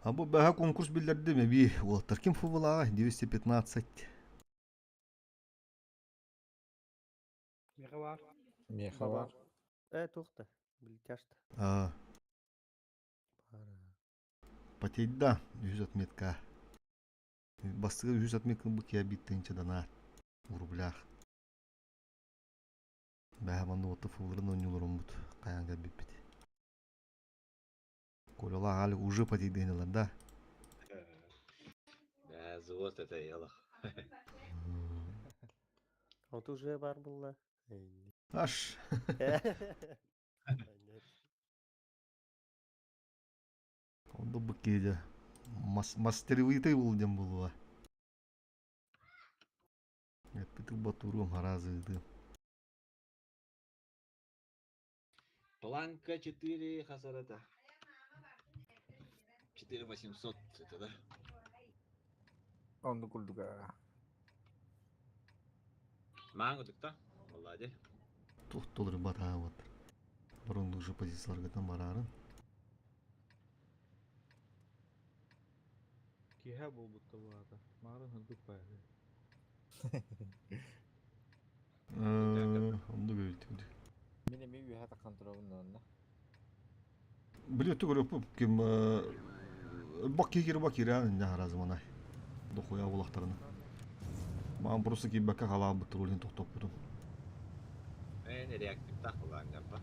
А бу бэһэ конкурс биллэрдим эбии уолаттар ким футболааҕа 215. Миэхэ баар. Миэхэ баар. Э, туох да, билтяшта. А, потейда үһүс отметка. Бастакы үһүс отметка бу киһи биир тыһыынча дана рублях. Бэһэ манна уотта фулларын оонньууларыммыт хайаан кэлбиппит. Колялаах Алик уже потейдыһынылар да. Да, золото это ялах. Вот уже бар булла. Аш. Онда бу киһи мастеровитый был диэн буолуо. Эппитик батуруом хараазыытыам. Планка 4 хасарата. 4800 это да? Оннук курдуга. Маан кудукта. Молодец. Туох толору батаабыт. Бұрын уже позицияларгытан барарын. Киэһэ буолбут буолаата. Маарын һырдык баайы. Оннук эбит. Мин эмиэ үөһэ таххан турабын онно. Били түгөрөппүт ким бак киһи бак киирэн инне харазыманай. Дохуя булахтарына. Маан просто киирбэккэ халаабыт турулин тохтоппутум. Эн реактивтаах булаан ба.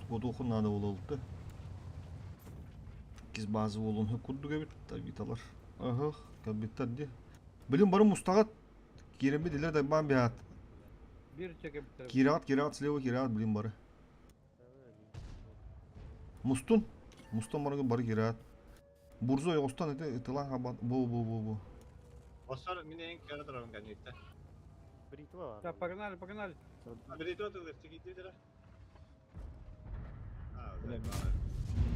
Кодуохун наада буолалты. Иккис база буолуон сөп курдук эбит, авиталар. Аһах, кэлбиттэр дии. Билин бары мустаҕыт. Киирэммит илэр дайбаан биһаат. Бир чекебиттер. Киираҕыт, киираҕыт, слева киираҕыт, билин бары. Мустун. Мустан барыгы бары киираҕыт. Бурзу ойоҕостон ити ытылаан хабан бу бу бу бу. Осор мин эң кара турабын кэнниттэн. Бритва бар. Так, погнали, погнали. Бритва тылыр тигиддилер.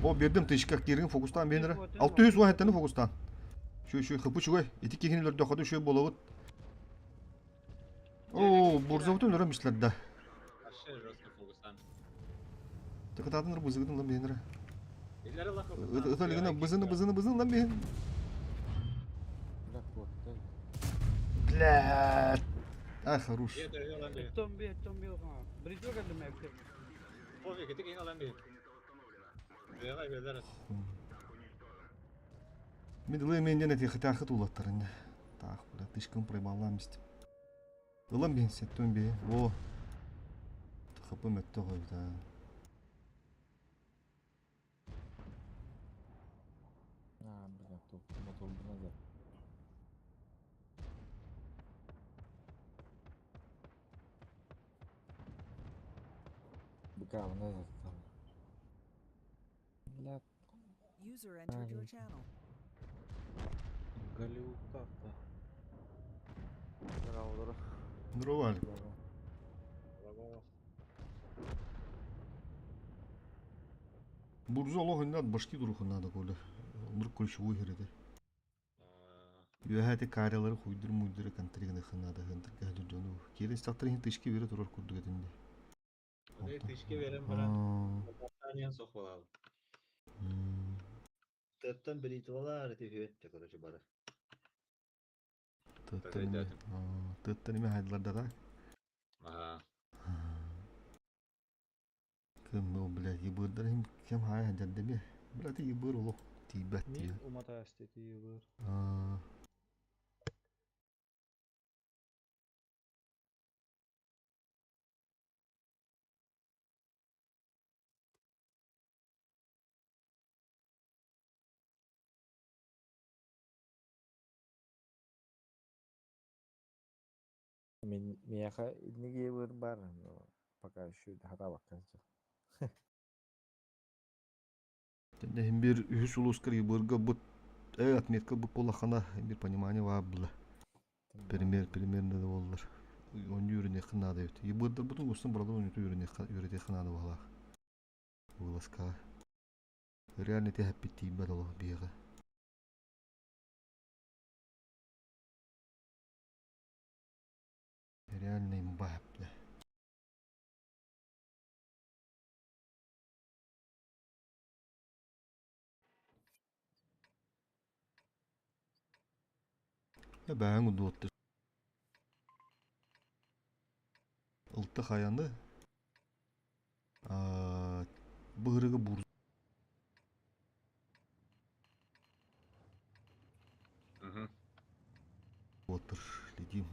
Бо бердим тышка киирин фокустаан биэнэрэ. 617 фокустаан. Шүй шүй хыпы чугай. Ити киһини өлөрдөхөдө шүй болобут. Оо, бурзабытын өлөрөм истилэр да. Вообще жестко фокустаан. Тыкытаатыныр бызыгытын лан биэнэрэ. Ыталигына бызыны бызыны бызын лан биэн. Блядь. А, хорош. Томби, томби, бритва кэллим Пофиг, ити киһини алан биһит. Бэҕэ бэлэр. Мен ылы мен эти хытаахыт улаттарын. Таах, бля, тышкын проебаллаам истим. Ылан биһин сеттон биһи. О. Хапым өттө хойда. А, бля, тут мотор назад. Быка назад там. Бля, User entered your channel. Голливудтаахта. Здорово, здорово. Здорово, Алик. здорово. Бурзу олох иннат башки дурухун надо коля. Онур ключевой херете. Үөһэ ити карелары хуйдур муйдура контригыныхын надо хынтырга дьону. Киирин статтар иһин тышки бере турар курдук этинди. Тышки берен баран. Таниан сох болал. Тыаттан бритвалар ити үһүөттэ короче бары. Тыаттан име хайдылар да так. Ага. Кым ол блядь ебырдар им кем хай хадердеби. Блядь ебыр олох тиийбэт Мин тиийбэт. уматаасты тиийбэр. Мин миэхэ инники быр бар, но пока еще хатаабакка сылдьар. Иһин биир үһүс улууска ебырга бут отметка бут буоллаххына биир понимание баар була. Пример примерно да буоллар. Онньу үөрэниэххин наада эбит. Ебырдарбытын устун баралар онньуту үөрэниэххэ үөрэтиэххэ наада баҕалаах. Вылазкаҕа. Реально ити эһэппит тиийбэт олох биһиэхэ. Нереально имба, бля. Бэҕэҥ удуотты Ылта хайаны быһырыгы бур Отыр летим.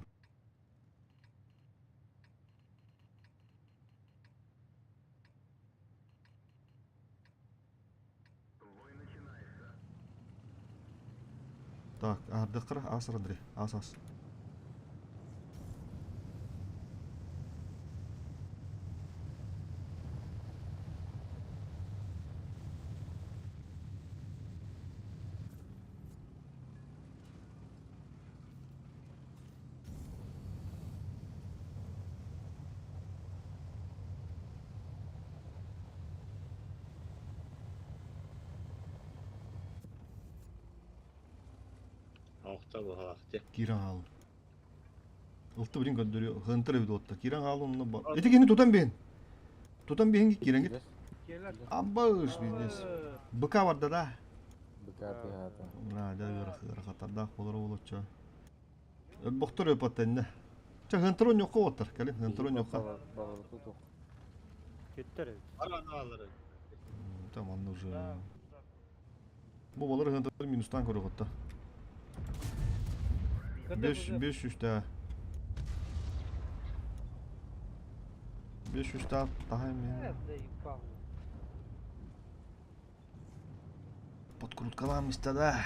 Так, ардыққыра ас Андрей, ас ас. Охта баһаахте. Киран хаал. Ылты билин көрдөрүө. Хантыр эбит уотта. Киран хаал онно бар. Ити кини тутан биһин. Тутан биһин кирен гит. Келер. Аббаш бизнес. Быка барда да. Быка тыһаата. Ура, да ыарахаттардаах болор олоччо. Өлбөхтөр өпөттэннэ. Ча хантыр онньокко оттар. Кэлин хантыр онньокко. Балырты тух. Көттөр эбит. Бар аналары. Там онно уже. Бу болор хантыр минустан көрөҕөттө. 5 500 та. 500 та тахайм. Заебал. Подкруткалаам истэ да.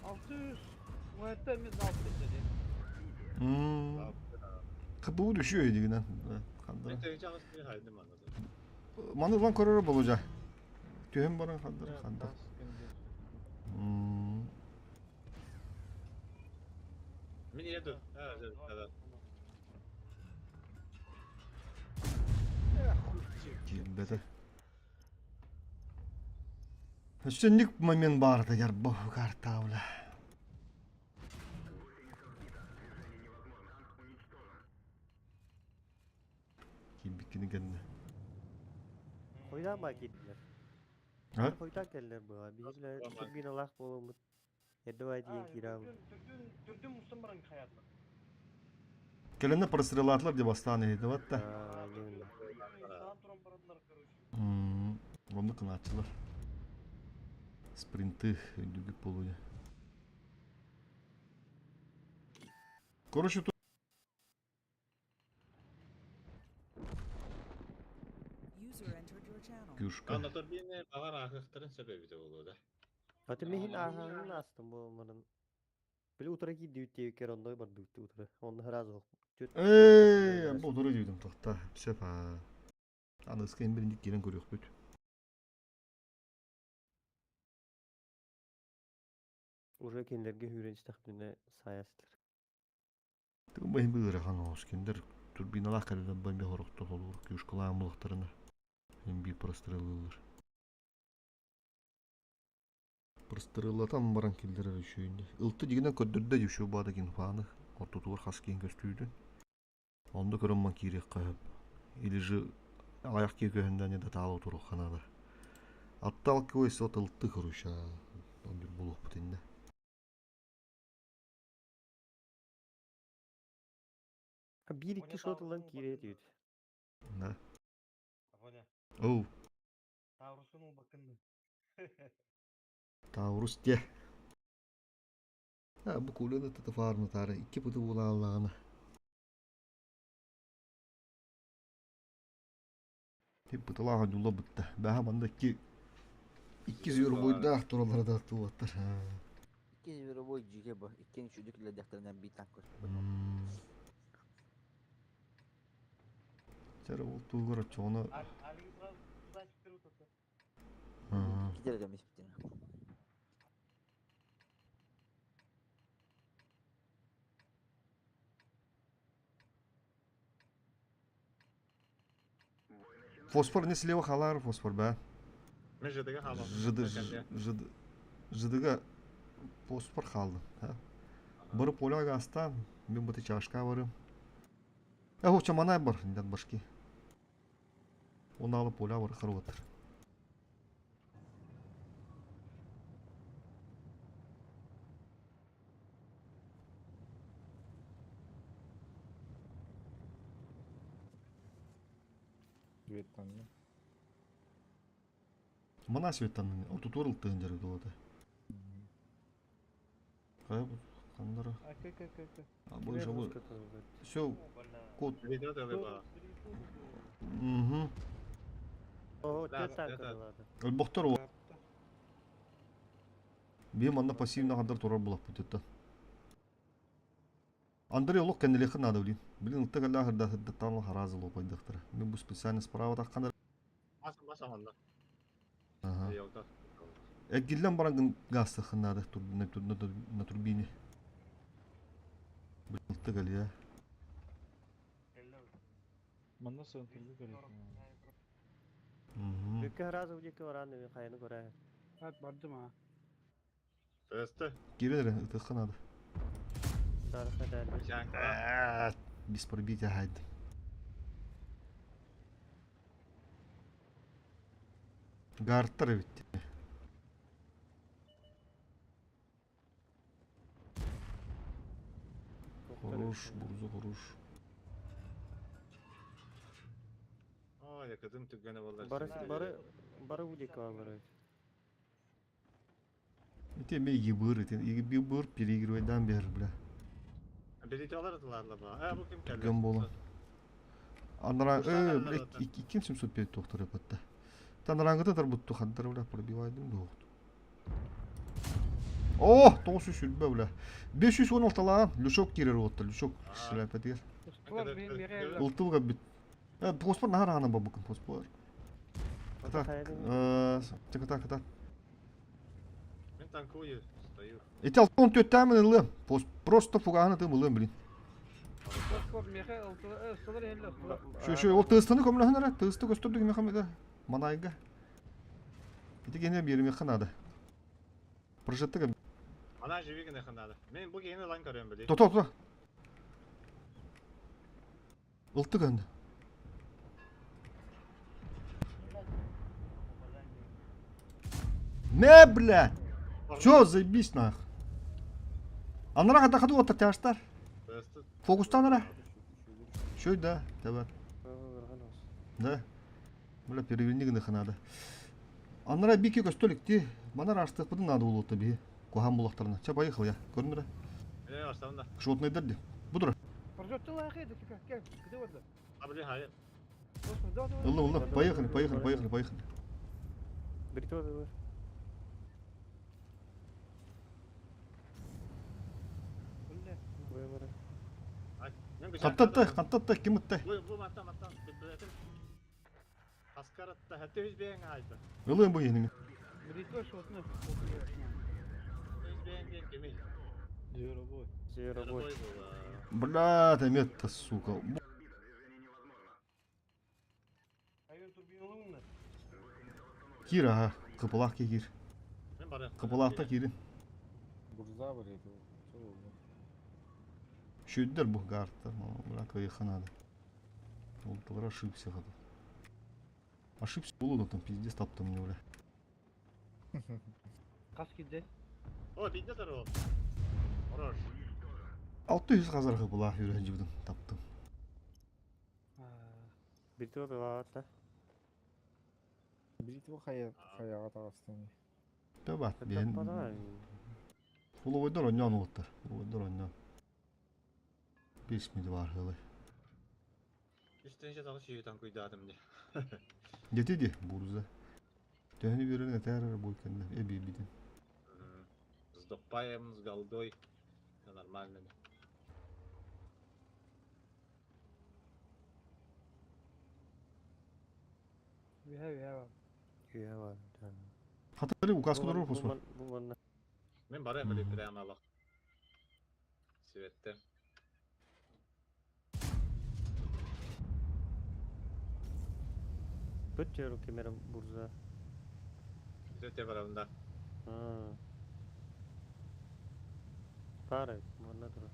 600. Уэтта мен 600 dedi. Кыбы düşüyor дигинен. Хандара. Мен тегичагыс bir хайдым анады. Маны улан көрөрө болужа. Түһэн баран хандара ханда. Мен еду. Ha, evet. Киирбэтэ. Өссөннүк момент баарда ярбо картаабла. Киирбиккини кэннэ. Хойдан ба киирдилэр. А? Хойдан кэллэр быға. Биһилэр турбиналаах буоламмыт. Эрдэ диэн киирээбит. Түрдүн мустан баран хаятла. Кэлэннэ прострелатлар деп бастаан иһити батта. Саан туран бараннар короче. Онну кынааччылар. Спринты өйдүгүп болуя. Короче, тут User entered your channel. Кюшка. Анда турбина багар ахыктарын себеби болду да. Аты михин ааһаҥын астым бу марын. Били утара киирдибит диэбиккэр онной бардыбыт утара. Онно сразу Эй, бу дуру дүйдüm тоқта. Сөп а. Аныска эм биринdik кирен көрүөхпүт. Уже кинилерге хүүрэн истэхпитинэ саайастылар. Тыгын бэйин быырахан оос киндер турбиналаах кэлэн бэмбе хорохто холуур кюшкалаан булахтарына. Эм бир прострелылар. Простреллатан баран киллерер үшүйүндө. Ылты дигинен көрдөрдө дүйшүү баада кинфаны. Ортотугар хас киин көстүүдүн. Онда көрөмман киириэх каһып. Или же аяк кии көһүндә не да таалы турух ханада. Отталкиваясь от ылты короче. Он бир булух бутинде. Биир икки шот ылан киирэ диэбит. Да. Афоня. Оу, Таурустун ол бакынды. Таурус те. А, бу куланы тата фармы тары. Икки пыты булааллагына. Тип пытылаага жула бытта. Бэха манда икки икки зүйөр бойдаах туралары да туаттар. Икки зверобой жиге бу. Иккини чүдүк ледехтеринен бир танк көрсөтпөт. Чара ол тугар чону. Алиги сразу туда чыктырып отурду. Икки деле эмес битин. Фосфор не слева халар фосфор ба. Мен жыдыга хама. Жыды жыды жыдыга. Поспор хааллын. Бары поля гаста, мен быты чашка барым. Э, чаманай бар, дат башки. Оналы поля бар хорваттар. Светтанна. Мана светтанны, отутурыл тыгын долоты. Кая бу кандара? Ака, ака, ака, ака. А бу же бу. Все, код. Видео да ба. Угу. О, Да, те танк это- ладно. Өлбохтор о. Би манна пассивно хандар турар булак бу Андрей олох кенделехи надо блин. Блин, ылта галла хырда хырда там харазы лопайдахтар. Мен бу специально справа таккандар. Мас мас аманда. Ага. Йолда. Эггиллен барангын газ хыннады на турбине. Блин, ылта галия. Манна сыгынтылды көрөт. Угу. Бүккә разы удеке ораны мен кайны көрә. Хат бардым ha. Өстө. Киренер ытыхы надо. Дарха дәле. Жаңа. Без пробития хайд. Гарттар ведь. Хорош, бурзу хорош. Ой, кызым түгәне булды. Бары бары бары удеке бар. Эти ме ебыр, эти ебыр переигрывать дан бер, бля. Билеталар тыларлы ба. Э, бу ким келди? Түгөн бола. Анара, Курсандар э, бля, да. 2705 доктор эпатта. Танараңгыта тарбутту хандар, бля, пробивайдым доктор. О, 900 бля. 516 лаан, лүшок кирер отта, лүшок шляпа дигер. Устулар бен бере. Ылтылга бит. Э, поспор нахар ана бабыкын поспор. Так, э, так, так, так. Мен танкую, стою. Эти алтон төттәмен ылым. Просто фуганы тым ылым, блин. Поспор меха устулар эле устулар. Şu şu o тыстыны көмлөһөнөр, тысты көстөрдүк мехамеда. Манайга. Ити гене бир механада. Прожеттыга. Ана живи генә ханада. Мен бу гене лан көрөм биле. То то то. Ылтык энди. Не, блядь! Чё, заебись нах. Анара хата хаду отта тяштар. Өстө. Фокустан ара. Шөй да, давай. Да. Бля, переверни гына ханада. Анара бики көстөлүк ти. Манар аштык будун надо болот би. Кухан булактарына. Ча поехал я. Көрүнүр. Э, аштамда. Шотный дерди. Будур. Прожеттылар хейdi кика. Кел, киде барды. А биле хай. Поспор да да. Ылла, ылла. Поехали, поехали, поехали, поехали. Брито да. Бля. Кантатта, кантатта, ким ытта? Бу бу матта матта. Билетим. Аскаратта хәтта үз бәйәң айты. Ылым бу еними. Брито шотны. Үз бәйәң дигән кеми. Зверобой. Зверобой. Бля, там сука. Айын турбиналымны. Кир, ага. Кыпылак кир. Мен барам. Кыпылакта кирин. Бурза бар edi. Сол oldu. Шүйдер бу гарта. Бля, кайха надо. Ол ошибся ходу. Ошибся булу там пиздец таптым мне, бля. Кас киде. О, бидде тор ол. Хорош. 600 қазар кыпылак жүрген жибдим таптым. Брито да ла. Бритва хая хаяга тагыстын. Төбат, бен. Фуловойдор оннан улуттар. Фуловойдор оннан. 5 миди бар хылы. Үстенче тагы шүйе танкуйдадым ди. Жетиди бурза. Төһөнү берен этәрер бу кенде. Эби бидин. Сдопаем с голдой. Всё нормально. Бе бе. Күйә бар. Хатары указкалар поспор. Бу манна. Мен барам биле прямо алак. Светте. Бүт жер кемер бурза. Светте барам да. А. Пара манна турар.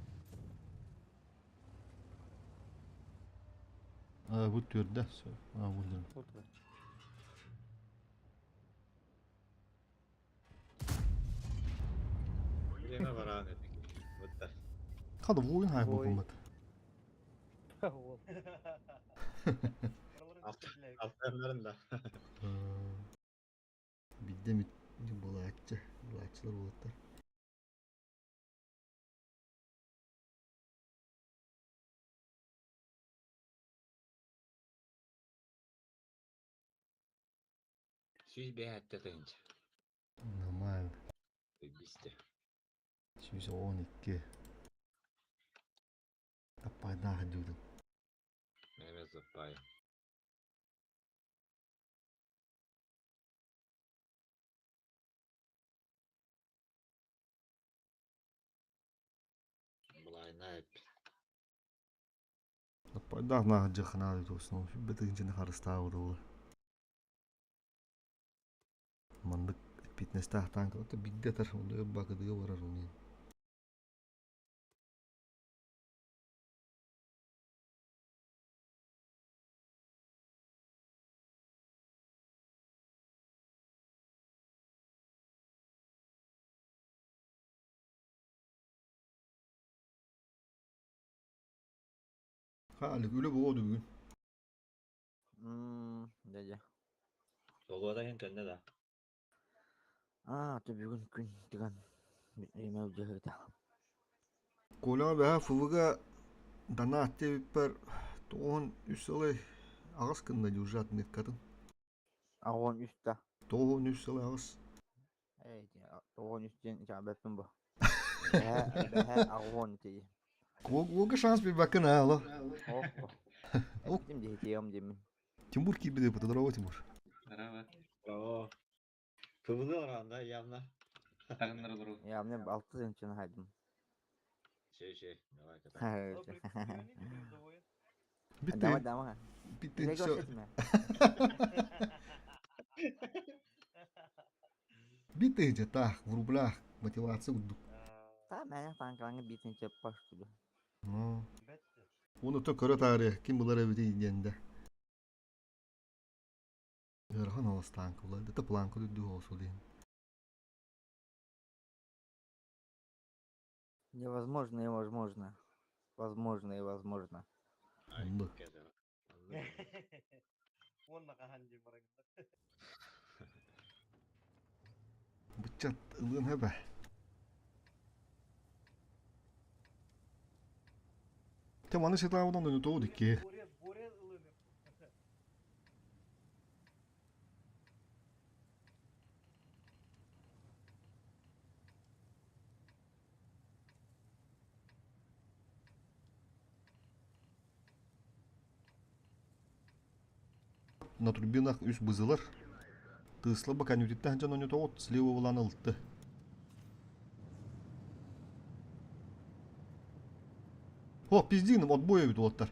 А, bu төрдө. А, bu Бу турар. Время баран этик. Бутта. Хады воин хай Воин. бу кымат. Ол. Алтарнарын да. Бидде ми булааччы. Булааччылар болаттар. Сүүс бэһэтте тыһынча. Нормально. Бисте. 112. Таппайдаах дуудum. Меме заппай. Булайна эп. Таппайдаах наа жахнаа дуусноо. Бэтэгинчини харыстаа удуу. Мандык фитнестаах танк это бидде тар онда бакыдыга барар уни. Хаалык үлэ болду бүгүн. Дядя. Погода хен көнне да. Аа, то бүгүн күн тиган. Эме үдәһәтә. Коля бэһэ ФВГ донат пер тоон үс сылы аҕыс кынна дюжат меткатын. Агон үстә. Тоон үс сылы аҕыс. Эй, тогон үстен жабеппин бу. Бэһэ, бэһэ агон ти. Кога шанс бибакын аало. Ох. Ким дихитиям димин. Тимур кибиде бу здорово Тимур. Здорово. Браво. ФВГ оранда явно. Я мне алты зенчен хайдым. Шей шей. Давай катай. Давай, Битте давай. битте Не все. көрсетме. Битте же так в рублях мотивация удук. Та мен танкалаңы битинче паштуду. Ну. Оны то көрө таары ким булар эбити диенде. Өрхан алыс танк булар. Это планка дүдү болсу дейм. Невозможно и возможно. Возможно и возможно. Онду. Онна кахан дии барагында. Бычат ылын хэбэ. Те маны сетавынан өнө тоу дикки. Боре, боре ылыны. На турбинах үс бызылар. Тысла бака нүтиттен жан өнө тоу слева булан ылтты. О, пиздиным отбоя бит оттар.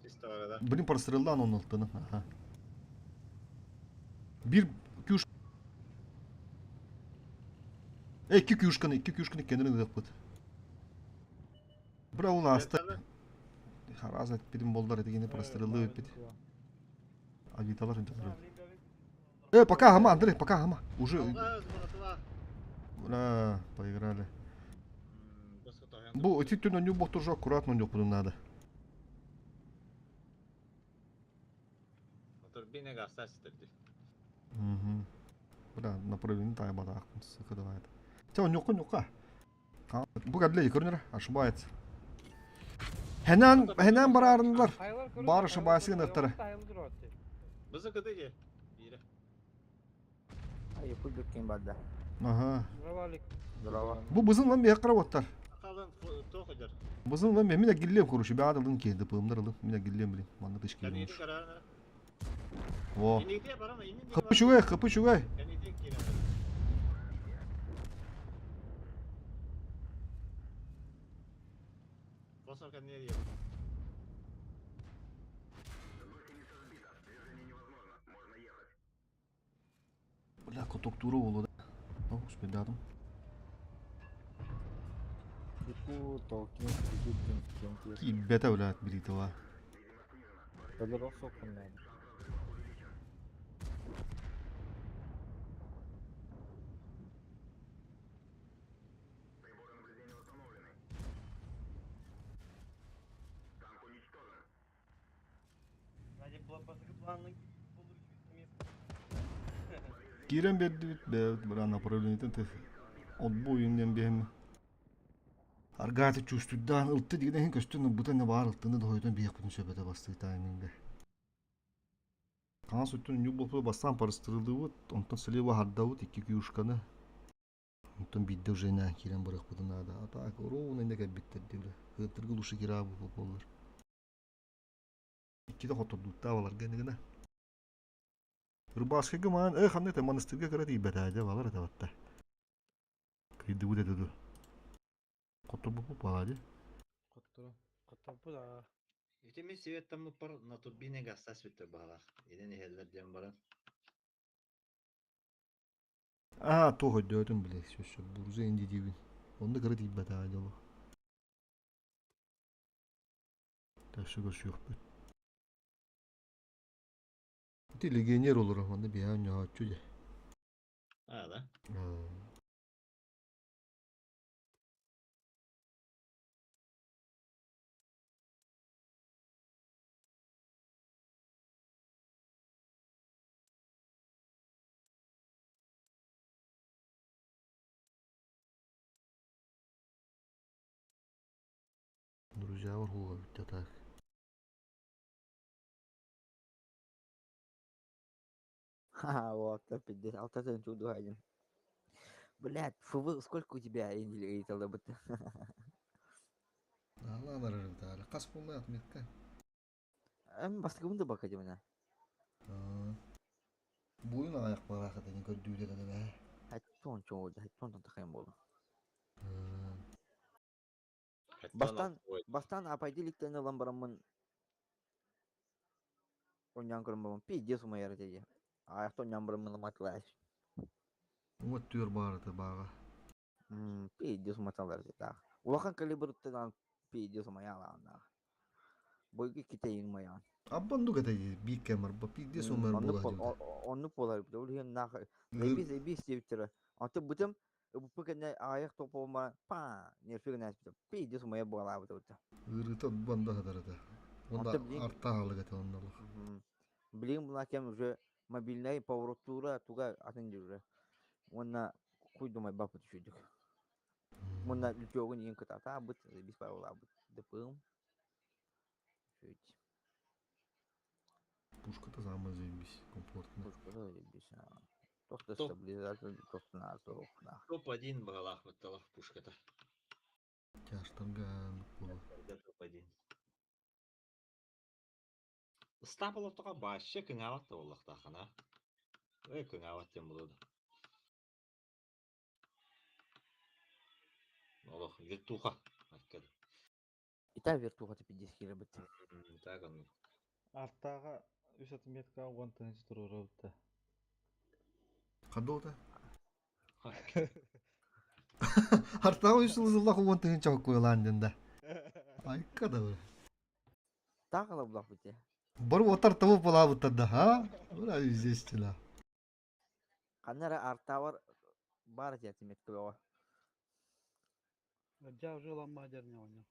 Чисто арада. Блин, прострелдан он ылттыны. Ага. Бир кюш. Эй, икки кюшканы, икки кюшканы кенерин ыппыт. Бра ол аста. Хараза бирин болдар этигини прострелы бит. Авиталар интелер. Пока хама, Андрей, пока хама. Уже Ура, поиграли. Бу эти түнө ню бот уже аккуратно ню буду надо. Турбина гаста ситирди. Угу. Бля, направление тай бада сука давай. Те, нюка нюка. Бу кадле көрүнөр, ошибается. Хенен, хенен барарындар. Бар ошибается гынаттар. Бызы кыды Бире. Ай, пульдук кем барда. Ага. Здравалик. Здорово. Бу бызын lan bir карап Акалын тохыдыр. Бызын lan мен гиллем короче, баадылын келди, пымдар алып, мен гиллем билем. Манда тышкы Кәнеди келмеш. карарына. Во. Инигде барама, инигде. Хапы чугай, хапы чугай. Кәнеди кирә. Босор кәнеди. Бля, коток туры болду да. О, успедадым. Ку толкин кикиттин кентир. Киирбэтэ блядь бритва. Өлөр охсуоххун наада. Киирэн биэрдибит бэйэбит быраан направлениетын отбой диэн биһэммит. Аргааты чувствуйдаан ылты дигин иһин көстөн ылбыта не баар ылтыны дохойутан биһиэхпитин сөп этэ бастыы тайминга. Хаҥас өттүн ньуу буолпуту бастаан парыстырыллыбыт, онтон слева хардабыт икки кюшканы. Онтон биирдэ уже инээн киирэн барыахпытын наада. А так ровно иннэ кэлбиттэр дии. Кыаттырга лучше кираа буоллар. Иккитэ хоттордууттаа баларга иннигинэ. Рыбаскайга маан э ханна этэ монастырга кыра тиийбэтээ дьэ балар этэ батта. Кыйдыбыт этэ ду. Хотторбуппут балаа дии. Хотторо. Хотторбут аа. Ити мин светтаммыппар на турбине гастас бүттэр баһалаах. Инэн иһэллэр диэн баран. Аа туох өйдөөтүм били сөп бурза инди диибин. Онно кыра тиийбэтээ дьоло. Өссө көрсүөхпүт. Ити легионер олорор манна биһиэхэ оонньооччу дьэ. А, да? Друзья бар бүттэ так. Ха, вот, пиздец, алта чудо один. Блядь, ФВ, сколько у тебя или ЛБТ? Алла барар Хас буолла отметка. Бастакыбын да бака димина. Буйун аяқ бараха дени көрдүүдө да бэ. Хаттон чоуду, хаттон тахайым болу. Бастан, бастан апайдиликтен ылан бараммын. Оньян көрөн бараммын, пиздец умайар этеге. Аяқта оньян бараммын матылаш. Вот түөр баарыта баага. Пиздец уматалар этэ. Улахан калибрыттан пиздец умаялаана. Бойгы китейин умаян. Аббанду кете биир кэмэр ба пиздец умар була. Оннук болар бит. Ол иһин нах заебись заебись диэбиттэрэ. Онтон бытым бу кэннэ аҕыйах топпома па нерфигин ааспыта. Пиздец умайа буолаабыта быта. Ыырыта банда хатарата. Онда артаалык этэ оннолох. Билигин була кэм уже мобильнай повороттуура туга атын дьүрэ. Уонна куйдумай баппыт үчүйдүк. Мунна лючогун иин кытатаабыт, заебись паролаабыт. Дыпым. Чуть. Пушка-то самая заебись, комфортно. Пушка заебись. Тохто стабилизатор, тохто на на. Топ-1 баҕалаах бытталах пушката. Тяжтарга буолу. Топ-1. Ыстаап олохтоҕо бааччы кыҥаабат да буоллахтаахына. Ой, кыҥаабат диэн буолуо да. Олох вертуха. И та вертуха ты пиздец киирбит. Так оннук. Артааҕа үс отметка уон тыһыынча туруорабыт Хадота. Артааҕа үс сыл уон тыһыынча хоккуйлаан диэн да. Айка да бу. Таах булах бите. Бары отар табы булаабыттар да, ха? Ура, естественно. Ханна эрэ артаабар баар этэ отметка бөҕө. Дьа уже ламма дерне оонньуу.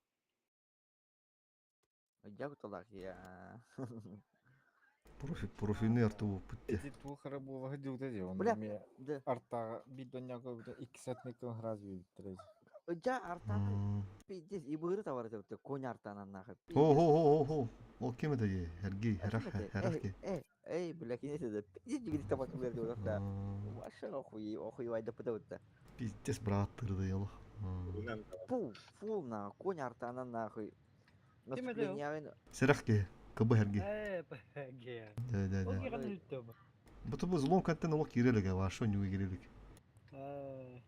Дьа я. Профи, профильный арту буолбут дии. Эти туох эрэ буола сылдьыбыта дии, онно Бля, эмиэ да. артааҕа биир донньоко икки отметканы сразу биэрбиттэрэ. Дьа артааны пиздец и быыры тавар этэ конь артаанан нахуй. Хо хо хо хо. Ол ким это дии? Эргий, херах, херах ки. Эй, эй, бля, кини это пиздец дигит табак берди олохта. Вообще охуй, охуй да пытабытта. Пиздец браттыр да ялах. Пул, фул на конь артаанан нахуй. Ким это ол? Наступление Серах ки, кыбы эргий. Ээ, ге. Да да Ол да. киһи үттэ бу. Бу бу злом контент олох кирелик, вашо не кирелик. Ээ,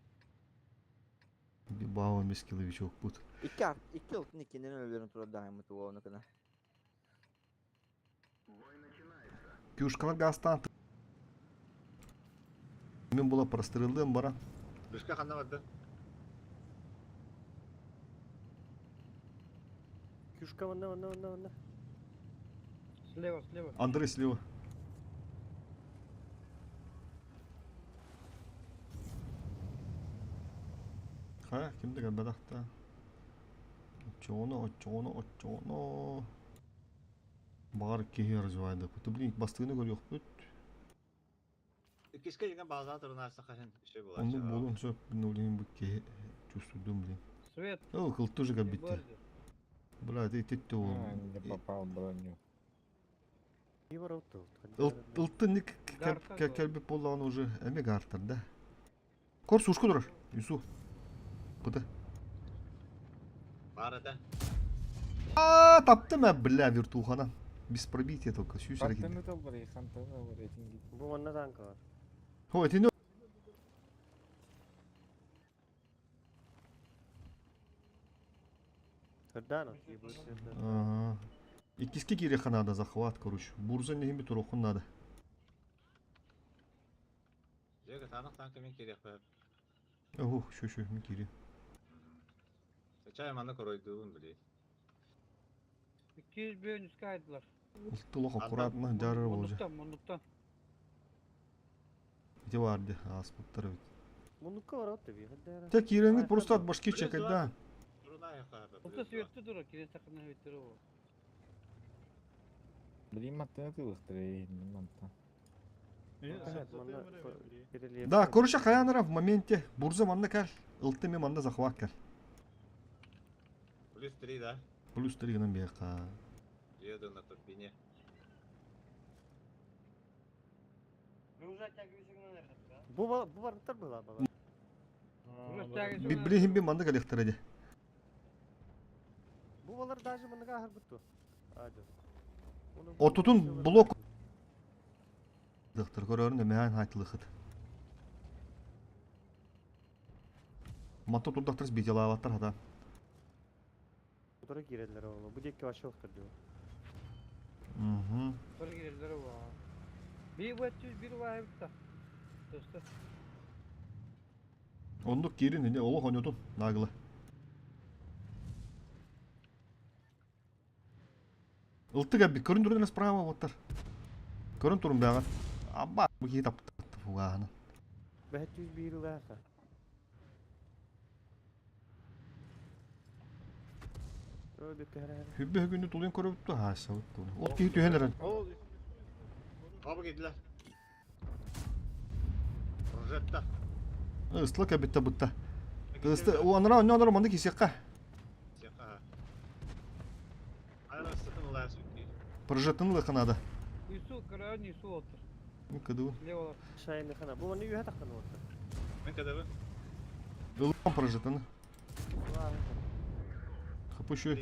Баава мискилович бут. Икки арт, икки алтын иккинен өлөрөн турар даҕаймыт уолуна кына. Кюшкалар гастан. Мен була прострелдым бара. Пушка ханна барда? Кюшка манна, манна, манна, манна. Слева, слева. Андрей слева. Хайа, ким да кэлбэтэх да. Оччоҕуна, оччоҕуна, оччоҕуна. Баҕар киһи развивайдык. Блин, бастыгыны көрүөхпүт. Иккискэ дьиҥэ баазаҕа турунаарса хаһын үчүгэй буолааччы. Оннук буолуон сөп, блин, бу киһи чувствуйдум, блин. Свет. Ол кылту же кэлбитте. Бля, ты ты А, не попал в броню. Ылтын кэлбит буоллаҕына уже эми гартар да. Кор сушка турар. Юсу. Быта. Баар этэ. А, таптым э, бля, вертухана. Без пробития только. Сүүс эрэ Хантан ыталлар, хантан ылар этиҥ Бу манна танка бар. О, этини Кырдаан Ага. Иккиске киириэххэ наада захват, короче. Бурза нэһин бүтүрүөххүн наада. Дьэ, кытаанах танка мин киириэхпэр. Ох, шө шө мин киириэм. Чай манна коройдуубун били. 200 бөөн үскэ айдылар. Тулох аккуратно жарыр болжа. Муннуктан, муннуктан. Ити бар ди, ааспыттар эбит. Муннукка барабыт да би. Те киирэҥҥит просто от башки чекайда. Ылта светті дура, кирен сақына өттірі ол. Блин, мантан ытылыктыр эйин мантан. Да, короче, хаянара в моменте бурза манна кэл, ылты ми манна захват кэл. Плюс 3, да? Плюс 3 гынан биэхха. Еду на турбине. Бу бу барыттар была бала. Билихин би манна кэлиэхтэрэ ди. Бу балар даже манныга ахар бутту. Адё. Ортотун блок Дыхтар көрөрүн эмээн хайтылыхыт. Матта турдахтар бителаабаттар хата. Утары киирэллэр оҕолор. Бу диэки вообще охтор диyor. Угу. Утары киирэллэр оҕолор. Биир бу биир улаайбытта. Төстө. Оннук киирин ини олох оньотун наагыла. Ылтык эбит көрүн турун справа буоттар. Көрүн турун бэҕэ. Абба бу киһи таптат фугаһынан. 501 улааха. Хүббэ күнү тулуйан көрөбүт хаасабыт тула. Ол киһи түһэн эрэн. Абы киирдилэр. Рожетта. Ысла кэбитте бутта. Ысты анара онно анара манны кисиэххэ. Сиэххэ. Ара ыстытын улаас үкки. Прожеттын ылыахха наада. Юсу, көрөөн Юсу отыр. Мин кыдыбын. Слева. Шайны хана. Бу манны үһэ таххан отыр. Мин кыдыбын. Ылыам прожеттыны. Хапышы.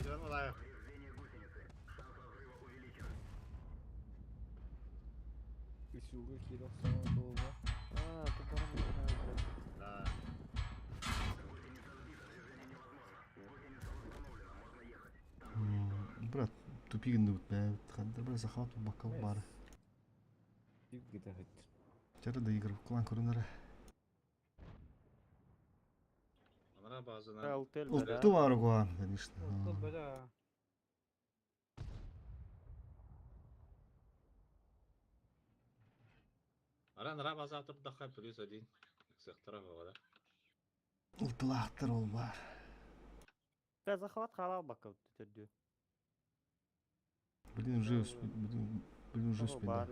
Үсүүгэ киирэ охсон буолла. Аа, тупарам. Да. Брат, тупигин бит хандар бра захват бакал бар. Где хоть. Чара да игр клан көрүнөр. Анара базына. Ылты бар гуан, конечно. Ылты бада. Ара анара база атып даха плюс один. Сектора баҕа. Ылтылаахтар ол бар. Та захват халал бакал төдү. Блин, уже блин, блин, уже успели.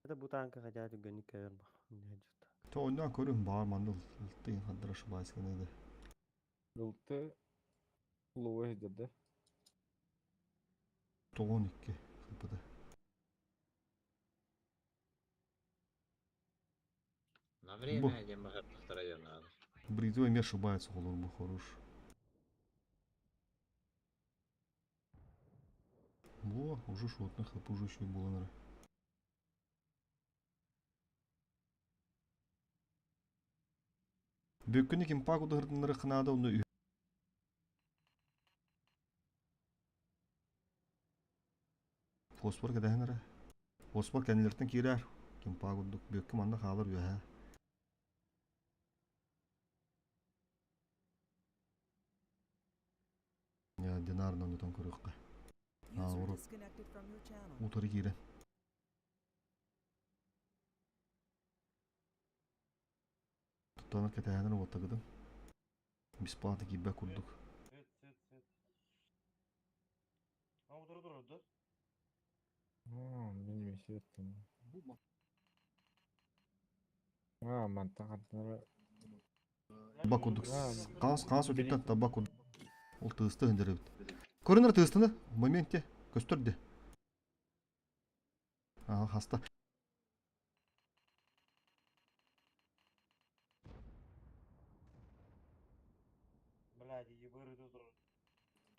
Это бутанка хотя бы кэр ба. То оннан көрүм бар манды ылтын хандыра шубайсың еді. Ылты луы деді. Тоғон икки хыпыда. На время дем бахар тахтара Бритвой не ошибается, холор был хорош. Во, уже шотных хп уже еще было, наверное. Бүккүнү ким пак удырдыннары кынаада онну Фосфор кэдэһэнэрэ. Фосфор кэннилэртэн киирэр. Ким пак урдук бүккү манна хаалар үөһэ. Динарынан онньотон көрүөххэ. User урут. disconnected from your channel. Утары киирэн. Туттана кэтэһэнэр уоттагытын. Бесплатно киирбэт курдук. Свет, свет, свет. А утары турар да? Мин месяцтан. А, мантан хантанара Таба курдук. Қаас қаас өтүттэн таба курдук. Ол тыысты хындырыбыт. Көрүнэр тыыстыны в моменте көстөрдө. Ага, хаста. Блядь, ебыры турар.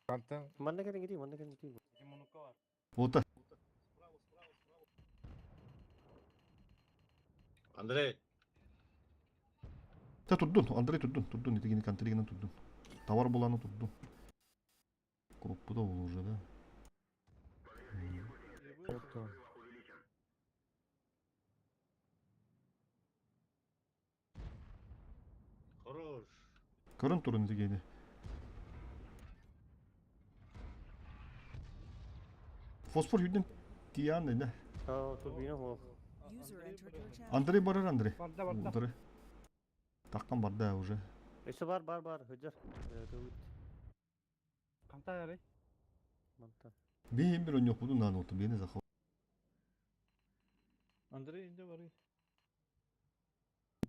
Хантан Манна кэлин гитии, манна кэлин гитии. Ити мунукка бар. Ота. Андрей, Та турдун, Андрей турдун, турдун, итигини контригинен турдун. Товар буланы турдун. Коппу да ол уже, да. Ото. хорош. Көрөн турун итигини. Фосфор хүден тиян да. Аа, турбина хоох. User entered your channel. Андрей барар Андрей. Барда барда. Андрей. Таққан барда уже. Өссө бар, бар, бар, хыдьар. Төвүт. Канта ярый. Мантан. Бейін бір өньоқ бұдың наны отты, бейіне захал. Андрей инде барый.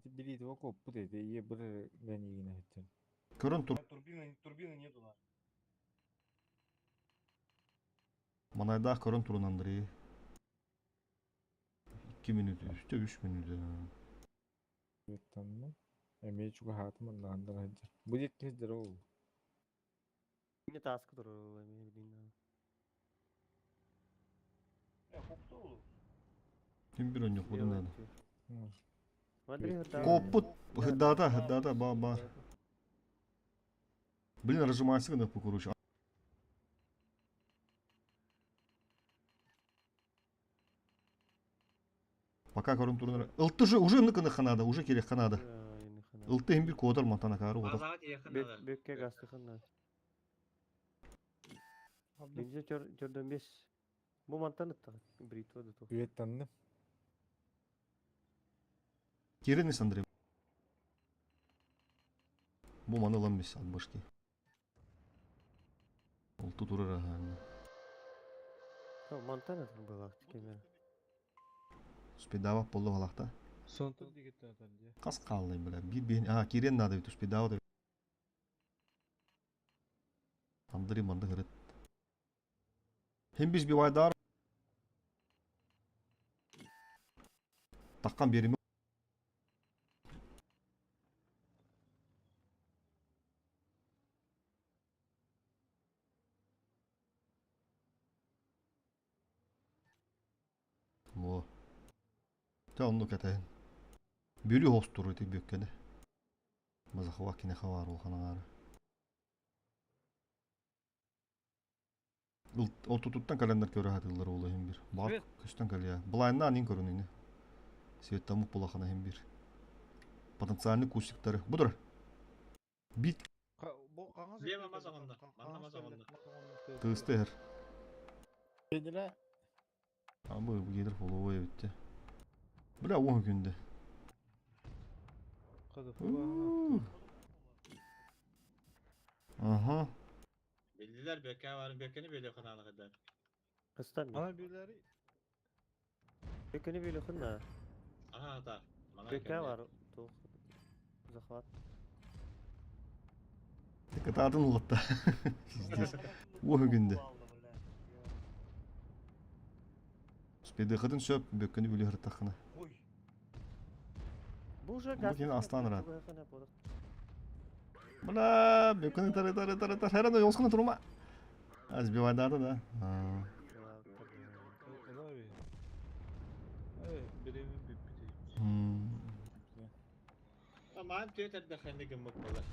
Билит око пут эти е бір гәнигине хеттен. Көрін тур. Турбины, турбины нету на. Манайда көрін турун Андрей. 2 минут, үсте 3 минут. Веттанны. Эме чуга хатым нандар хаджар. Бу дик хеджер ол. Инне тааскы турар эми билин. Э, хопту олу. Ким бір өньоқ бұдың наны. Андрей хыдаа. Коппут, хыддата, хыддата, ба, ба. Блин, разжимайся, когда короче. Пока көрін турун. Ылты же уже ныканы ханада, уже керек ханада. Ылты хим bir кодar мантана кары ода. Базаға тиехін надо. Бөккө гастыхын. Барда. Бензе чор чордон бес. Бу мантан ытта. Бритва да то. Веттанны. Керенис Андрей. Бу маны ламбис от башки. Ылты турар ага. Мантан ытыр была кемер. Спидава полу халахта. Сонтон дигеттен атан дия. Қас қалды бля. Bir бейін, а, керен надо ведь успедава да. Андрей манды кырыт. Хем biz bir vayдар. Таққан беріме. Во. Та онну кәтәһин. Бүлі хостур ити бүккәне. Мазахуа кине хавар улханагары. Ортутуттан календар көрө хатылар олы хим бир. Бар Свет. көстөн калия. Булайна анин көрүн ини. Свет тамук булахана хим бир. Потенциальный кустиктары. Будур. Бит Бу қаңаз Лема мазағында, манна мазағында. тысты хер. Кедиле Абы бу гидр фоловой битти. Бля он күндө. Ага. Bildiler бөкке барын, бөккені бөле қананы қыдар. Кыстан. Ана бирлери Бөккөнү биле хынна. Ага, ата. Мана Бөккө бар. Тох. Захват. Кытаатын улатта. Пиздец. Он күндө. Спедыхытын сөп бөккөнү бүлө хыртахына. Ой, Бу уже Бу кини Аслан рад. Бля, бөккөнү тары тары тары тары. Херана йолскана турума. Аз бивайдады да. А. Ала би. Эй, биреmin биппити. Маған төт әдді қанды гыммық болар.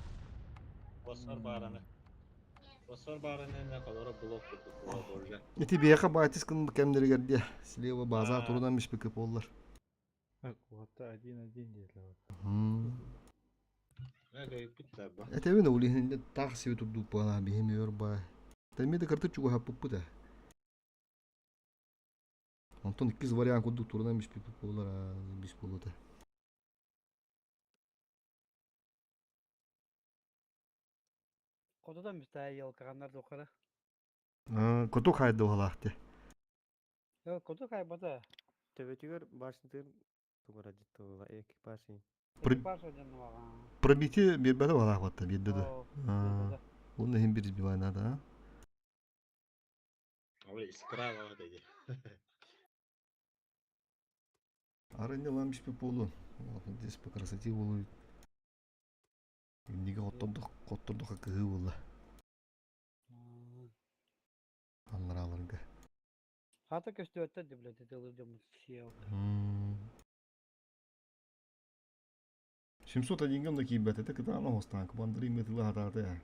Фосфор бараны. Фосфор бараны не қалары блок болды уже. Ити бияха байтис кын кемдергерде. Слева база турудан бишпек боллар. Куатта один-один диэтилэр. Мә гайып битті ба. Этебин улихинде тах сибе турду бана бихим өр ба. Тэмми да кыртык чугаһаппыппыт ээ. Онтон иккис вариант курдук турунан биспиппит буолар бис буолуота. Хотутан бистаа елкаганнар докара. Коту хайда уһалаахты. Коту хайбата. Төбөтүгэр башнытын тугара дьиттылла экипаж. Пробитие биэрбэтэ уһалаах батта биэрдэ да. Уонна иһин бир избивай надо, а? Ой, искра вот эти. Арыння лам биспи буолуон. Здесь по красоте буолуй. Иннигэ хоттордох кыһыы буолла. Алларааларга. Хата көстүөттэр да блядь, это дьоммут сиэл. 701 да киирбэт этэ кытаанах остаан кыбандыры иммэтилэ хатаата я.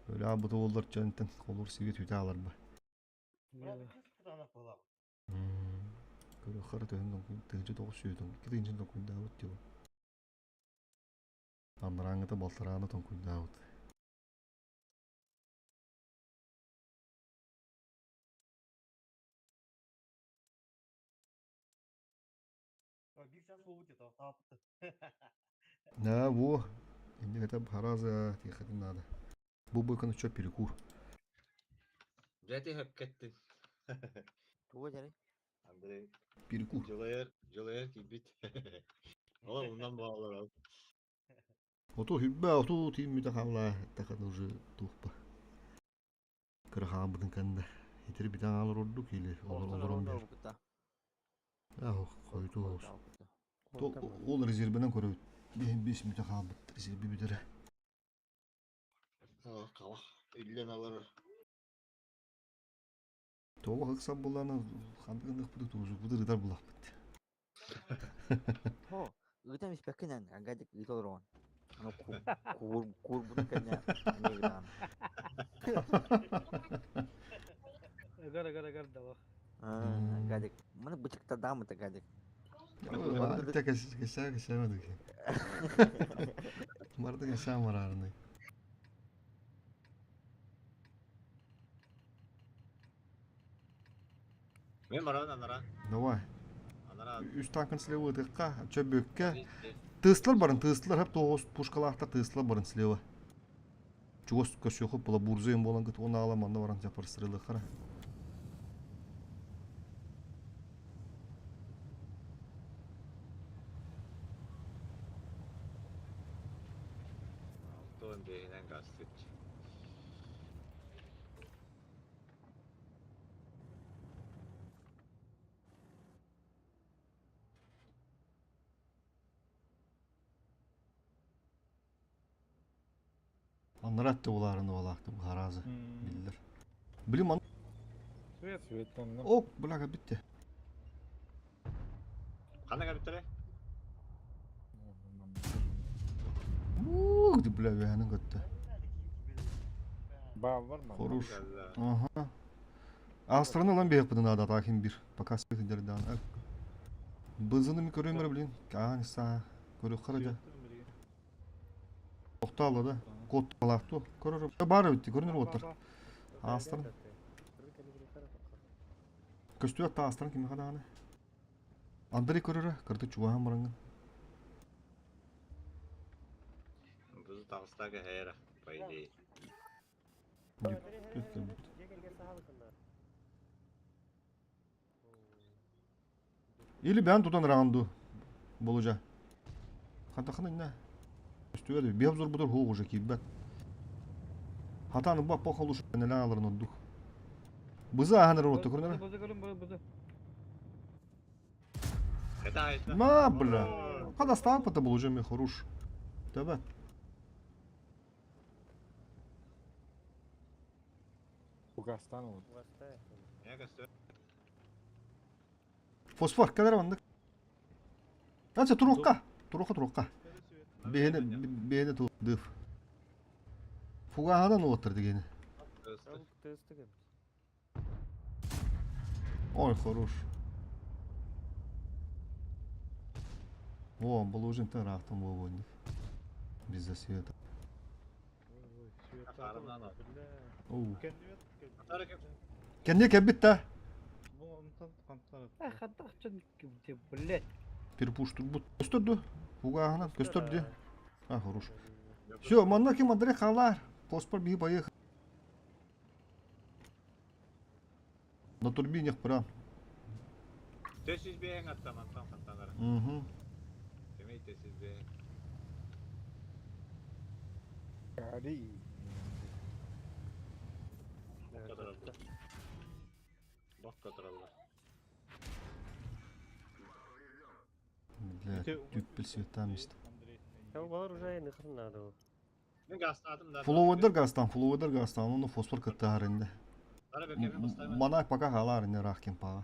Өлө аабыта буоллар чөнтөн холур сигэ түтэ аларба. Көрө хара төһөн тыһынча тоҕус сүүтүн икки тыһынча токуйдаабыт диба. Аннарааҥҥыта балтарааны тоҥкуйдаабыт. Биир час буолбут это тааппыт. Да, во. Инде это хараза тиэхэтин надо. Бу быкын чё перекур. Дьэ хөпкеттин. Тугу дьэрий? Андрей. Перекур. Дьылайар, дьылайар киирбит. Ол оннан баалар. Ото хүббэ оту тииммитэ хаалла тахат уже туохпа. Кыра хаамбытын кэннэ итир битэн аалар ордук или олорон бер. Ах, хойуту Ол резервенен көрөбүт. Биһин бис мүтэ хаалбыт резерви бүтэрэ. Қалах үллен алар. Тоҕо ыксап буллаана ханнык ынныхпыты туузукпуту ырытар булахпыт. Хо, ыытан испэккинэн, агадик ыыта олороҕун. Аны куур куурбутун кэннэ эмиэ ыытаҕын. Ыгар ыгар ыгар давах. Гадик. Маны бычыктардаамыта гадик. Те кэсээ кэсээ Марда кэсээ мараарны. Мен баран анара. Давай. Анара. Үс танкын слева ытыкка, чөбүккэ. Тыслар барын, тыслар хап тоғыз пушкалаахта тыслар барын слева. Чугас көрсүөхүп була бурзуйын болан кыт оны ала манна баран жапырсырылыхара. Алтын бейінен гастыч. Аннарат уларын олақты харазы биллер. Билим ан Свет. Светланна. Оп, бляга битте. Қандай кәбіттере? Ух, ты бля, бәһәнең көтте. Баа бар ма? Хорош. Ага. Астраны лан бейек бұдан ада тахим бир. Пока свет дердан. Бызыны ми көрөмөр блин. Каан са көрө харада. Тоқталы да. Кот алақту. Көрөр. Бар битти, көрүнөр оттар. Астран. Көстү атта астран ким хаданы. Андрей көрөрө, кырды чугахан баранган. Бұзы тағыстағы әйірі, по идее. Или бән тутан раунду болужа. Хантахана инна. Үстүгә бир зур будур хуг уже киббәт. Хатаны ба похалуш нелә алырын оддук. Быза аханыр отты көрнөр. Бызы көрүн бызы. Это это. Ма бля. Хада стампа был уже ми хорош. Тебе. Угастан ол. Фосфор кадar бандык. Ача турукка. Турукка турукка. Бэйне бэйне ту дыф. Фугаһадан уоттар дегени. Ой, хорош. О, был уже рахтан был Без засвета. Харымнан Оу. Кэннибет Атара кеп. Кэнниэ кэлбит да. Бу онтон хантан Эх, хатахчын блядь. Перепуштурбут. Көстөр ду? Фугаһынан көстөр ди. А, хорош. Все, манна ким Андрей халар. Поспор би поехал. На турбинах прям. Төсүз бэйэн аттамантан хантанара. Угу. Демей төсүз бэйэн. Ари. Катараллар. Бак катараллар. Бля, түппел света место. Я балар уже не хрен надо. Мен гастадым да. Фловодер гастан, фловодер гастан, оны фосфор кыттар инде. Ара бекеме бастаймын. Мана пока халар инде рахкин пага.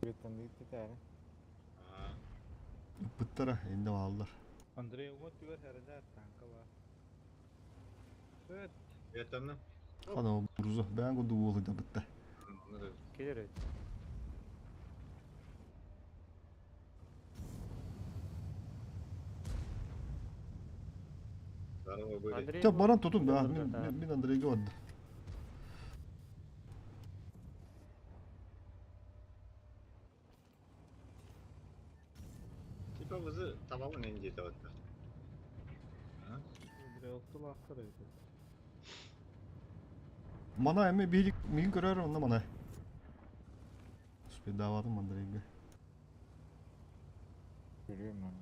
Беттен тетәре. Быттара инде алдар. Андрей вот түгөр хәрәнә танка бар. Өт. Бетемне. Хана бурзу, бән гуду улы да бытта. Келер. Андрей. Тя баран тутун да, мин мин Андрейге барды. Типа вызы табабын энди табатта. Андрей оттулаахтар эбит. Мана эме бир мин көрөр онда мана. Спидавадым Андрейге. Görüyorum onu.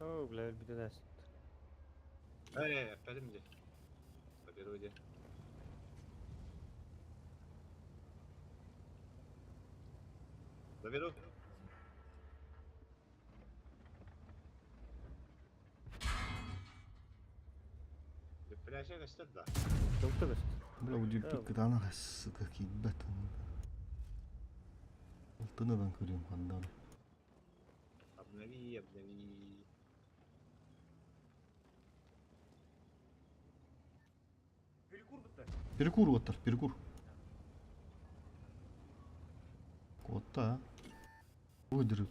О, бля, бүтәнәс. Э, әппәдим ди. Сабиру ди. Заберу. Пляжа көстөр да. Доктор көстөр. Бля, удивить кытана сука кибет. Алтынадан көрөм хандан. Обнови, обнови. Перекур бітті. Перекур оттар, перекур. Котта. Выдержит.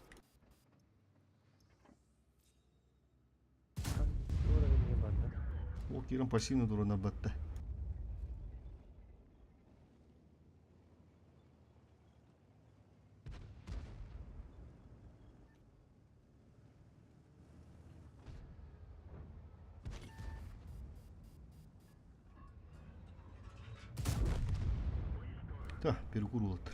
Уровень не бар, да? О, кирам пассивно дура на батта. Та, перекур оттар.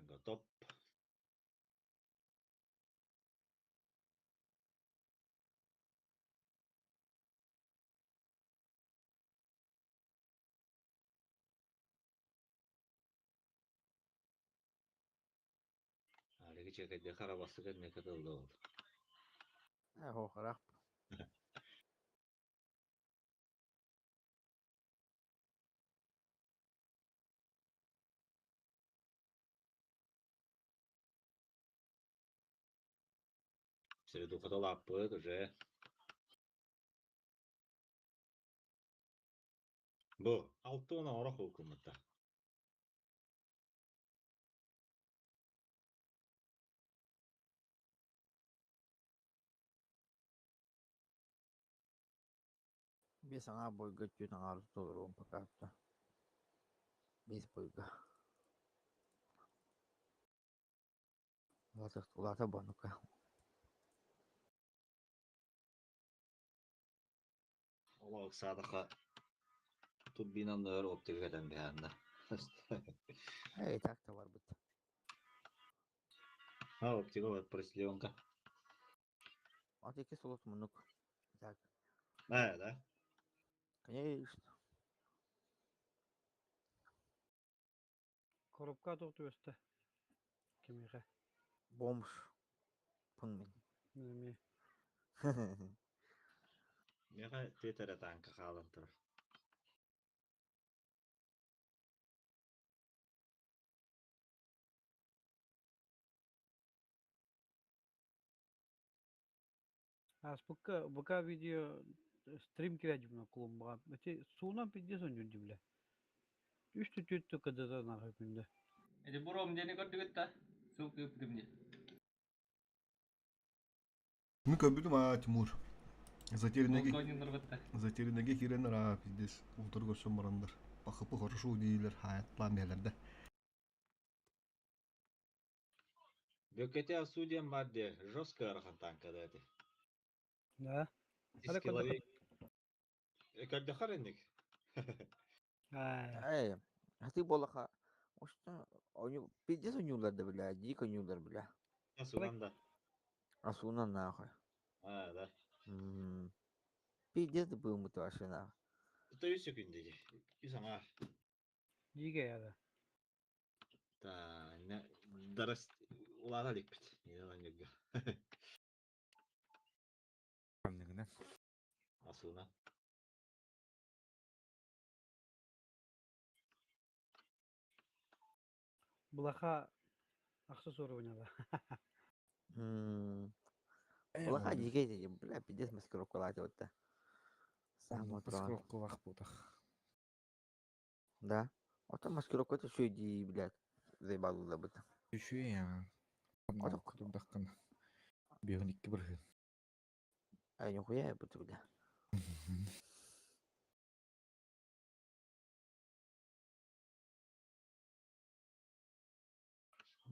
Готов. Алиги чекайды харабасы кэннэ кытылды ол. Э, Среду лаппыт уже. Бу, алтыына орох укуммутта. Бес аңа бойга түн аңар толоруун пока Бес бойга. Улата улата банука. Олох садаха турбинан оптика кэтэн бэһэннэ. Эй, так та бар бит. А, оптика вот прослеонка. Ат iki солот мунук. Так, А, да? конечно. Коробка тоқту өсті. Кемеге. Бомж. Пун Міне мен. Меха тетере танка хаалан турар. Ас бука видео стрим кирәдим клумбага. Эти суунан пиздец он жүнди биле. Үстү түттү кыдыда нахуй күндө. Эти буром дени көрдүгүт да. Сук кыптым не. Мен көрбүтүм а Тимур. Затерянныйге Полковник нурбатта. затерянныйге киреннер а пиздец. Ултар көрсөм барандар. Пахыпы хорошо диилер хаятлан мелерде. Бөкете судьям бар де, жестко арахан танка да эти. Да. Ара Дискиловик. Көрдөхөр энник. А, Эй, а ты болаха. Что? Они пиздец ойнуулар да бля, дико ойнуулар бля. Асунан да. Асуна нахуй. А, да. Пиздец был мы вообще нахуй. Это үс секунды. Үс аңа. диге яда. Та, не дарас улара ликпит. Не лангыга. Ханныгына. Асуна. Булаха аксы сору ойнады. Болаха диге бля, пиздец маскировка лати вот да. Самого Маскировка вах бутах. Да. Вот там маскировка это что иди, блядь. Заебал забыт. Үшүй я. Ото- Кудурдаккан. Бүйін икки бір. Ай, нихуя я буду, бля.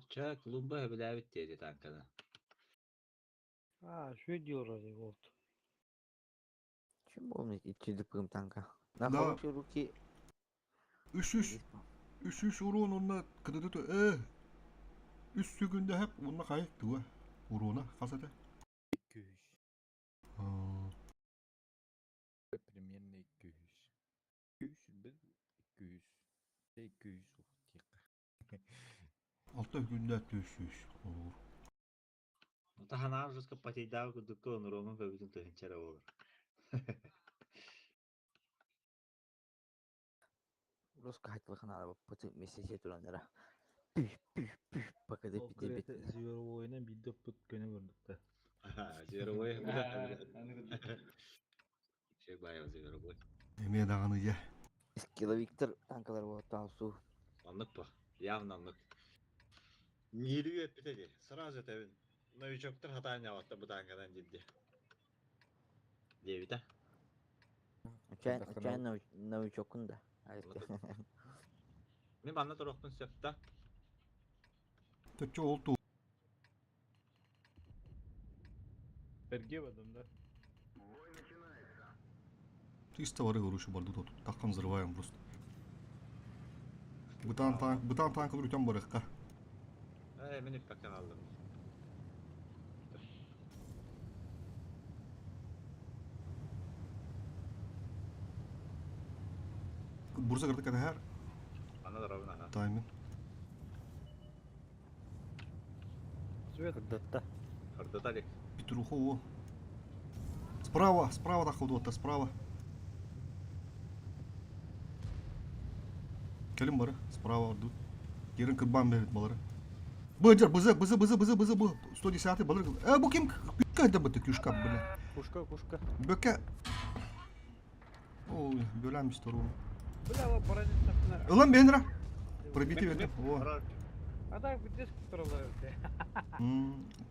Ча клумба биләбит диэти танканы. А, şu diyor orada oldu. Чем помнить идти до танка? На Да. хорошие руки. Үс үс үс үс уруун онна кыдыды э үс сүгүндө хеп онна кайык туа уруна хасата. 200. Примерно 200. 200 бір 200. 200 уқтиқ. Алта күндө түс үс olur. Таханаар жестко потейдаа кудукка онуруомун көбүтүн тыһынчара болор. Русска хотела надо пыты вместе все туда Пүш, пүш, пүш, пока Ол ты кырete Зверовойынан бидде пыт көнө көрдүк да. Зверобой. Şey bayağı зверобой. Эме даганы я. Скилловиктер танкалар вот там су. Аннык ба. Явно аннык. Нилүү эппите Сразу это новичоктор хатаан яватта бу танкадан дидди. Диэбите. Чай, чай новичокун да. Мен манна турохпун сөпта. Төчө ол ту. Берге бадым да. 300 бары көрүшү барды тут. Таккан взрываем просто. Бытан танк, бытан танк бүтөн барыкка. Ээ, мин иппэккэ хааллым. Бурса кырдык кэтэһэр. Ана дорогун аха. Тайминг. Свет. Кырдатта. Кырдата илик. Петруха о. Справа, справа таххудуотта, справа. Кэлин бары, справа ордут. Ерин кырбаан бэбит балары. Быдыр, бызы, бызы, бызы, бызы, бызы, бы. 110 балыр. Э, бу ким? Күйкә быты күшка, бля. Кушка, кушка. Бөкә. Ой, бөләм истору. Бля, вот баранец. Ылан бенра. Пробитие вердим. О. А так диск туралар.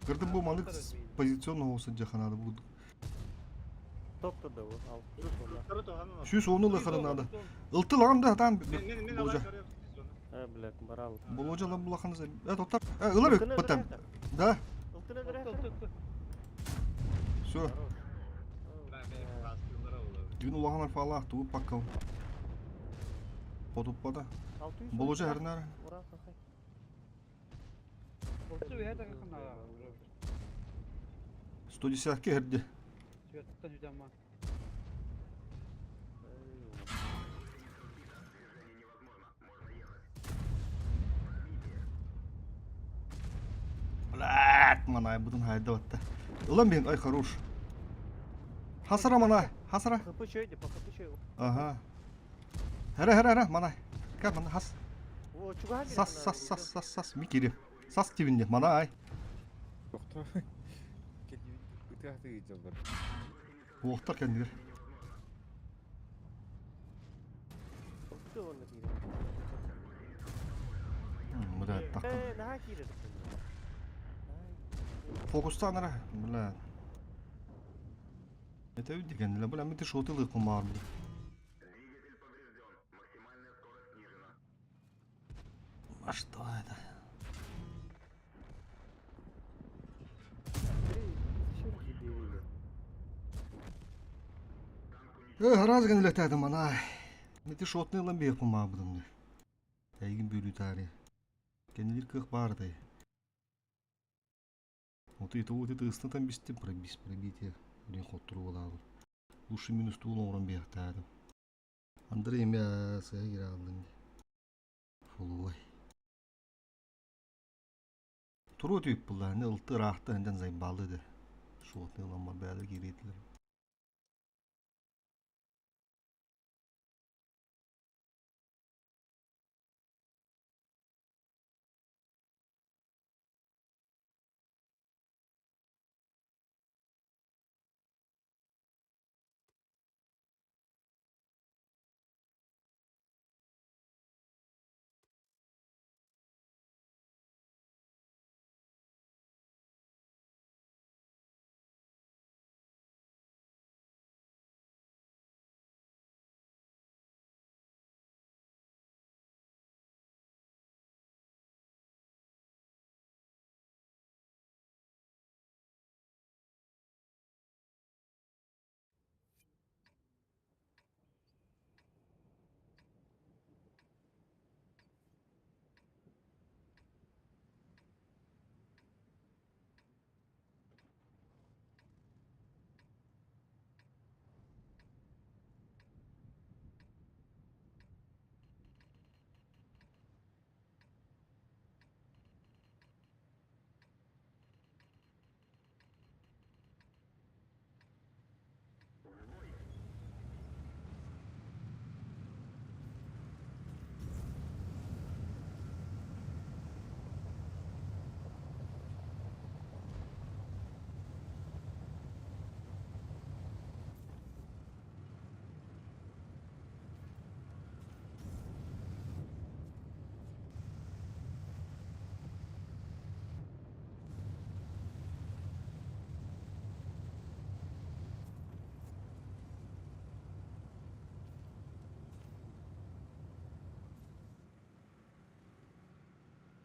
Кырдым бу манык позиционного садьяханада бу. Топ да вот. Ал. Сүүс оны лыхана надо. Ылтыл ам да там. Болжа. Э, блядь, барал. Болжа лам булаханы. Э, токтар. Э, ылар потом. Да. Все. Дün улахан арфала туып паккал. Потуппада. Болжа хернар. 110 херди. Блядь, манай будун хайда батта. Улан бин, ай хорош. Хасара манай, хасара. ХП чөйдө, по ХП чөй. Ага. Хара хара хара манай. Ка манай хас. О, чуга Сас сас сас сас сас микири. Сас тивинде манай. Тохто. Кедибин ытыахты ыдьаллар. Уохтар кендигер. Бля, так. Э, наха киирер. Фокустан ара, бля. Это дигәнле, бля, мин шоты лыкым бар бу. А что это? Э, раз генле тәдем ана. Мин шотны лам бе кума будым. Тәйгин бөлү тари. Кенелер кых бар дай. Вот это вот это ыстатан бисти пробис пробитие. Блин, ход туру Лучше минус туул оңорон биэхтаадым. Андрей мя сыга кире алдын. Фулуй. Туру түйіп бұлар, не ылты рақты әнден зайбалды де. Шуотны ламма бәлі киретілер.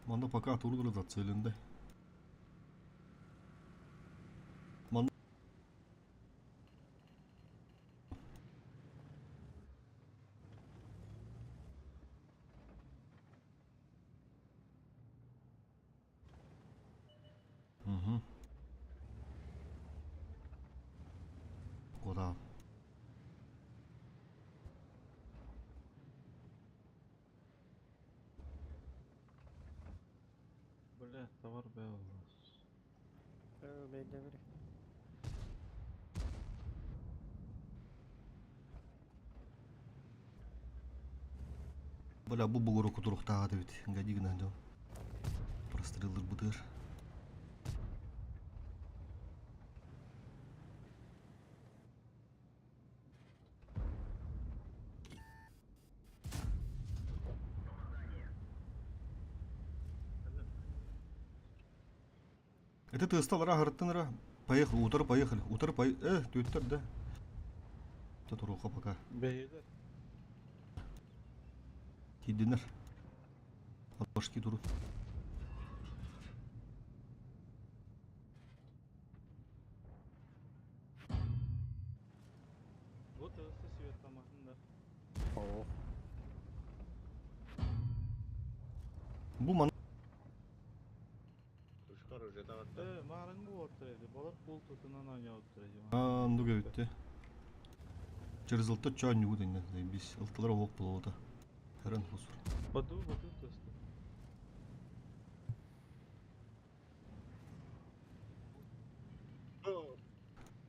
Манда пока турдура зацеленде. Манда Угу. Куда? Бля, товар бэйэлээх. Бэйдэ бери. Бля, бу бугуру кутуруктааҕа эбит. Гади гынан дьон. Простреллырбытыгар. Это тысталара аһарыттан Поехали, утары поехали, утары по... Түөттэр да. Татуруха пока. Бэйэлэр. Тиийдинер. Башки туру. Вот это свет тамахында. Оо. Бу ман Ушкар уже таватта. Э, маарыҥҥы уоттар эти. Балар пул тутунан оонньообуттар эти. Анду кэбитте. Через ылта чоон ньугу дэннэ. Бис ылталар оһуох буолуота. Хэрэн хусур. Баду баду тыста.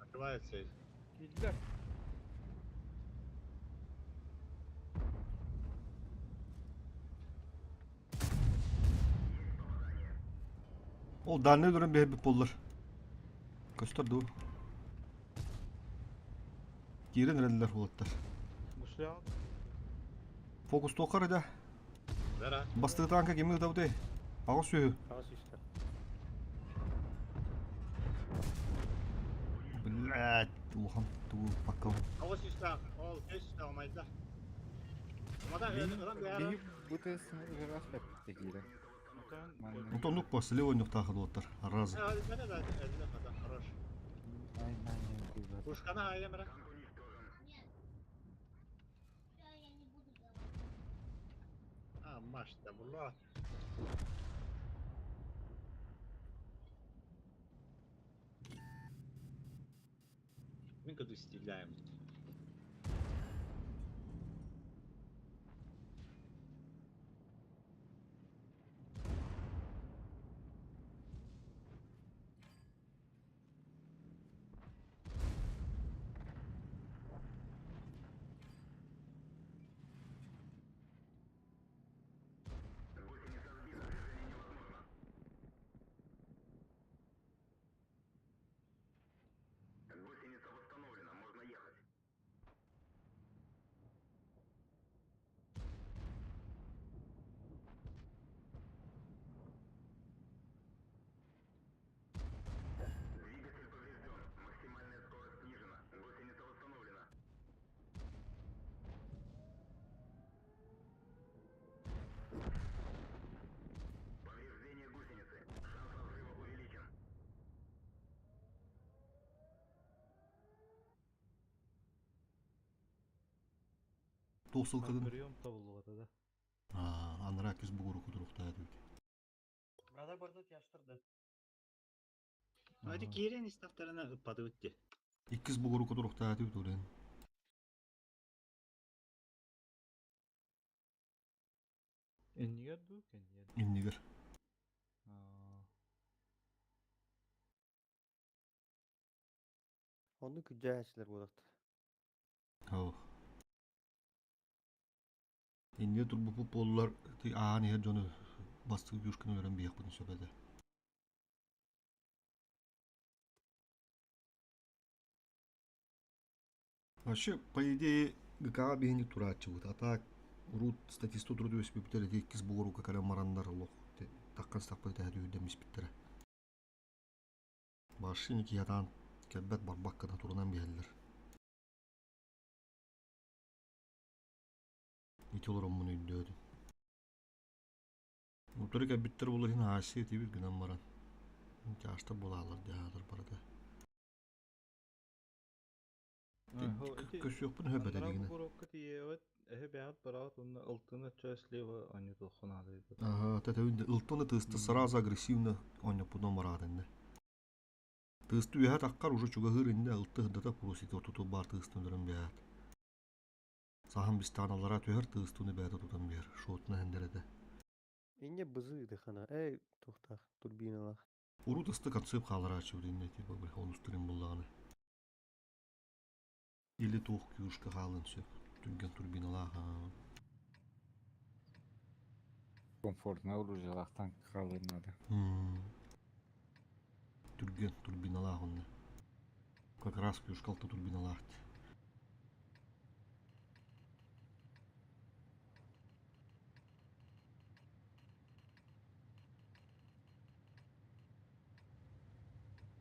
Открывается. Киирдилэр. Ол дальний өлөрөн биһэрбит буоллар. Көстөр дуу. Киирэн эрэллэр уолаттар. Гушлян. Фокус туоххар да. Зара. Бастыы танка кими ытабытай? Аҕыс сүһү. Аҕыс үстэ. Блядь, улахан тугу паккал. Аҕыс үстээх. Ол көс үстээх майда. Мата ыран бэйэр. Биһи бу тыасын ыраас бэппитте киирэн. Отон Онтон нук по слева нюхтаах уолаттар. Разы. Өлбөтө да өлбө хата хорош. Ай най куйбат. Пушкана айамра. А, маш да була. Мы когда стреляем. Туох сылкадын. Прием табыллыбата да. Аа, анараа кис бугуру кутуруктаа эбит. Брадar барда тяштырды. Hadi киирэн истахтарына ыппатыбыт дии. Иккис бугуру кутуруктаа эбит урен. Эннигер дуу, кэннигер. Иннигер. Аа. Онну күдьээчилэр буолахта. Оо. Иннигер турбуппут буоллар ти аан иһэр дьону бастык юшканы өлөрөн биһиэхпитин сөп этэ. Вообще, по идее, ГК биһини турааччыбыт. А так, урут статисту туру түбэспиппитэр ити иккис бугурука кэлэн мараннар олох таккан стаппыт этэһэ түһүрдэмиспиттэрэ. Машина киһатаан кэлбэт барбаккына турунан биһэллэр. Ити олороммун өйдөөтүм. Утары кэлбиттэр буолар иһин аасия этибит гынан баран. Чаашта буолаалар дьаһаатар барыта. Көсүөхпүн өһөбөт Анараа дигинэ. бугурукка тиийэбит, эһэ бэйэҕит бараҕыт уонна ылтыны чэ слева оонньотуоххун аадайбыт. Ага, тэтэбин ылтыны тыысты сразу агрессивно оонньоппутунан бараатынна. Тыысты үөһэ таххар уже чугаһыыр иннэ ылты ырдата просит ортоту баар тыыстан өлөрөн биһээт. Саһан бистаан аллараа түһэр тыыстыны бэйэтэ тутан биһэр, шотуна эндэрэтэ. Инне бызы дыхана, эй, тухтах, турбиналах. Урут ыстык отсып хааларааччыбыт иннэ типа бля онустарын буллаҕына. Или туох кюшка хаалын сөп, түргэн турбиналаах аа. Комфортно оружиелаахтан хаалыан наада. Түргэн турбиналаах онно. Как раз кюшкалта турбиналаах.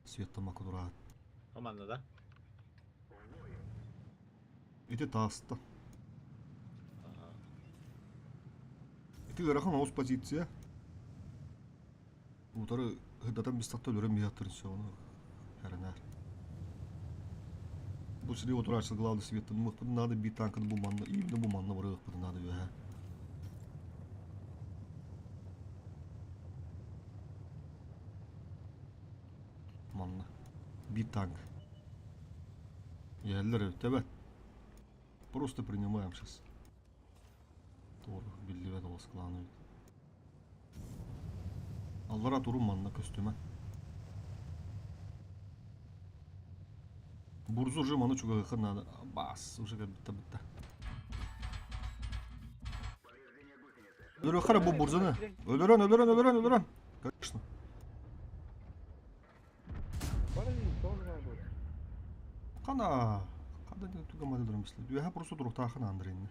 Света макудураат. Команда да? Ити тааста. Ити ыарахан оҕус позиция. Утары ыһдатан бистахта өлөрөн биһаттарын сөҕүнү эрэнэр. Бу сири отурааччы главный светтан мыхпытын наада биир танканы бу манна именно бу манна барыахпытын наада үөһэ. Манна биир танк. Иһэллэр эбит эбэт. Просто принимаем сейчас. Туор биллибэт олус клан эбит. Аллара турун манна көстүмэ. Бурзу уже маны чугаһыха надо. Бас, уже битта битта. Өлөрөхөр бу бурзуны. Өлөрөн, өлөрөн, өлөрөн, өлөрөн. Конечно. Қана қандай түгін мадылырым бисле. Үөһэ просто туруктаахын Андрейни.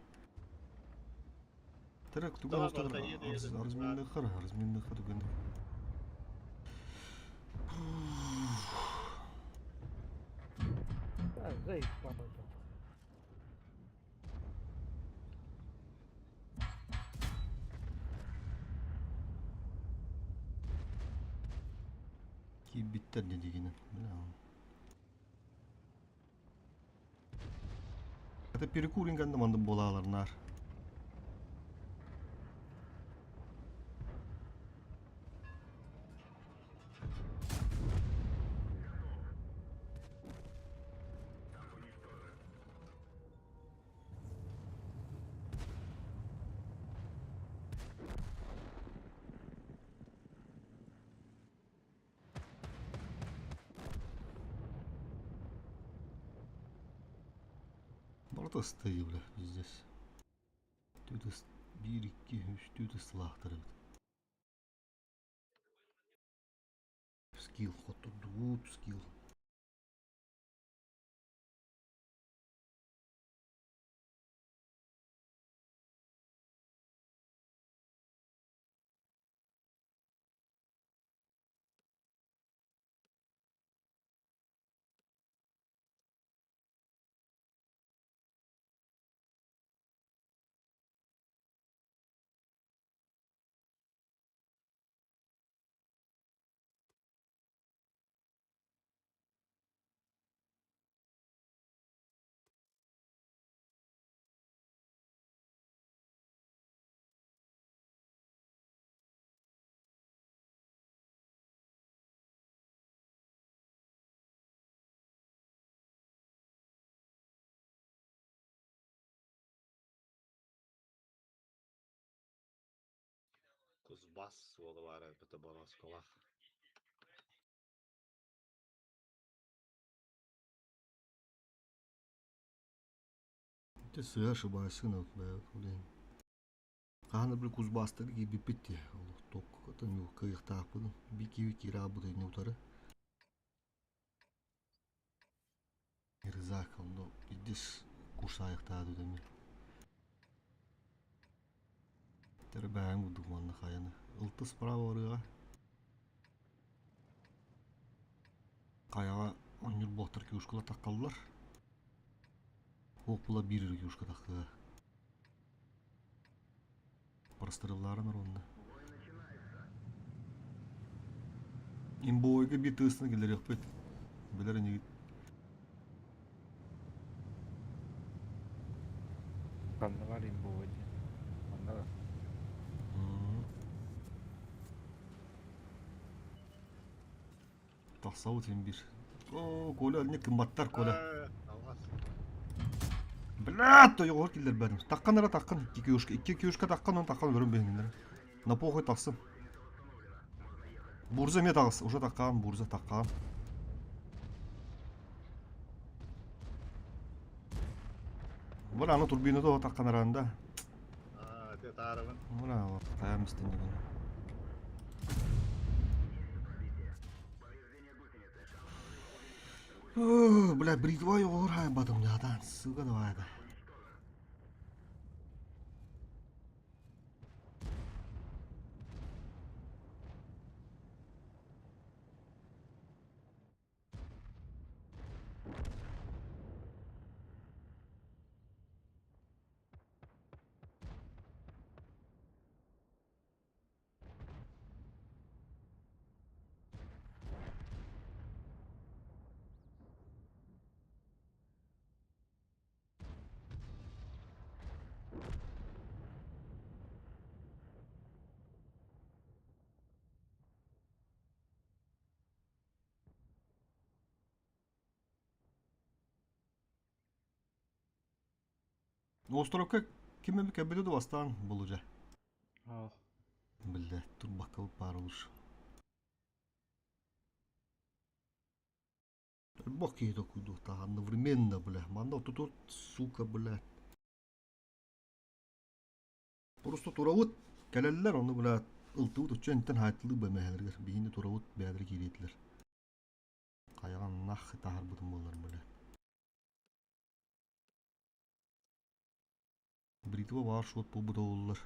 Терек түгэн устар арзминныхар, арзминныхар түгэн. Киирбиттэр дедигинэн. Это перекур инганда манды болалар Барыта ыстайы бля, пиздец. Түт 1, 2, 3, түт ыстылаахтар эбит. Скилл хотурдубут, скилл. Кузбасс уола баара эбэтэ Бороосколаах. Ити сыа ошибайсың блин. Хаһан били Кузбасстары киирбиппит дии. Олохтоох кыайыахтаахпын. Биир киһи киирэ аалбыт инньэ утары. Рызак онно иккис курсаайахтааты дэммит. Тэрбээҥ курдук манна хайаны. Ылтыс справа барыаҕа. Хайаҕа оонньуур буолтар киушкалар таххаллар. Суох була биир эрэ киушка таххыа. Простреллаарын уонна. Имбойга биир тыастан киллэриэхпит. Билэр инигит. Ханна бар имбой диэн? Манна да. Тахсабыт син биир. О, Коля, не кымбаттар, Коля. Алмаз. Блядь, тойоҕор киллэрбэтим. Таххан эрэ таххан, икки киюшка, икки киюшка таххан, он таххан өлөрөн биһиҥнэр. На похуй тахсын. Бурза эмиэ таҕыс, уже таххаан, бурза таххаан. Бара аны турбина тоҕо таххан аранда. Аа, те таарабын. Браво, таям истиннигин. Бля, бритва оҕор хайбатым дьаатаан, сука давай да. Островка ким эми кэбиле да бастаан булужа. Ах. Биллэ, турбакка баар олуш. Бог киһи токуйдуохтаах одновременно, бля. Манна тут, сука, бля. Просто турабыт кэлэллэр, ону, бля, ылтыбыт учча интен хаайтылыы бэмэһэлэргэр. Биһини турабыт бэйэлэрэ киириэтилэр. Хайаҕан нах таһарбытым буолар, бля. Бритва баар шот буолбута буоллар.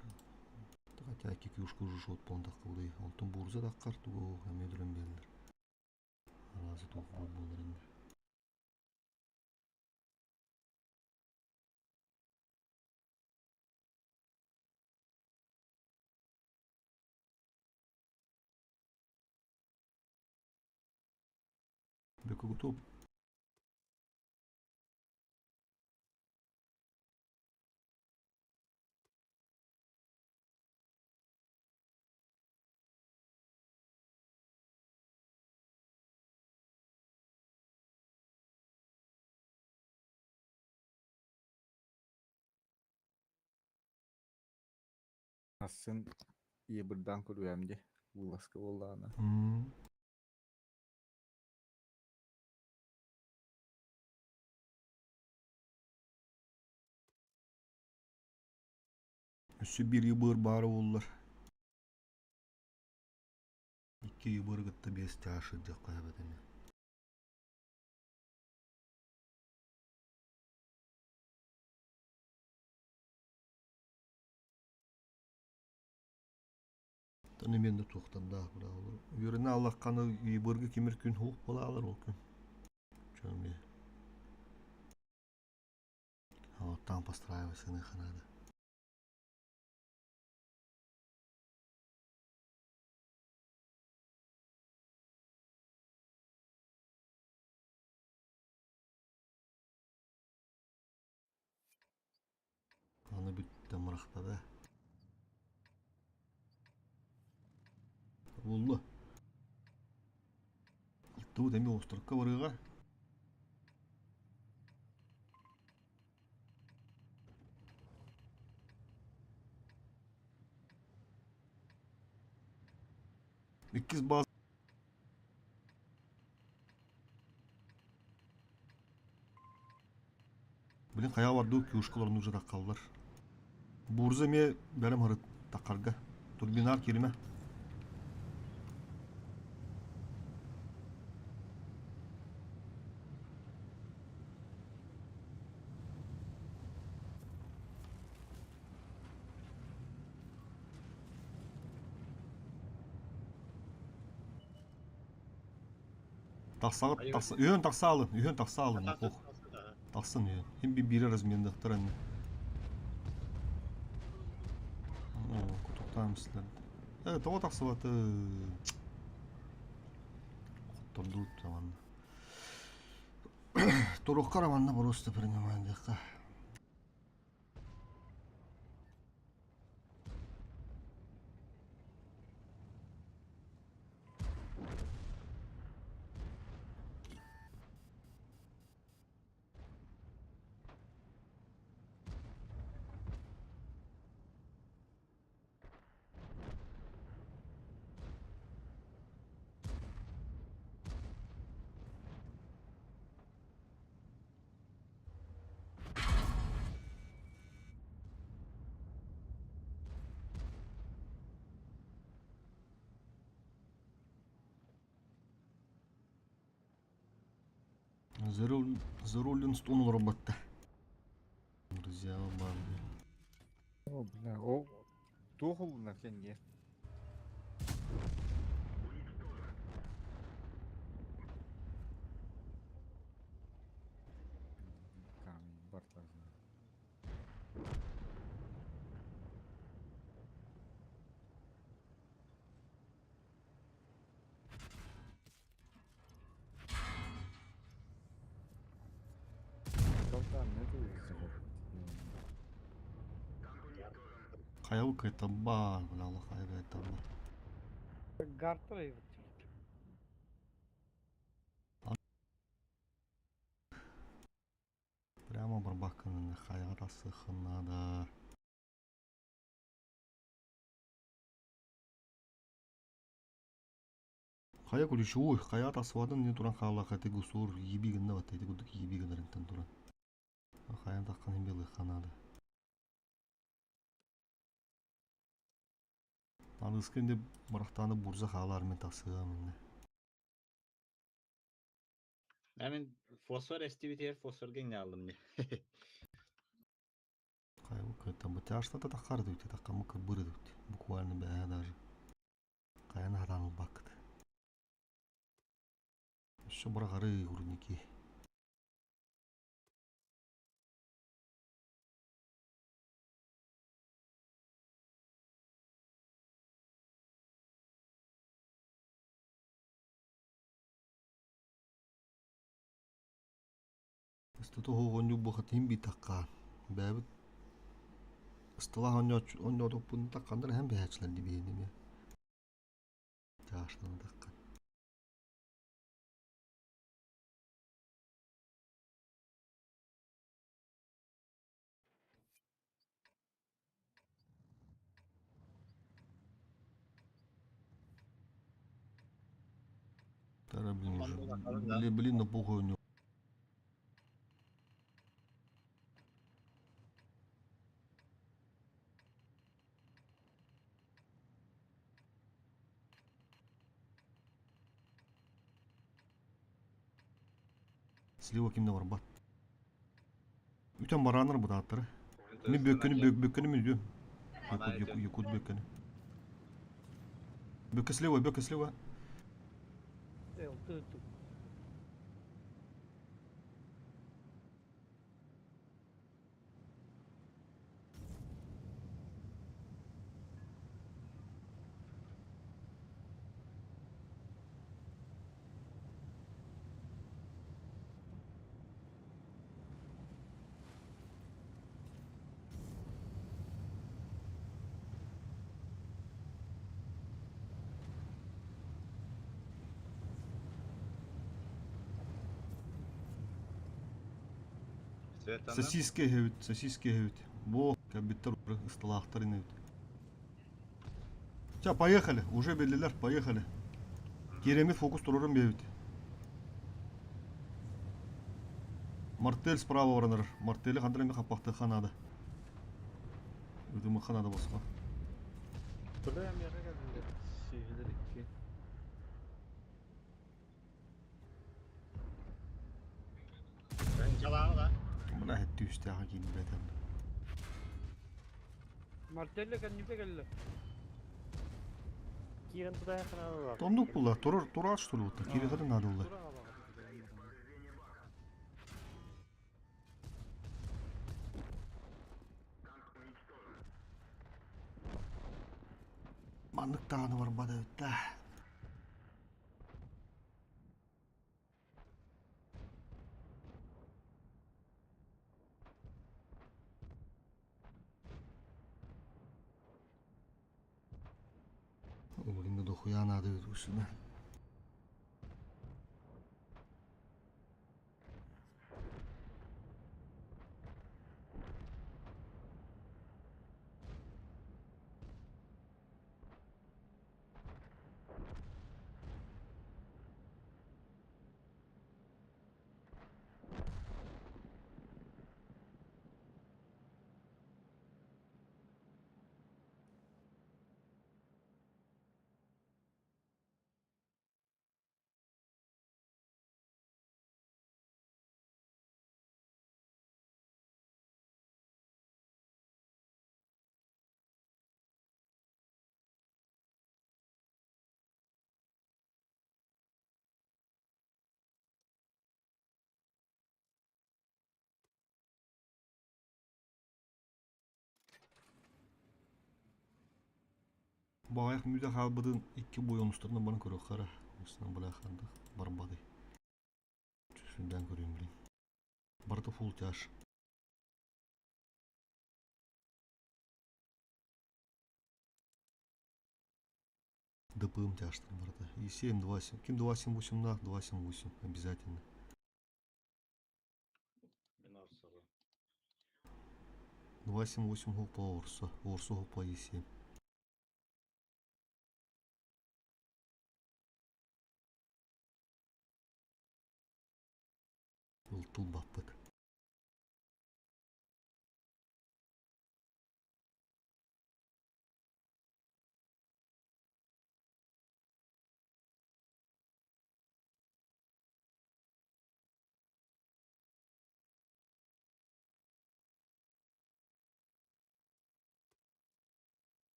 Хотя икки кюшка уже шот буолан таххыбытай. Онтон бурза таххар тугу эмиэ өлөн биэрэллэр. Араазы туох буолар инде. Бөкүгүтуп. Асын ебырдан көрүөм дии. Вылазка буоллаҕына. Өссө биир ыбыр баара буоллар. Икки ыбыры кытта биэс чаас сылдьыахха эбит ини. Таны мен да туохтардаах быраабылар. Үөрэнэ аллахханы ыбырга кимир күн хуох буолаалар ол күн. Чөмбе. Вот там постраивайся надо. Аны бүттэ мырахтада. Булла. Ылтыбыт эмиэ островка барыаҕа. Иккис баас Блин, хайа бардыы кюшкаларын уже таххаллар. Бурза эмиэ бэлэм һырыт таххарга. Турбинар киримэ. Тахсаҕыт тахса үһүөн тахса алын, үһүөн тахса алын, ох. Тахсан үһүөн. Хим би биир разменныхтар анны. Оо, кутуктаан мислэр. Э, тоҕо тахсыбаты? Хоттордуут манна. Туруккара манна просто принимаем диэххэ. The Rolling Stone олорботта. Друзья, барды. О, бля, о, туох улуна кенге. Камень бартазна. Хайа кайтаба, бля, Аллах хайа кайтаба. Гартер эбит. Прямо барбакканын хайа тасыхынада. Хайа ключевой, хайа тасвадын не туран хаала хаты гусур еби гынна бат эти кудук еби гынарынтан туран. Хайа таққан белый ханада. Аныскенде барахтаны бурза хаалар мен тасыга Мен фосфор эстибитер фосфорга не алдым не. Хайа кайтаба. Тяжта тахар дүйте, таққамы кыбыры дүйте. Буквально бә даже. Каян хадан бакыт. Еще барагары урники. Стото онню бохат хим битакка. Бәбит Стала онню онню топпун таккандар һәм бәһәчләр дип бейнеме. Тяштан таккан. Тара, блин, уже. Блин, блин, на похуй у него. Слива кимде бар бат. Үтен бараныр bu dağıtları. Ne бөккені бөк бөккені ми diyor. Якут якут якут бөккені. Бөкке слева, бөкке слева. Ты Сосиски хевит, сосиски хевит. Бо, кабиттер ыстылахтар инебит. Все, поехали. Уже белилер, поехали. Керемет фокус турурун бебит. Мартель справа ораныр. Мартели хандрами хапакты ханады. Өтімі ханады босқа. Бля, меха келдилер. Сүйелер икки. Çalağına da. Бля, хетти үстәға кейін бәтем. Мартелле кәннипе келле. Кирен туда ханада. Тондук була, турur, турар что ли вот. Кире хадын надо булла. Маннык тағаны бар бада өтті. Блин, дохуя надо өтушына. Баҕайах мүтэ хаалбытын икки бой онустарынан баран көрүөххэ эрэ. Онустарынан бля ханнык барбатый. Сүрдээн көрүөм билин. Барыта фулл тяж. ДПМ тяжтар барыта. И 7, 2, 7. Ким 2, 7, 8 на, 2, 7, 8. Обязательно. Мин орсору. 2, 7, 8 хопа орсо. Орсо хопа и 7. Ылтыл баппыт.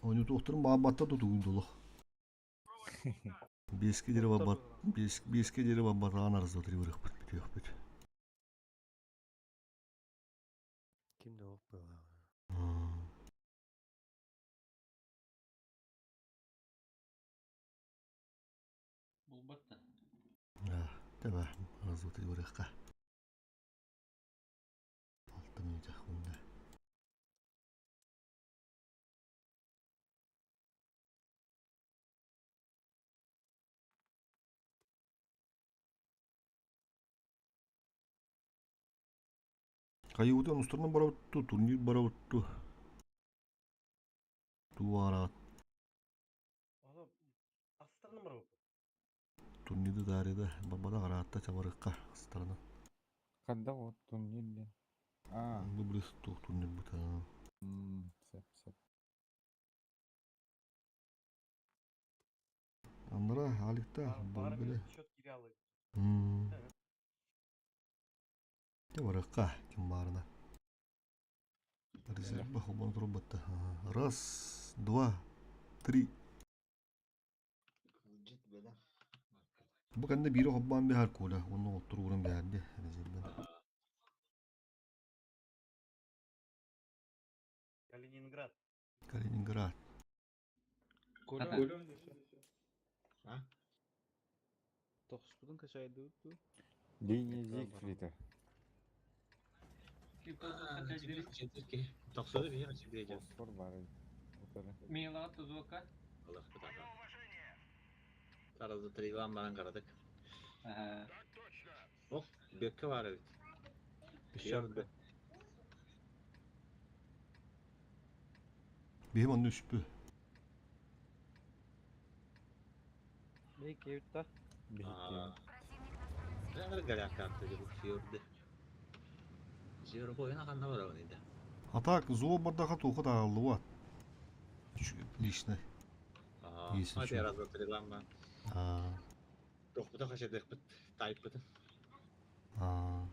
Ойнотуохтарын баҕарбаттар да тугун долох. Биэскэ диэри барбат, биэскэ диэри барбатаҕын арыздатыры барыахпыт, бүтүөхпүт. Ким да ол быһалаах. Булбат да. Тэбэ, арыздатыры барыахха. Алта минута уонна. Хайыыбытын устарынан барабыт турнир барабыт Туу араат. Турнирды таарыйда барбатах араатта чабарыкка астарынан. Ханна ол турнир диэн? Аа. Бу били туох турнир быта. Сөп сөп. Аннара Аликта били. Чабарыкка ким баарына. Резервбэ холбоно турбатта. Раз, два, три. Бу кэннэ биири холбоон биһэр Коля, уонна оттур ууран биһэрди резервбэн. Калининград. Калининград. Коля, А? Тохспутун качайдыбыт дуу? Линия Зигфрида. Тохсуду биһи хачы Фосфор бар. Утары. Милаға тузука. Аллах бутака. Таразы трилан баран карадык. Ох, бөккө бар эбит. Песчанка. Биһим онно үспү. Бей кевитта. Бир горяк карта деп фьорды. Жер бойына канда бар еді. А так, зоо бардаха туха тааллыбат. Лично. Ага. Есін Ати разы трилан ба. А. Тохпута хачы бит тайп бит. А.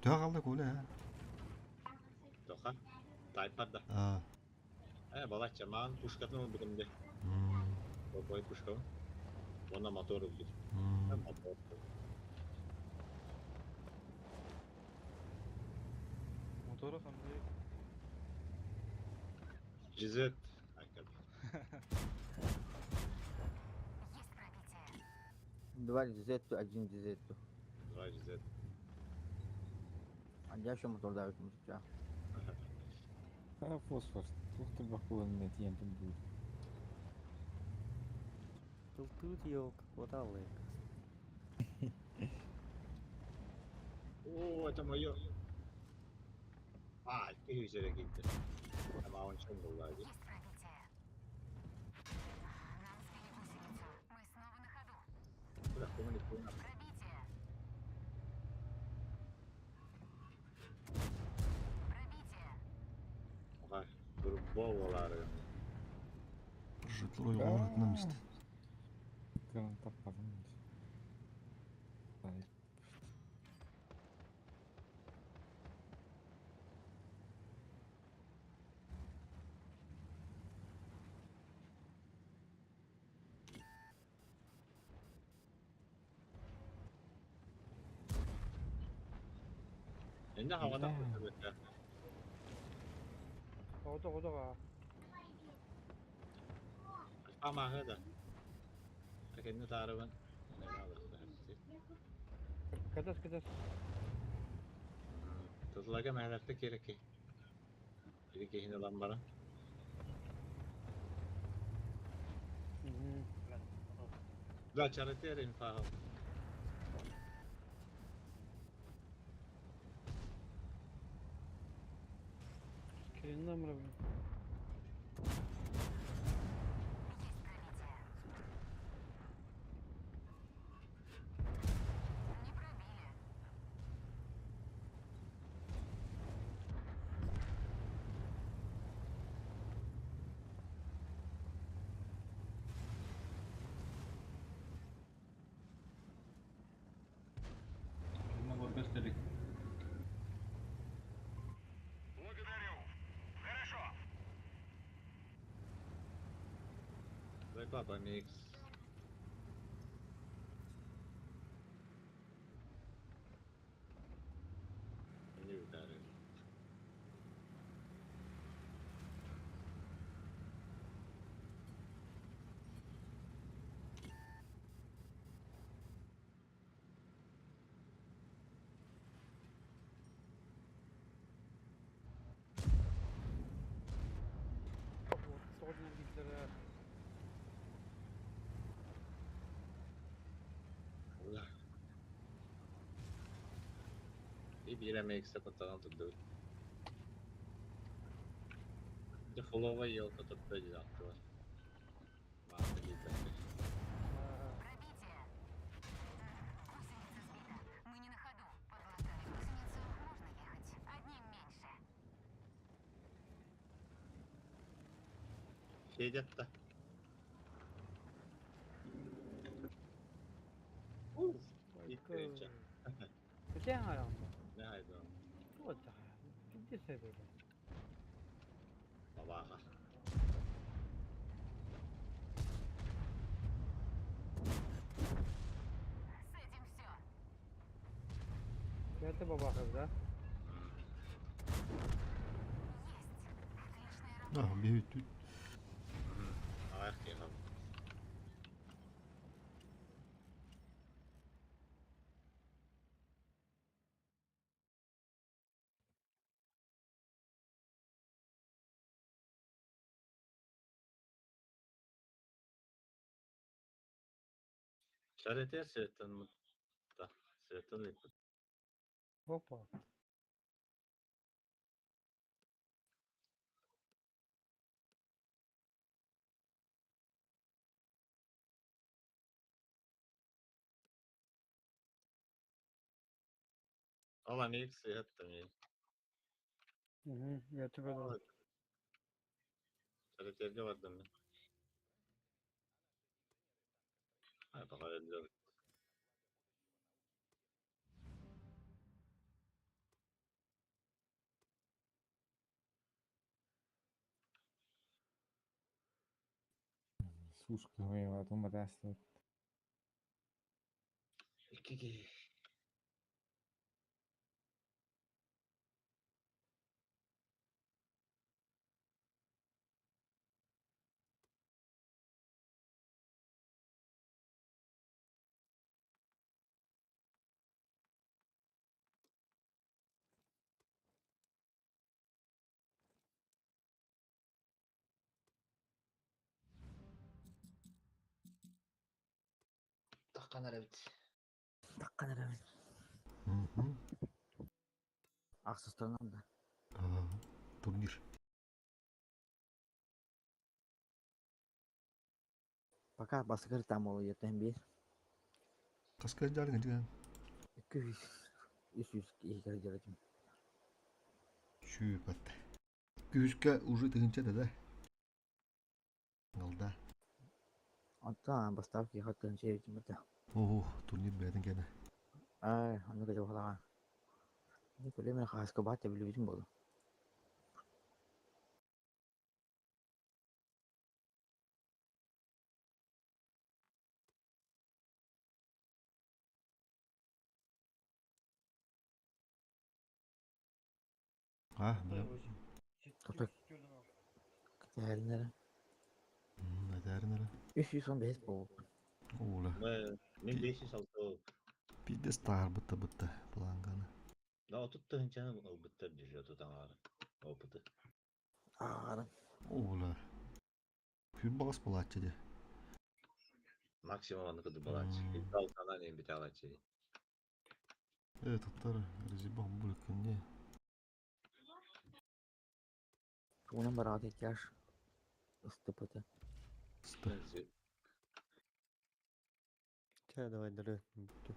Төһө хаалла Коля, а? Тоха. Тайп бар да. А. Э, балача ман пушкатын бүгүндө. Бой пушка. Онна мотор убит. Мотор. Мотора хандай. Жизет. Акад. Два DZ, один DZ. Два DZ. А я еще мотор давит музыка. А фосфор. Тух ты бакулан тиен тут. Тут елка, вот алык. О, это мое. А, ты üzere gitti. Ama onun için buradaydı. Bırak bunu koyun. Ага, турбовалары. Житло ойгонор месте. Кырын таппадым. Ай. Енді havada Ода ода. Ama da. Kendi tarafın. Кадас кадас. Tuzlaga məhəllədə gerek ki. Bir kehin olan bana. Да, чаратер инфа. Скринна мрабы. Bunu gösterdik. Папа Микс. Не ударил. Тоҕо дииллэрэ И биир MX-е куттанан турдубут. Дьэ фуловай елка турда дии аттыбар. Маата киирбэттэр. Федя да. Иккиринче. Битэн араанда. Не haydi. Туох Биир сэбэбэ. Бабаха. Бэйэтэ бабаахыр да? Да, биһи Ах, я Чарете сеттен mutta сеттен lippu. Опа. Ала микс сеттен. Бэйэтэ бэдэ. Чаретерге бардым мен. Ай, пока эллер. Сушка моя, а то Икки Таккан эрэбит. Таккан эрэбит. Ахсыстарынан да. Турнир. Пока баскыр там ол ертен бир. Каска жарың деген. 200 300 киһи жарытым. Сүүпэт. Күүскэ уже тыгынча да. Алда. Онтон бастаав киһи хаттан чэбитим бата. Ого, турнир бэдин кene. Ай, аны кэ жохалаҕа. Ни көлөмө хааска баат билбитим болу. А, бля. Топек. Кэтээринere. Эдэринere. 315 болу. Ола. Мен 506 Пиздец таар бытта бытта планганы. Да, отут тыһынчаны ылбыттар дьүһү отут аҥаары. Опыты. Аара. Ола. Күн бағас болааччы де. Максимум аны кыды балаачы. Алтанан эм бите алаачы. Э, туттар резиба булыкынне. Тугунан бараат этяш. Ыстыпыты. Сты. Чэ, давай, дыры.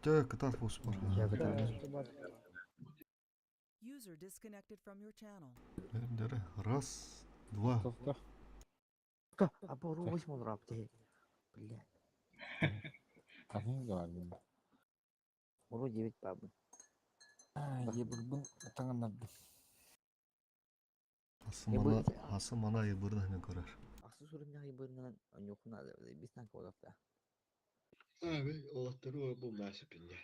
Чэ, кытаат фосфор. Я кытаат. User disconnected from your channel. Дыры. Раз, два. Тоқта. А бору восьмой рап те. Бля. Атын говорим. Уру 9 бабы. А, ебурбун таңаннарды. Асы мана, асы мана ебырны хмен көрөр. Ахсы Уус урунаҕы бырынан онньуоххун наада бис танка буолуохтаах. А, бил олаттары бу мәсіпінде.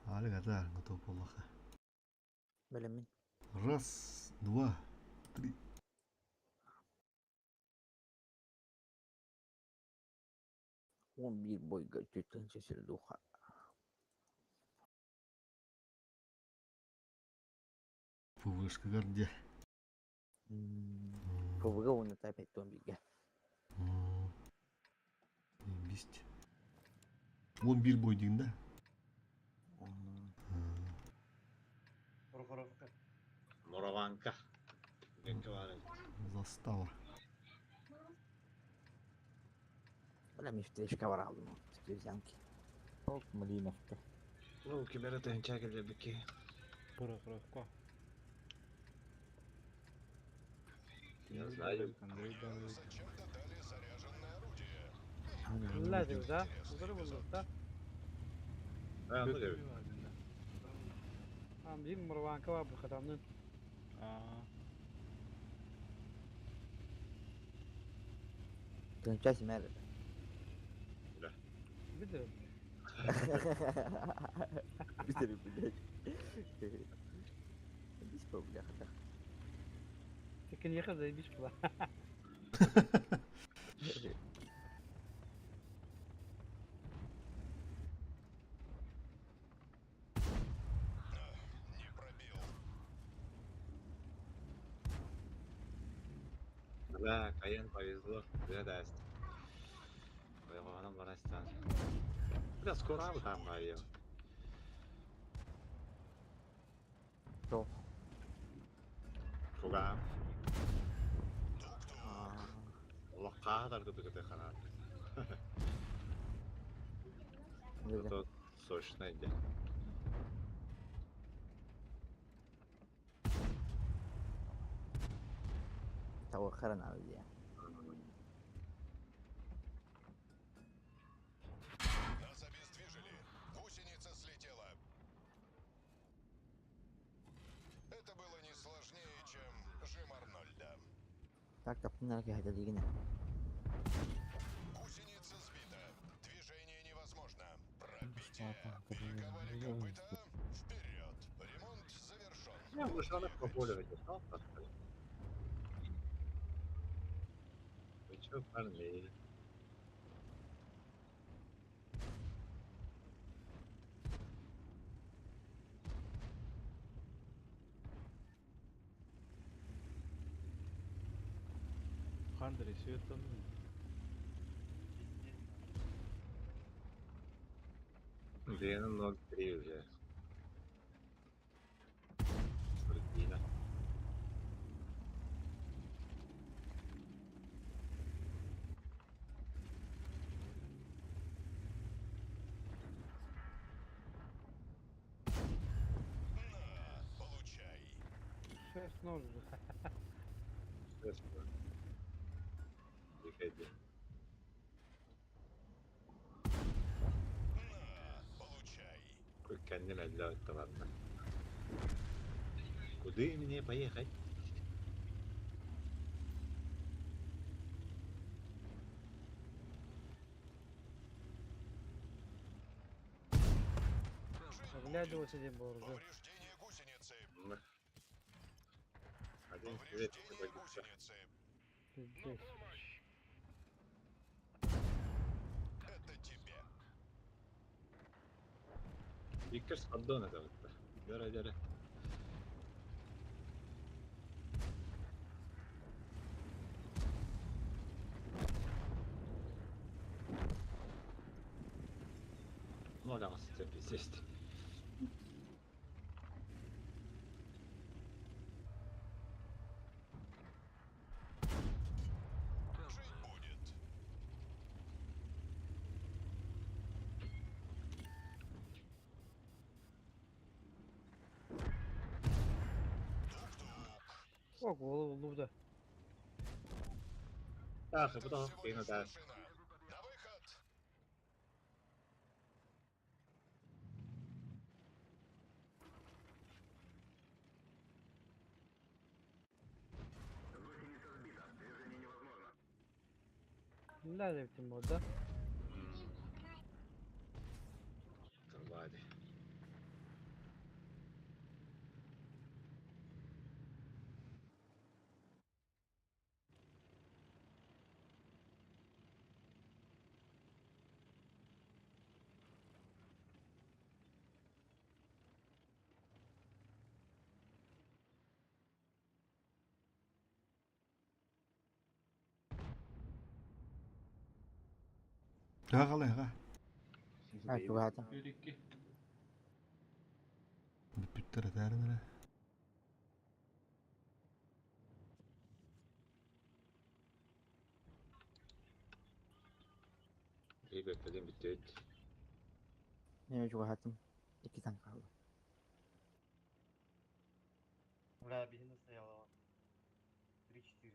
Али гата, готов буоллаха. Бэлэммин. Раз, два, три. 11 бойга 4 сир духа. ПВшка где? ПВГ уонна тайп 11-гэ. Бист. 11 бой дейін да? Прохоровка. Мурованка. Генке бар. Застава. Бля, мифтрешка бар алдым. Стрелянки. Оп, Малиновка. Ну, кимера тыһынча келебики. Прохоровка. Я знаю. Андрей Давыдов. Лазер, да? Удары булдuk да. А, ну, говорю. Там bir Murvanka var bu kadar. Аа. Тыһынча симэр. Да. Bilir. Бүтэр, блядь. Бис по бля хата. Tekin yakın da bir bula. Да, Каен повезло. Да, даст. Ой, оном барастан. Бля, скоро бы там байы. Тоқ. Фуга. Лаққадар кытыгыты ханат. Зато сочно иде. Тавахаран алия. Нас обездвижили. Гусеница слетела. Это было не сложнее, чем жим Арнольда. Так, таптынар кэһэтэ дигинэ. Гусеница сбита. Движение невозможно. Пробитие. Танка, Перековали копыта. Вперед. Ремонт завершен. Не, вышла по полю идет. Вы чё, парни? Хандри, светланы. Блин, 0-3 уже. Прикинь. На, получай. 6-0. Сейчас, Приходи. На, получай. Kendime 50 ладно. Куда мне поехать? Оглядывался день был уже. Повреждение гусеницы. Один свет Повреждение гусеницы. Пиздец. Это тебе. Иккерс поддон это вот. Дара, дара. Ну, да, сесть. Жить будет. Ок, ол булду. Так, Это bu da всего yine лишь да. машина. На выход! Nerede bittin bu arada? Hadi. Ха ха. Ha чугаһаата. 1-2. Бүттер этәрин İyi bekledim bitti. Мен чугаһаатым. Икки танк хаалла. Бля, бигина стояла. 3-4.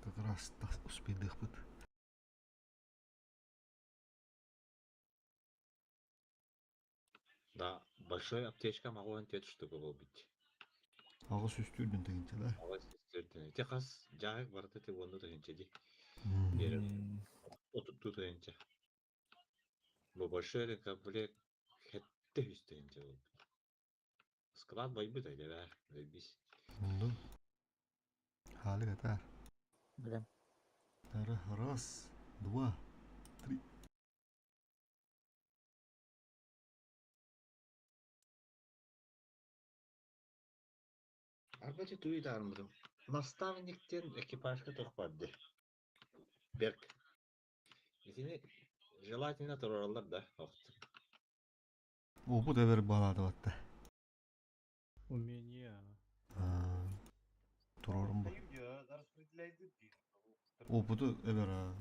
Как раз успейдыхпыт. Да, большой аптечка могу он штука был быть. Ағыс үстүрдүн тегинче да. Ағас үстүрдүн. Те хас жаак барда те онду тегинче ди. Берер. Отутту тегинче. Бу большой комплект хетте үстүнче бол. Склад байбыт айда бär. Бис. Мунду. Хали катар. Билем. Раз, два, три. Арбачы туй дармыдым. Наставниктен экипажка тохпарды. Берк. Итини желательно туралар да. Охт. О, бу да бер балады батта. Умение. Турорум бу. О, бу да эбер.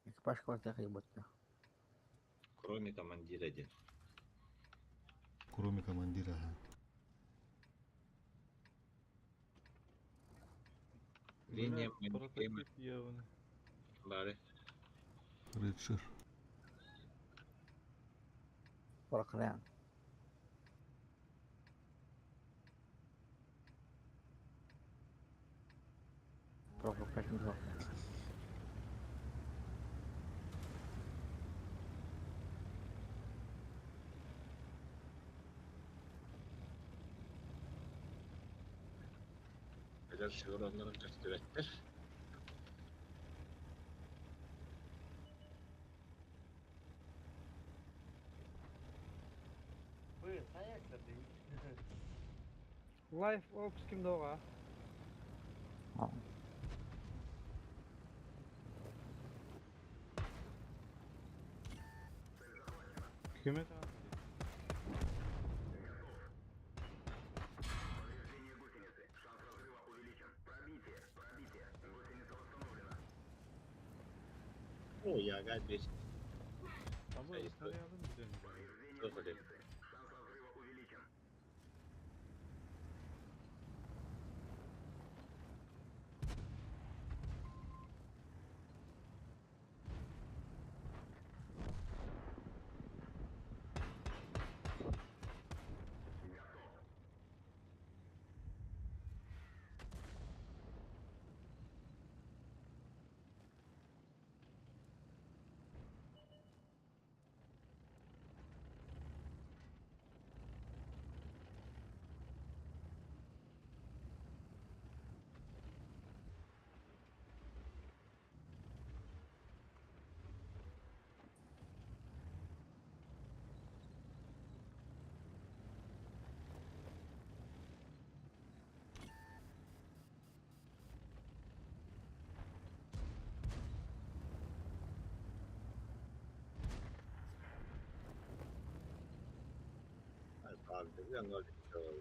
Экипаж квартира хайбатта. Кроме командира один. Кроме командира. Линия Прототип явно. Бары. Рыцарь. Проклян. Проклян. Эдер шыгыр оннорон көстүбэттер. Life Ops kimde o? Kime tamam? О, я гадбес. Ama sarayalım gidelim. Çok önemli. Abi, yanlar bitiyor.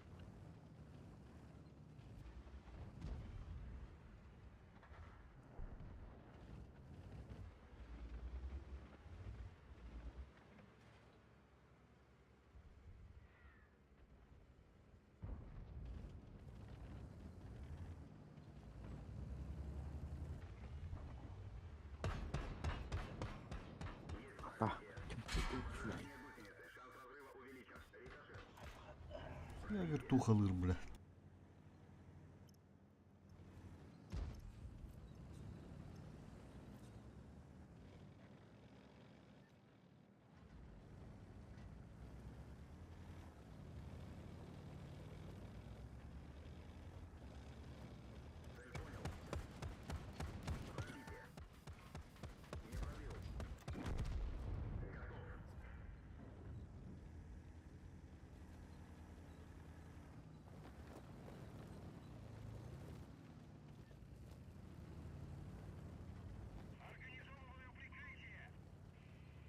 Я вертухалыр, бля.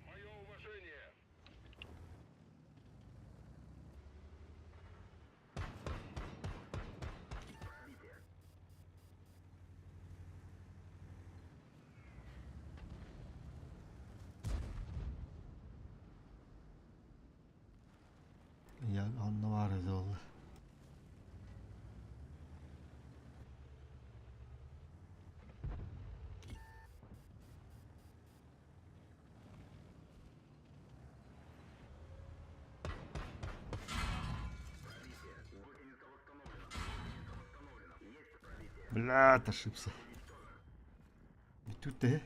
Мое уважение! Я анна var edi valla. Бля, ошибся. Тут ты.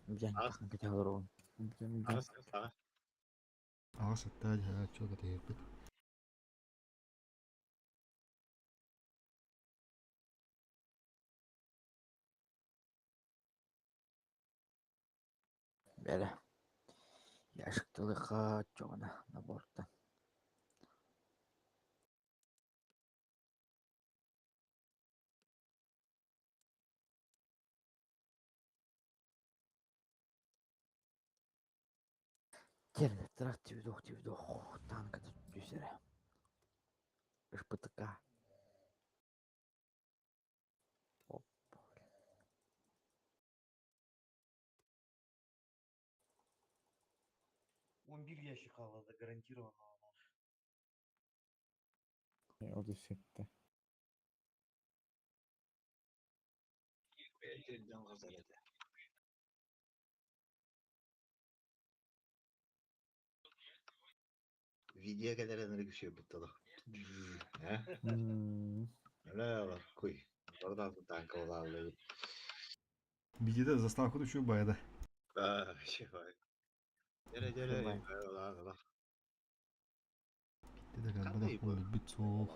Бжан, категорию. Аас саҕа. Ага, саттаа, чё категория. Бәрі. Яшықтылыққа чоғына наборта. Термин, трак, тивдох, тивдох, танк, түсірі. ШПТК. Оп. Он бир ящик алды гарантированно. О да сетте. Видео кэлэрэн эрэ бүттэ Э? Ала куй. Барда танка олаалы. Видите, заставку еще байда. Аа, шеф. Дere дere олаалы. Деде калбада кол бит соох.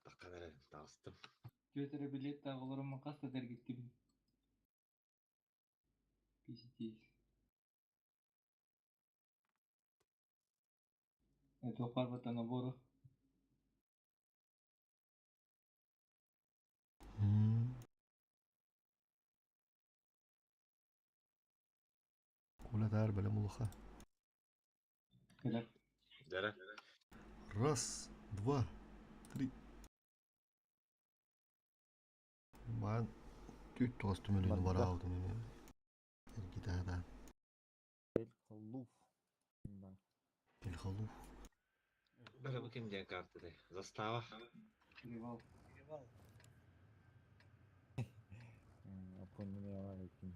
Таккан эрэ таастым. Түөтэрэ билиэт тааҕыларым хас да тэргиттибин. Пиздец. Это парвата набору. Коля таар бэлэм улаха. Кэлэр. Дere. Раз, два, три. Баан түт тоғыз түмөлүнү бара алдым эми. Гитарда. Элхалуф. Да. Элхалуф. Бere bu kim diye kartı Zastava. Перевал. Перевал. Опонемия екен.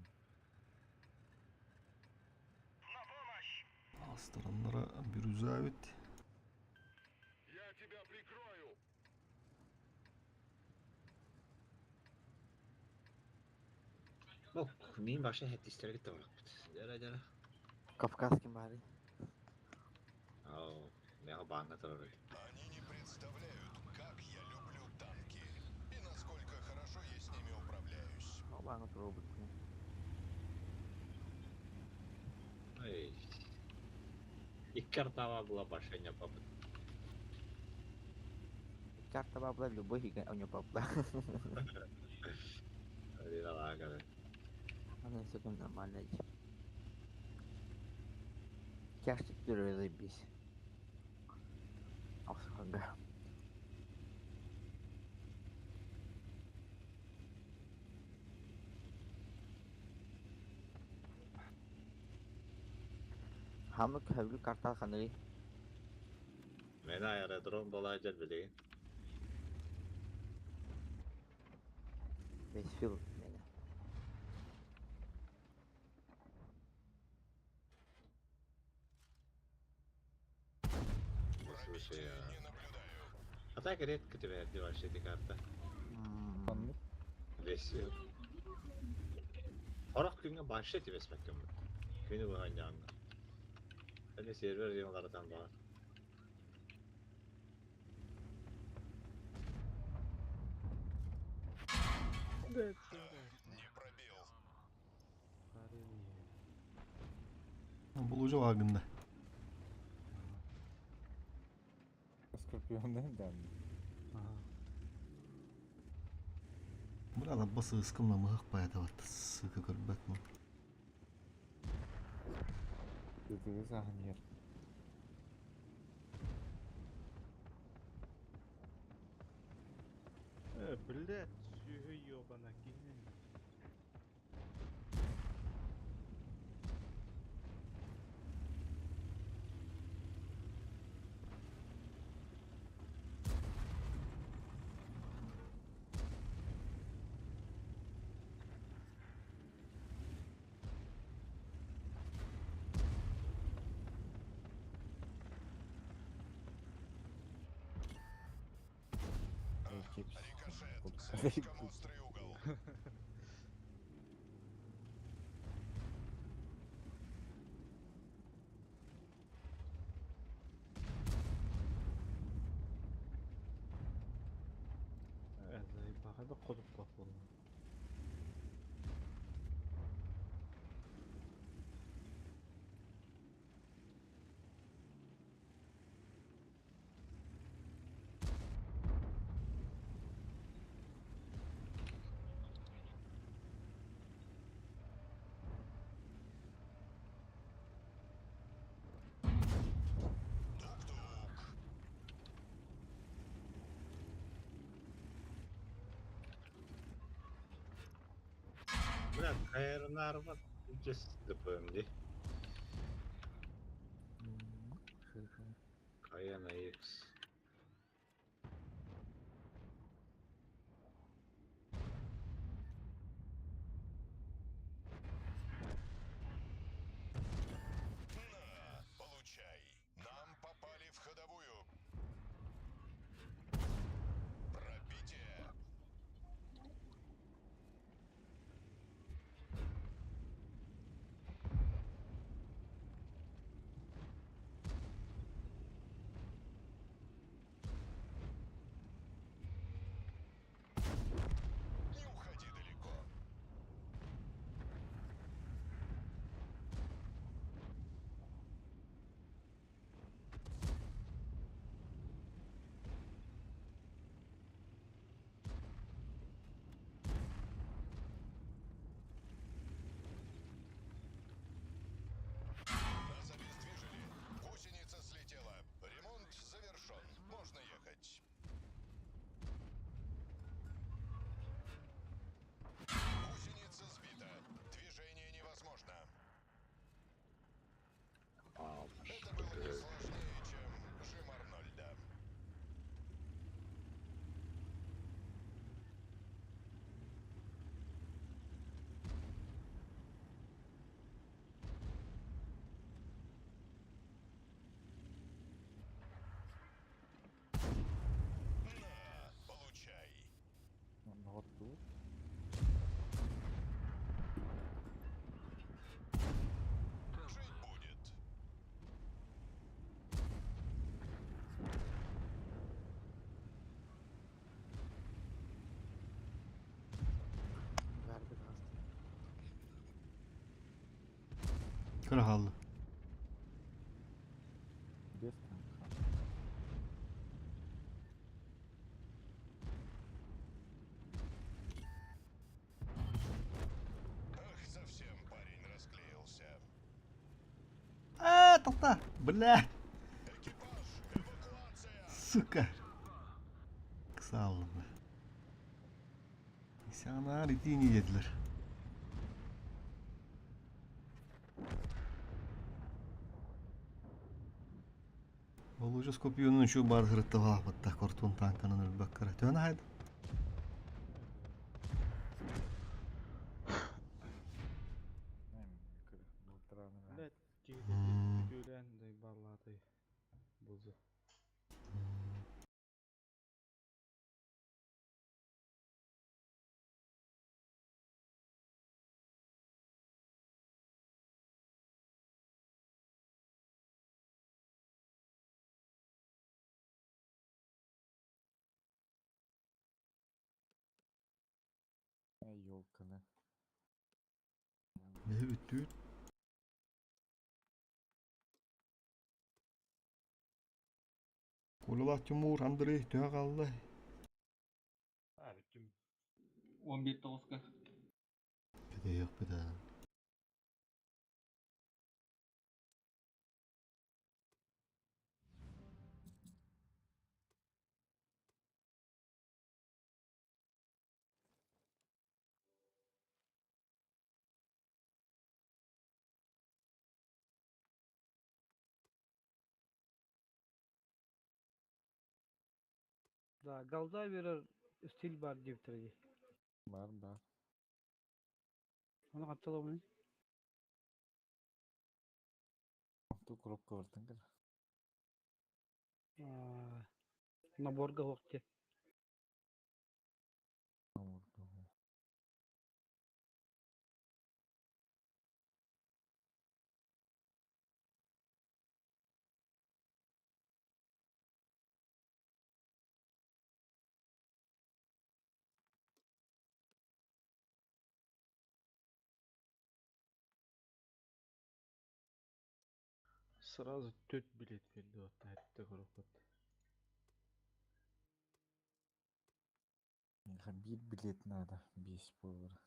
Астараннара бирүза бит. Я тебя прикрою! Бок, мин баша хеттистер гитте баракпыт. Дere дere. Кавказский бары. Ау, мега бааңа турар. Они не представляют, как я люблю танки и насколько хорошо я с ними управляюсь. Обаны туру Ай. Икки артава була башня папыт. Карта бабла, любой у него бабла. Рилага. Она все там нормально. Тяжкий первый заебись. Ага. Хамык хөбүлү карта ханыгый? Мен аэродром балаадьар билигин. Весфилд мене. Слушай, а так редко тебя одеваешь эти карты. Ханнык. Весел. Хорох күҥҥэ вообще түбэспэккин. Күнү быһа оонньооҥҥо. Эми сервер диэн уларытан баар. Не пробил. Булужа вагында. Скорпионда да. Burada bası ıskımla mıhık bayada var. Sıkı көрбөт му. Тытыгы сахан ер. Э, блядь, сүһү ёбана киһин. Рикошет. Слишком острый угол. Э, заебаха да ходуп болду. Тук-тук. Бля, КРНР ДПМД. КНХ. На, получай. Нам попали в ходовую. Пробитие. Не уходи далеко. Нас обездвижили. Гусеница слетела. Ремонт завершен. Можно ехать. Гусеница сбита. Движение невозможно. Это было не сложнее, чем жим Арнольда. На, получай. Вот тут. Жить будет. Verdi kastı. Kara Без танка. Ах, совсем парень расклеился. А, толта! Бля! Экипаж, эвакуация! Сука! Kısa aldım be. İnsanlar itiğini yediler. Ол уже Скорпионун şu бар хырытта балапытта кортун танканын өлбөккөрө. Төн хайд. Блядь, күлән дай баллатай. Булды. Ёлканы. Ne bitti? Кулалах Тимур, Андрей, төһө қалды. Ha bütün 11 тоғызға. Кеде yok bir daha. Да, голда берер стиль бар деп тұр. Бар, бар. Оны қаттала мұны. Ту коробка бартын кір. Наборға оқты. Сразу төт билет берді вот хәтта коробка. Бир билет надо, 5 болар.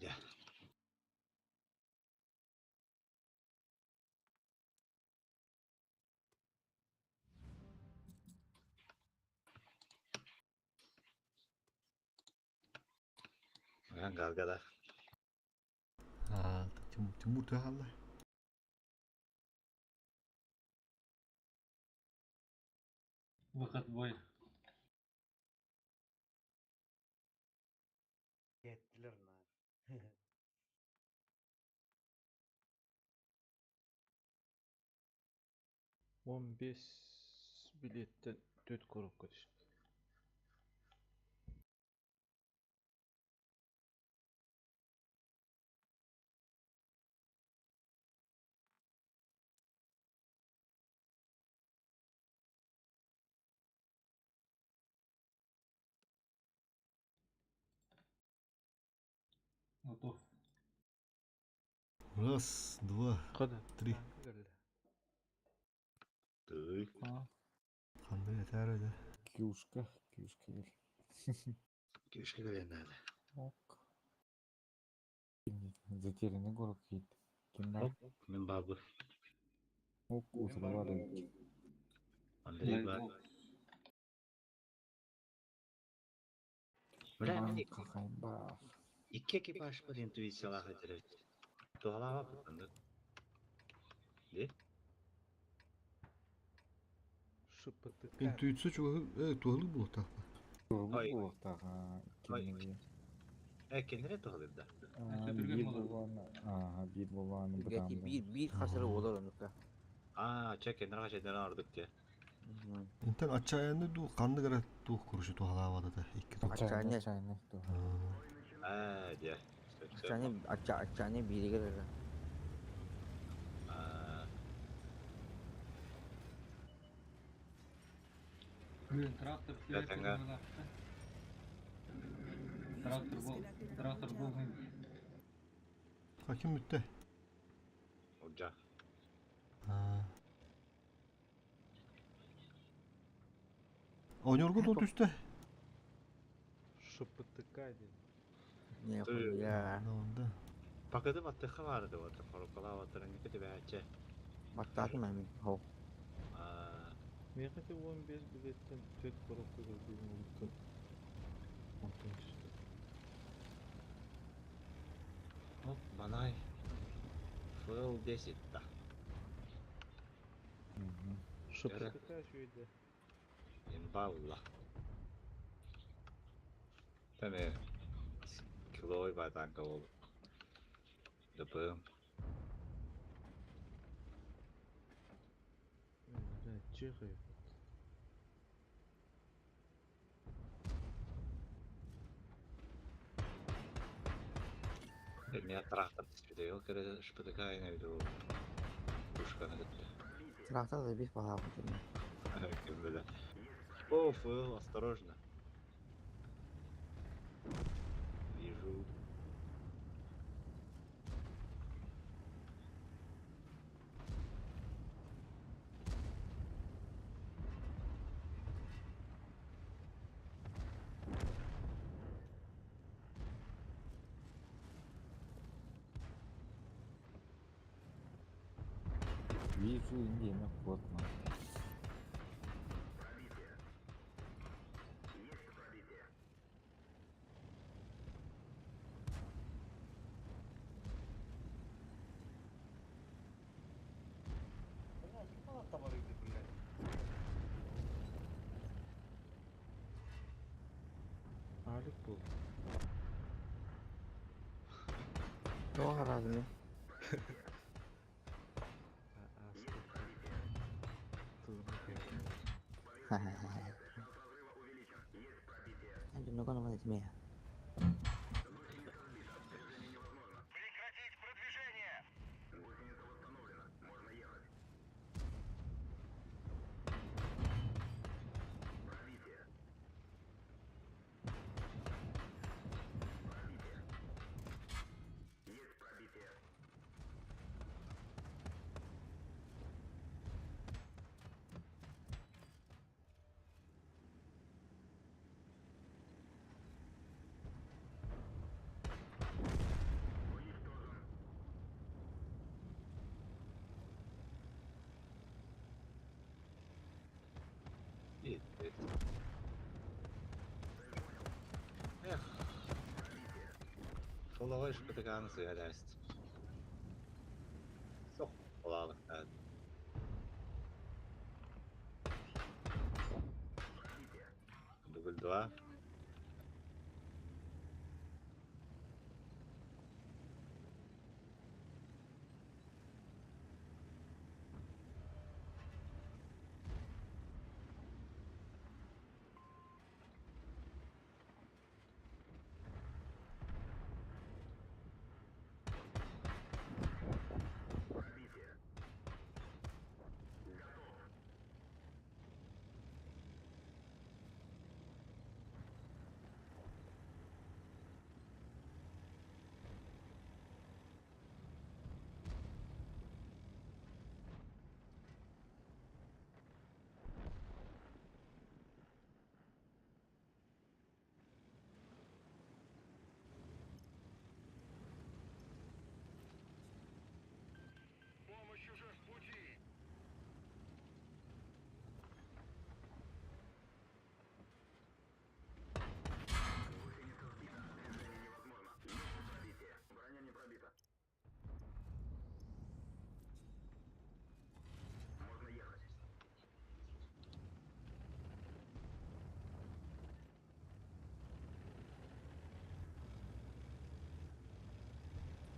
Дьэ. Ан галгада. А, Тимур төһө қалды. Выход в бой. yettiler na. 15 билеттен төт коробка түшті. Готов. Раз, два, Қада. три. Тый. Қандай әтәрі де. Кюшка, кюшка кел. Кюшка кэлэн надо. Ок. Затерянный город кейт. Кимнар? Оп, мен бабы. Ок, утро бар. Андрей бар. Бля, мен Какай бар. икки экипаж бар интуициялаах этэрэ. Туалаба бутанды. Де? Шыппытык. Интуиция чугы, туалы булу тақпа. Ой. Болуқтаға Ой. Э, кенере туалырда. Bir болғаны, аха, bir болғаны Гәти бир бир хасыры олар онука. А, чэ кенере хашеден ардык те. Интен отчаянный ду, қанды қара ду күріші туалабады да. Икки ту. Отчаянный. Отчаянный. А, де. Отчаянный, отчаянный биригер. А, Блин, трактор все Да, таңга. Трактор был, трактор был. Хаким үтті. Оджа. Оонньуурга туох түстэ? Шыппыттыкка диэн. Не хуя. Да. Пакеты баттыхха баары да баттар, хоруккалаабаттарын китибээччэ. Баттаатым эмин. Хо. Миэхэ ити 15 билеттэн 4 коробка көрдүүм улуттан. Онтон түстэ. Оп, банай. ФЛ 10 да. Шыппыттыкка үчүгэйдэ. Имбалла. Тане килой батанка ол. Дапым. Бля, чехай. Меня трактор түспүтэ, ол кэрэ шптк айна виду. Пушканы кытта. Трактор забить палабы. Ким билэр. О, ФЛ, осторожно. Вижу. Вижу Индия плотно. Бля, не надо товары, блядь. Алик был. Тоҕо разми. Антон, ну надо тебе. И Эх. Фоловой шптк-ны сыгаласт. Сох, балалыктан. Дубль 2.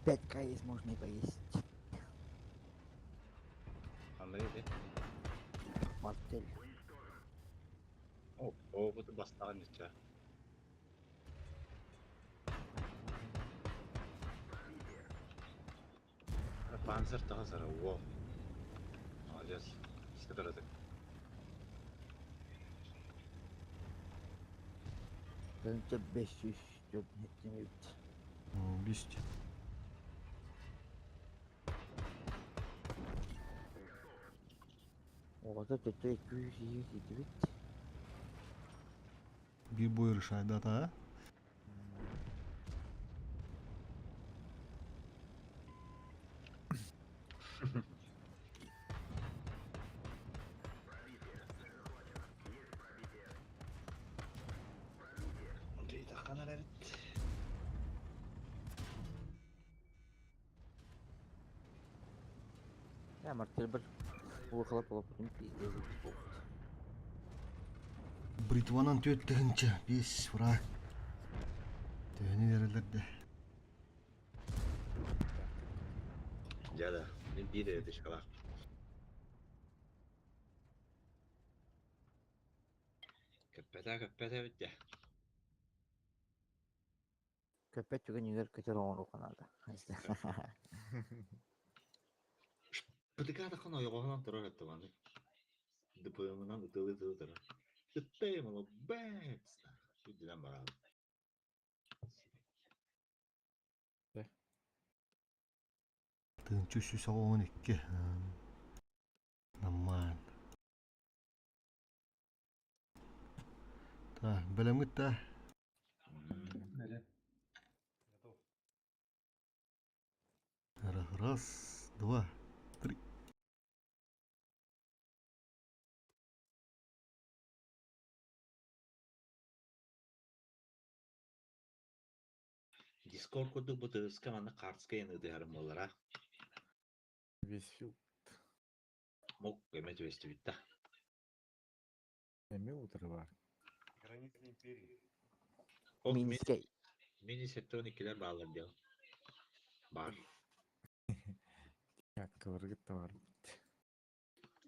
5К есть, можно и поесть. Андрей, де? Мартель. О, о, вот бастан ничего. Панцер тағызара, о. Молодец. Сыдырдык. Önce 500 475. 200. Оҕото төттө 227. Биир бой решайдата, а? Тахханар эбит. Я мартель Улахалап олоппутун пиздец буолбут. Бритванан түөрт тыһыынча биэс фраг. Төһөнү эрэлэр да. Дьэ да, мин биир эрэ тышкалаах. Көппөтө көппөтө эбит дьэ. Көппөт түгэнигэр көтөр оҥоруохха наада. Бытыгаатахан ойоҕоһунан турар этэ маны. ДПМ-ынан ытылыы-ытылыы турар. Ыттайым олох бэт үрдүнэн бараабыт. Тыынча 312. Наммаан. Так, бэлэмҥит да? Бэлэм. Готов. Раз, два, три. Дискорд курдук бытырыска манна картска ыытыһарым буоллара. Весь Мук эмэ түбэстибит да. Эмиэ утары баар. Границы империи. Ол Минскэй. мини 72-лэр бааллар диэн. Баар. Каткаларгыт да бар.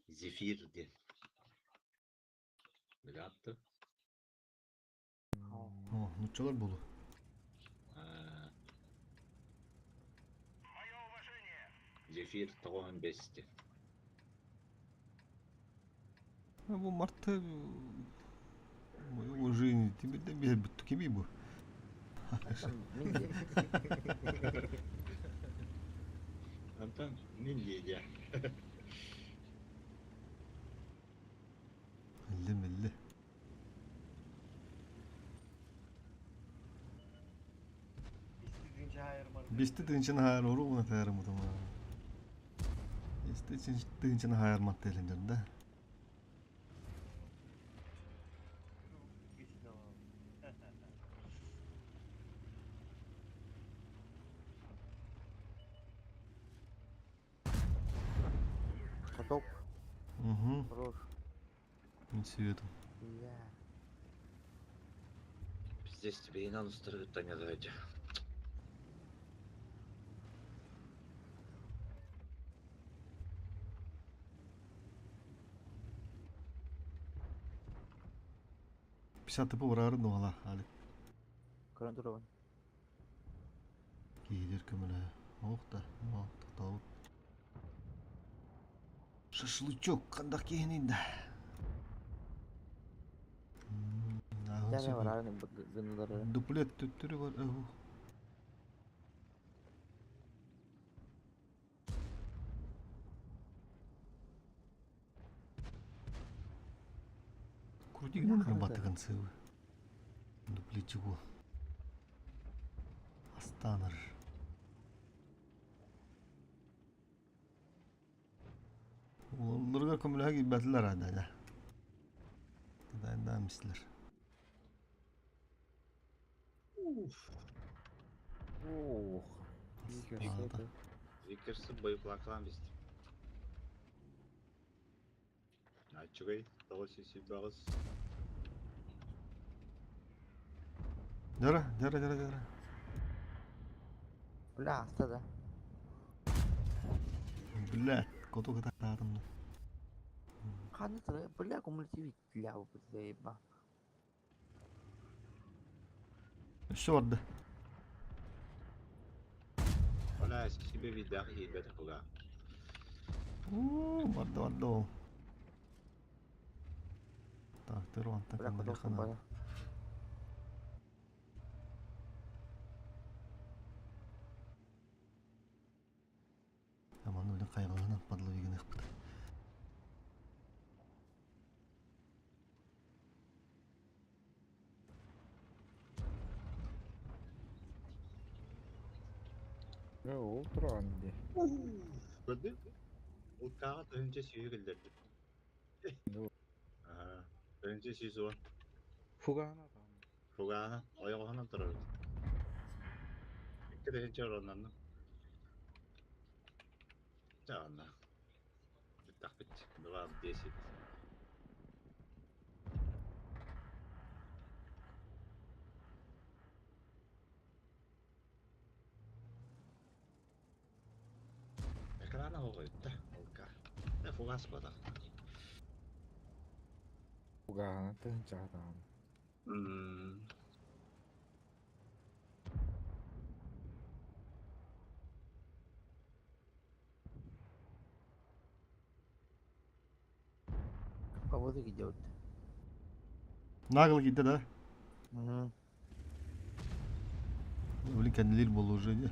Зефир диэн. Билаатты. О, нуччалар болу. Зефир тоҕоһун бэсти. Бу марта уже не тебе да биэрбит кими бу? Мин диэн. Антон мин диэ. Милли милли. Бисти тыынча хаайар Бисти тыынчын хайар ору тайар мутума. Бисти тыынчын хайар маттелин да. Каток. Угу. Хорош. Свету. Бля. Пиздец тебе и на устарыттан ядайдя. Пятьдесят типа урары дуала али. Көрөн турабын. Киидер көмөлө. Ох да, о, тоқталып. Шашлычок қандақ кейінін да. Дәме бар аны гыннылары. Дуплет түттүрү бар. Ау. Крутик Бля, батыгын сывы. Дуплетчику. Астаныр. Оларга көмөлөһө киирбэтилэр ада. Кытайда мислер. Ох. Астаата. Викерсы боеплакалан бисти. Ачыгай, тоҕус сүүс Дара, дара, дара, дара. Бля, аста да. Бля, коту кытаатым. Ханы тыры, бля, кумулятив бля, заеба. Өссө барды. Ола себе видах иирбэтэх буга. Уу, барды, барды ол. Так, тыру антан Бля, кыммали каток хана. бара. Аман өлі қайғылынан падлавигін ықпыт. Ол туран ди. Көрдүн? Улкаға тыһынча сүйі кілдерді. Тыһынча сүйі суа. Фугана там. Фугана, ойоғынан тұрар. Икки тыһынча ороннанным. Чаанна. Бүттахпыт. 2, 10. Экрана оҕойутта, олка. Фугас батах. Фугана тыһынча хатаан. Поводу идет. Нагло киирдэ да? Угу. Блин, кэннилиир буолла уже дии.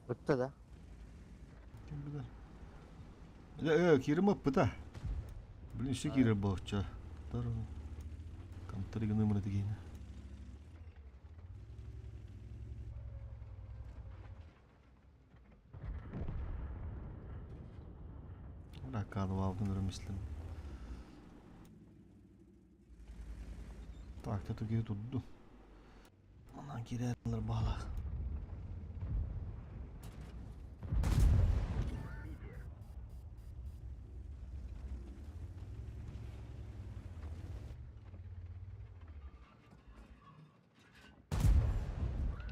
Бытта да. Ким билэр. Киирим ыппыта. Блин, еще киирэр буолча. Контр гыны дигине. Ракаду алдын өрөмүслүм. Так, тату киһи турду. Онан киирэллэр баалах.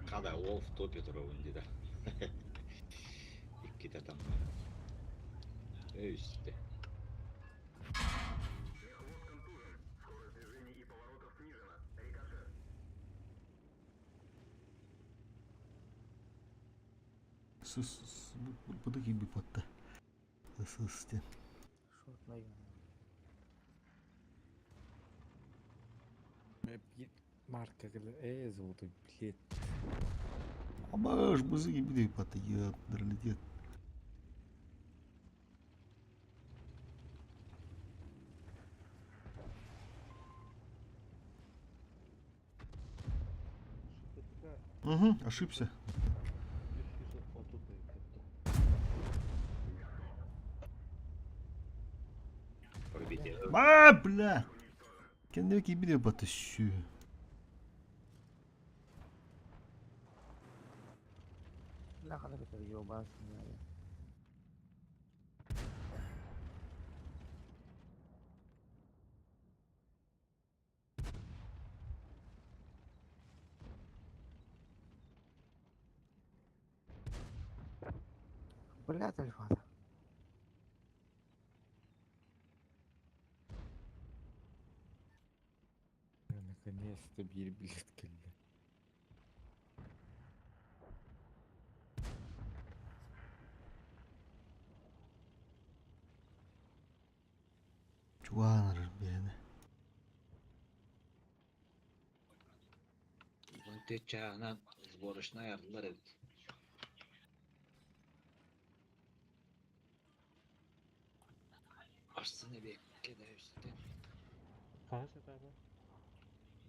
Када Wolf топе турабын дида. Икките там. Өйсте. Сыс быды киби потта. Сыс ден. Шотной. Марка золотой билет. Абаш бызы киби потта. Я дралетет. Угу, ошибся. А, бля! Кенде киби потащу. Бля, хана это ёбасный. Бля, альфа. Наконец-то bir билет келди. Чуанар бene. Чағынан сборочная ярдылар эбит. Арсыны бекке да үстен. Қағаз этабы.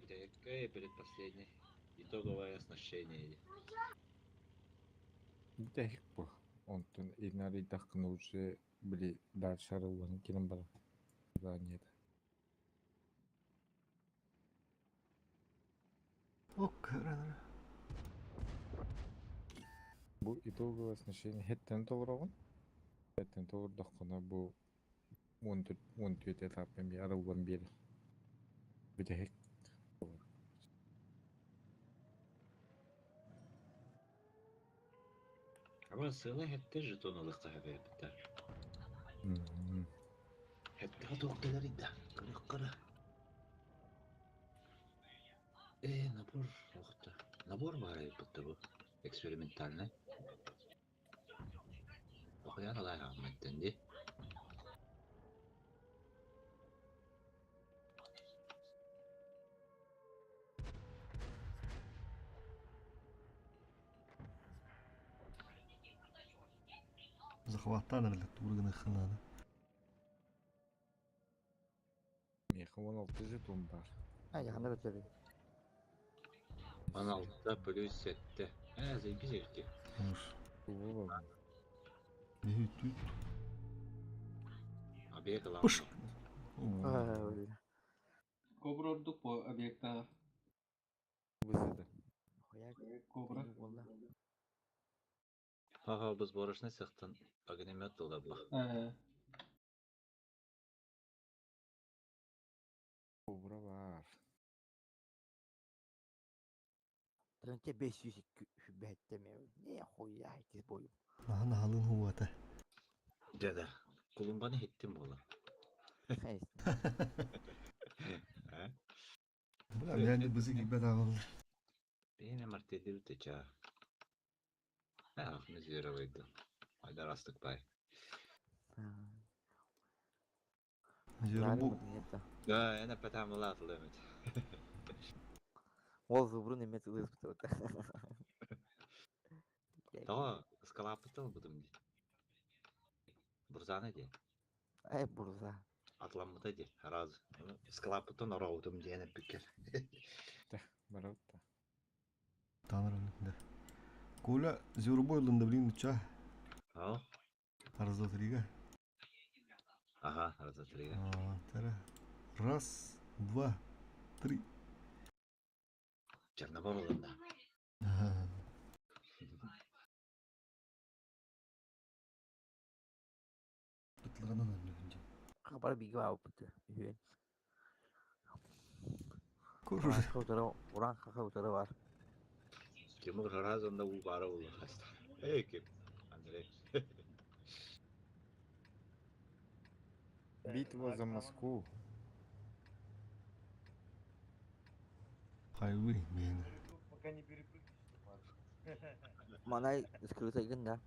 Бекке предпоследний. Итоговое оснащение. Дехик бу. Онтон инари тахкын уже били дальше арылган кирин бар. Да нет. Ок, Бу итоговое оснащение хеттен толорогун. Хеттен толордохкуна бу 14 этапын би арылган бир. Бүтехик. Ама сыла хетте жетон алыққа хабер бітті. Хетте тоқталар иді. Қырық қыры. Набор оқты. Набор бар бітті bu. Экспериментальный. Оқиян алай ағметтен де. Захваттан эрэлэ туурганы хынады. Мех Миэхэ 16 жетон баар. А, яхана бөтөрү. 16 плюс 7. Э, заебись эбит. Хорош. Тугу баар. Беги тут. Объект ылам. Пыш. Аа, бля. Кобра ордук по объекта. Бысыды. Хуяк. Кобра. Буолла. Ха-ха, быз борышны сыктын. Огнемет тылда була. Э, Кобра баар. Тырынча 500 хүбэттеме. Не хуя икис бойум. Наһан халын хуата. Деде. Кулумбаны хиттим була. Хей. Э? Бля, мен de бызы кибет агыл. Бейне мартедил теча. Ах, мы зеровойду. Айдар астык бай. Жері бу. Да, эне петамыла атылды эмет. Ол зубрун эмет ылыс бутыбыт. Тоо, скалапытыл будум ди. Бурзаны ди. Эй, бурза. Атламыта ди. Раз. Скалапытын ороудум диэне бүкер. Барабыт. Танырым да. Коля зербой лында блин ча. Ау. Раз, два, три. Ага, раз, два, три. А, тара. Раз, два, три. Черномор олында. Ага. Бытлыгынан önlüğünce. Хабар биги баабыт. Үһүн. Көрür. Уран хаха утары бар. Тимур раз онда у бара улы хаста. Эй, ким? Андрей. Битва за Москву. Хайвы мен. Пока не перепрыгнешь, Манай скрытайгын да.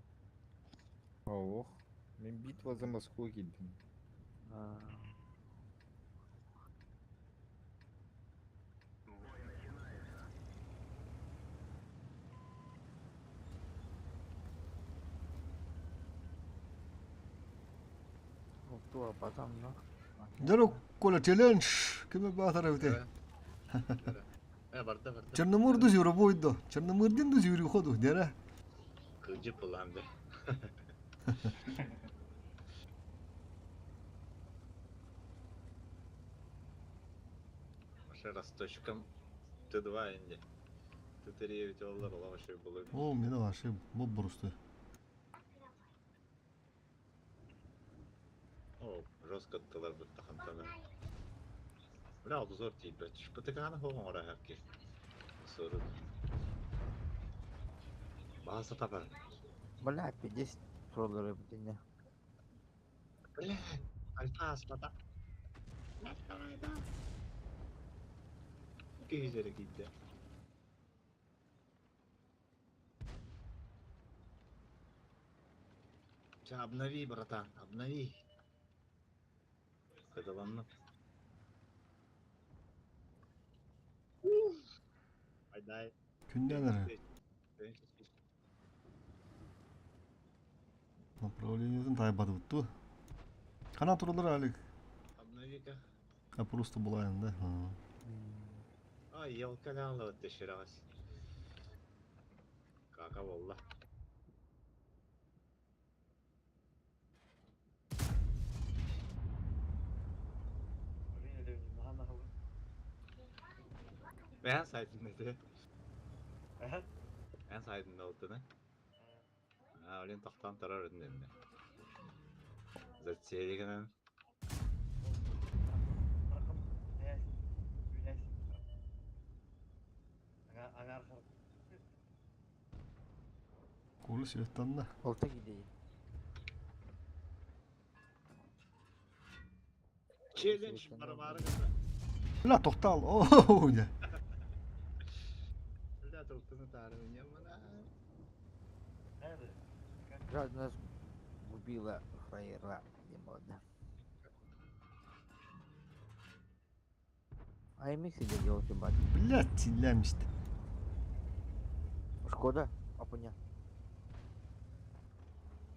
Ох. Мен битва за Москву килдим. Оттуа батам но. Дөрө Коля челлендж. Кеме батар өте. Э, барда, барда. Черномырду зюру бойду. Черномырдин ду зюру ходу. Дера. Кыжып буламды. Ошо росточком Т2 инде. Т3 ведь олар ола вообще было. О, мен вообще боб просто. О, жестко тылар бітті хантана. Бля, обзор тип, Шпатыканы хоғын ора хапки. Соры. База табар. Бля, 50 троллеры бутыня. Бля, альфа аспата. Күйзері кейді. Ча, обнови, братан, обнови. Кадаланны. Айдай. Күнден әрі. Направлениесин тайбады бутту. Кана туралар алик. Обнови-ка. А просто булайын да. Ай, елка лянла вот теширагас. Кака болла. Ben saydın dedi. En saydın oldu ne? Ha, öyle tохтан тарар ödün dedi. Зацелиган. Коля светтанна. Олта гидей. Челлендж бармары. Бля, тоқтал. О, не. Бля, толкуну тары не мана. Жаль, нас губила фраера. Не модно. А MX где делать бать? Бля, тилемишти. Шкода? Апыня.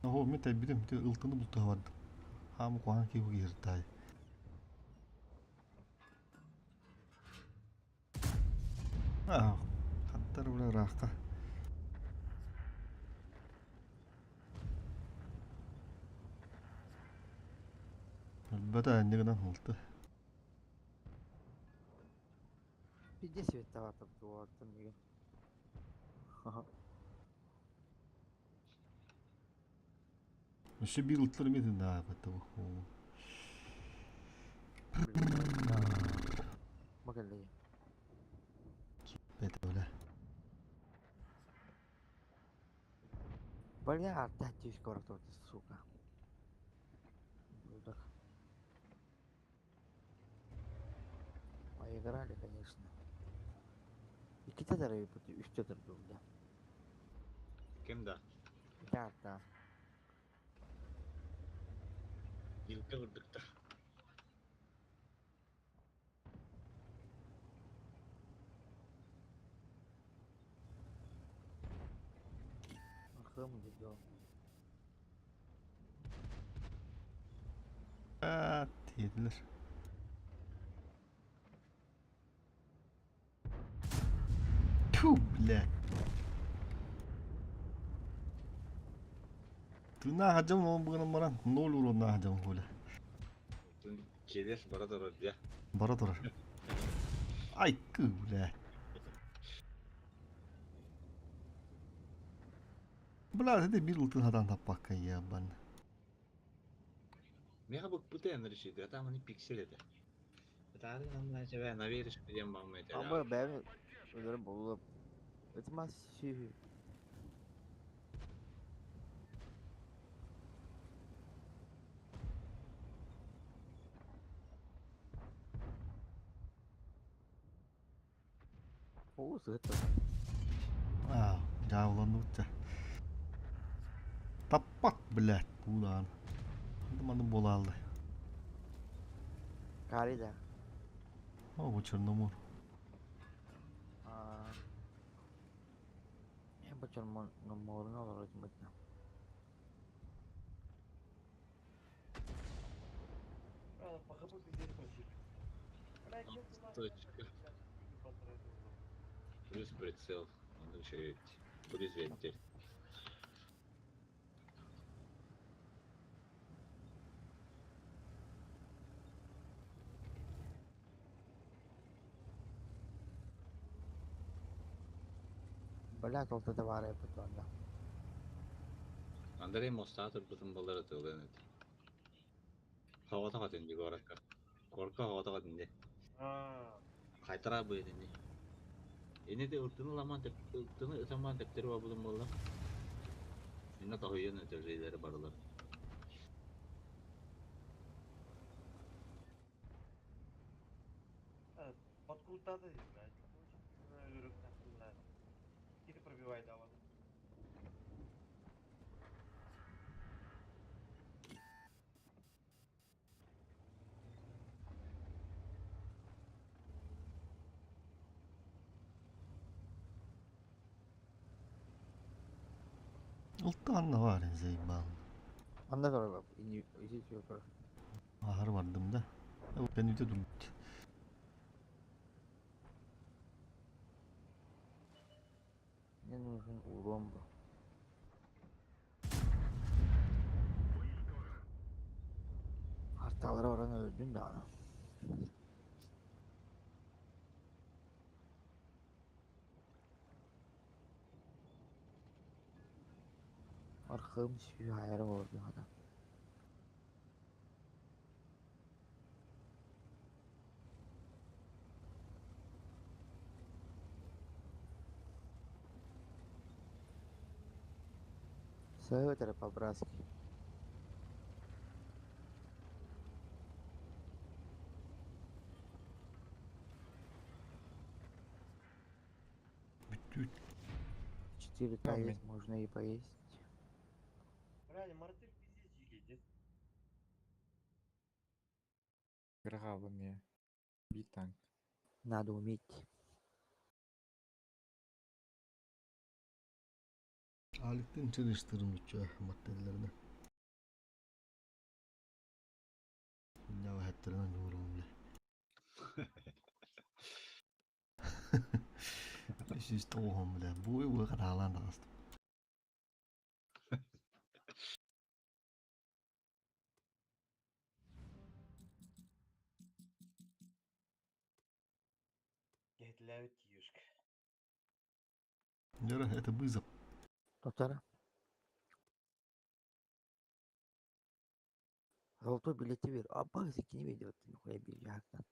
Ого, мен тәбидим, те ылтыны булты барды. Хам куан ки бу гиртай. Аа, хантар бile ыраахха. Өлбөтө инньэ гынан ылты. Пиздец светтаватым туоттым деген. Өссө биир ылтылар эмиэ тыыннаабыт бу. Макаллы. Бэт бля. Бля, опять скоро тут, сука. Ублюдок. Поиграли, конечно. Иккитэ тарайбыт, үстэ турдубут. Ким да? Да, да. Илгэ курдуктар. Архым дедо. Аа, тиэдилэр. Тьфу, бля. Тыыннаах хадьам ол быгынан баран ноль уроннаах хадьам хуля. Челес бара турар дьэ. Бара турар. Айкы, бля. Бля, это биир ылтын хатан таппакка ебан. Меха быкпыта эн решит, а там они пиксель это. Это нам на наверишь, где мама это. Амба бэйм өлөрөн болуп. Ытмас сүйү. Оо, сыт. Аа, дьаабыланныбыт Таппат, блядь, куудаан. Манны буолааллай. Кари да. О, бу Черномор. Аа. Бу Черноморун олорор бытна. По ХП пиздец просили. Точка. Плюс прицел. Он еще произведитель. Бля, толта товары потом, да. Андрей мостатыр бутун баллары тылын эт. Хавата катын ди горакка. Корка хавата катын ди. Кайтара бу эдини. Эне де ыртыны ламан теп, ыртыны ытаман тептери бар бутун баллар. Инна тахыйын өтөржейлери барылар. Подкрутады, блядь. Кири пробивай давай. Ылта анна бар заебал. Анда турар ини ити турар. Ахар бардым да. Ben үйде durut. Мне нужен урон был. Арталары баран өлдүн даҕаны. Архым сүү айара олордун хата. Сövötэрэ по-братски. Бүттүүт. 4К есть, можно и поесть. Бля, мартыр пиздец дикий, Кыргабы Би танк. Надо уметь. Аликтин çalıştırmış maddelerine. Ya heplerine doğru bile. 390 бля. Бу бу хараалаан таҕыстым. Киһитилээбит тиюшка. Лера, это вызов. Тотара. Золотой билети бер. Абба кини берди нихуя бир жактан.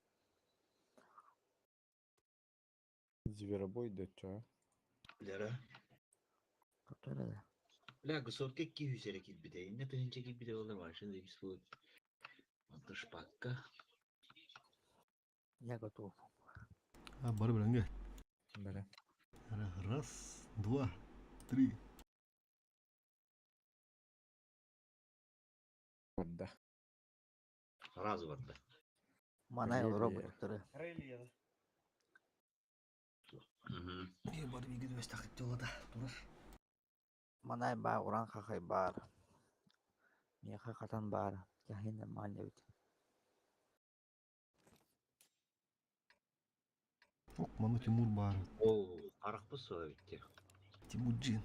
Зверобой да чё? Лера. Тотара да. Бля, гусорка 200 эрэ киирбитэ. Иннэ тыһыынча киирбитэ буоллар машина икс будет. Онто шпакка. Я готов. А, бары билэнгэ. Бля. Раз, два, три. Барда. Сразу барда. Манай Релия. робот тоторы. Релия. Не бары биги дөс тахып жолада. Турар. Манай баа уран хахай баар. Миэхэ хатан баар. Кэһин нормально эбит. Ок, маны Тимур бар. Ол арахпы суа битте. Тимуджин.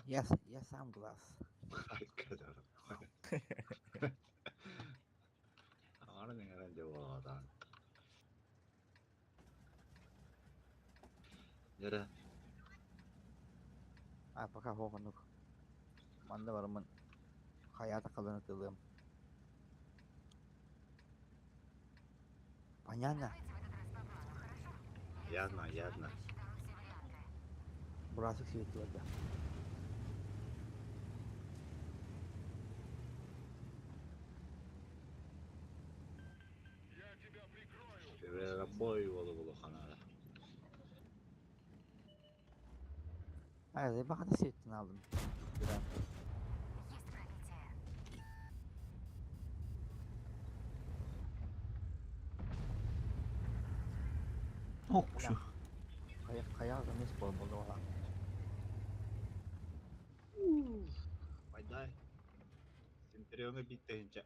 Я сам глаз. Аркадар. Ары неңерен деп оладан. Лера. А пока хоҕонук. Манна бараммын хайаата халаны тылыам. Понятно? Ядна, ядна. Бурасык сибетти барда. Зверобой болу болу ханара. Ay, бахата сибеттин алдым. Биран. Ок, шу. Хайа хайа эмес болду ола. Пайдай. Сентерионы биттehинче.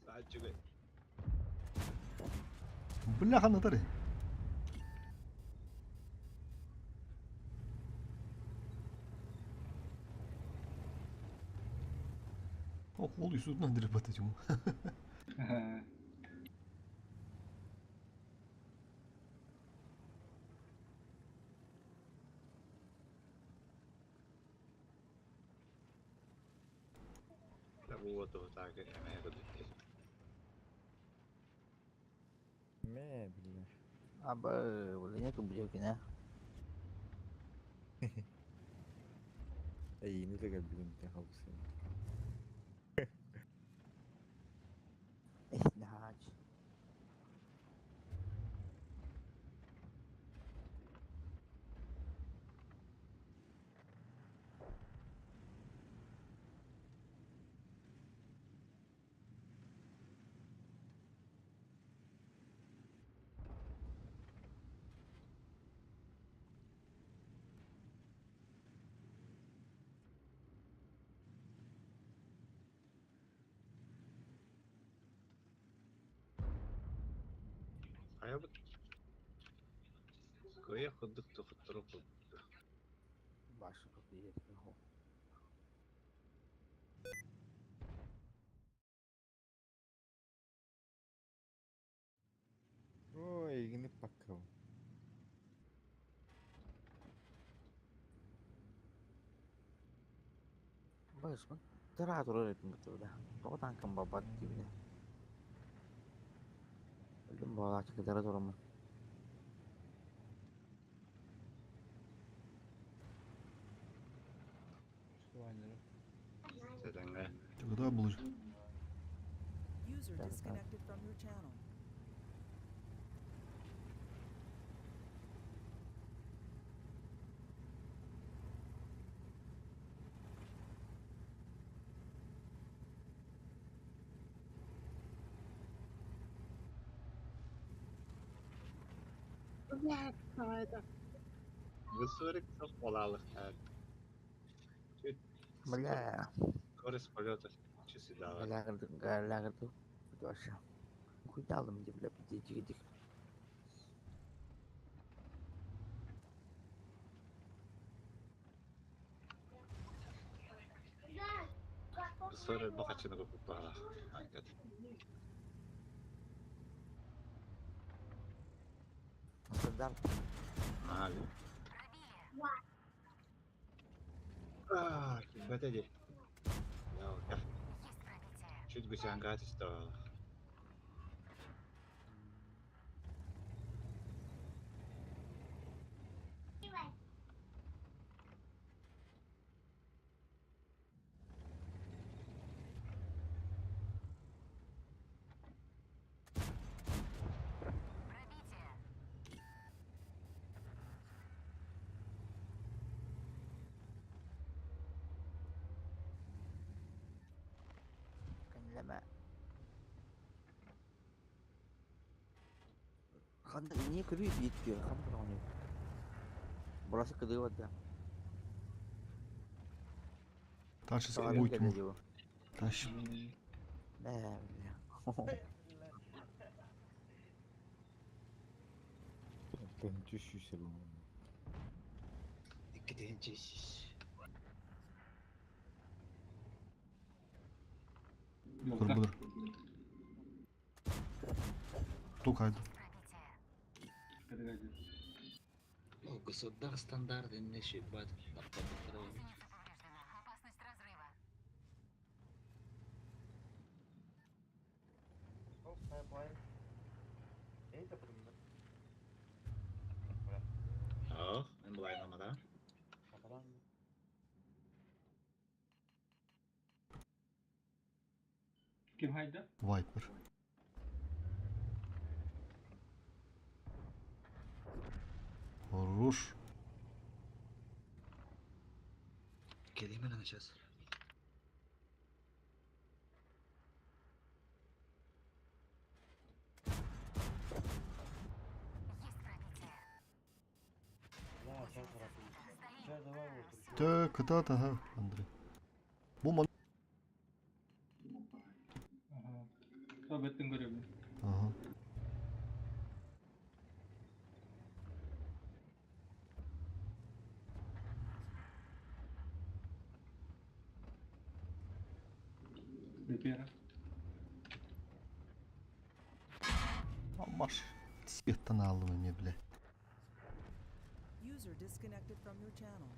Саачыгы. Бля, ханатары. Ок, ол үсүтүнөн дирип бата Тимур. Бу вот так эме көтүттэ. Мэ, бля. Аба, билине тубжекине. Эй, не так блин, ты хаусы. Эх, нач. Хайабыт. Кое ходук тохоттору Башы тут иет. Ой, не пока. Баш, тара турар этим бутуда. Тоҕо кам бабат дибине. Өлүм балачы кытара турамын. Сәдәңгә. Тогда был User Да, да. disconnected from your channel. Высорик çok olalık. Бля, Скорость полета часы дала. лагерды, вообще. Хуйдалым деп бля, дик. Босфор элбэх хаччыны куппут Айгат. Сырдар. Аа. Аа, килбэтэ дии. Ялка. Чуть гусянка түстэ. Кэннилэмэ. Ханна не көрүү биир хам көрөҕүнүй. Бурасы кыдыы барда. Дальше Саҕарыҥ будет кэллэ Тимур. дии бу. Дальше. Бээ, бля. Тыһынчы сүүс элбэх. Икки тыһынча сүүс. Dur budur. Тук айды. Ол государ стандарт инне шибат таптабыттара. Аа, мен булайнамада. Ким хайда? Viper. Хорош. Келимен ана сейчас. Тэ кытаат аха Андрей. Бу ман. Аха. Собеттин көрөбүн. Аха. Репера. Маш. Светтан алдым эме бля. User disconnected from your channel.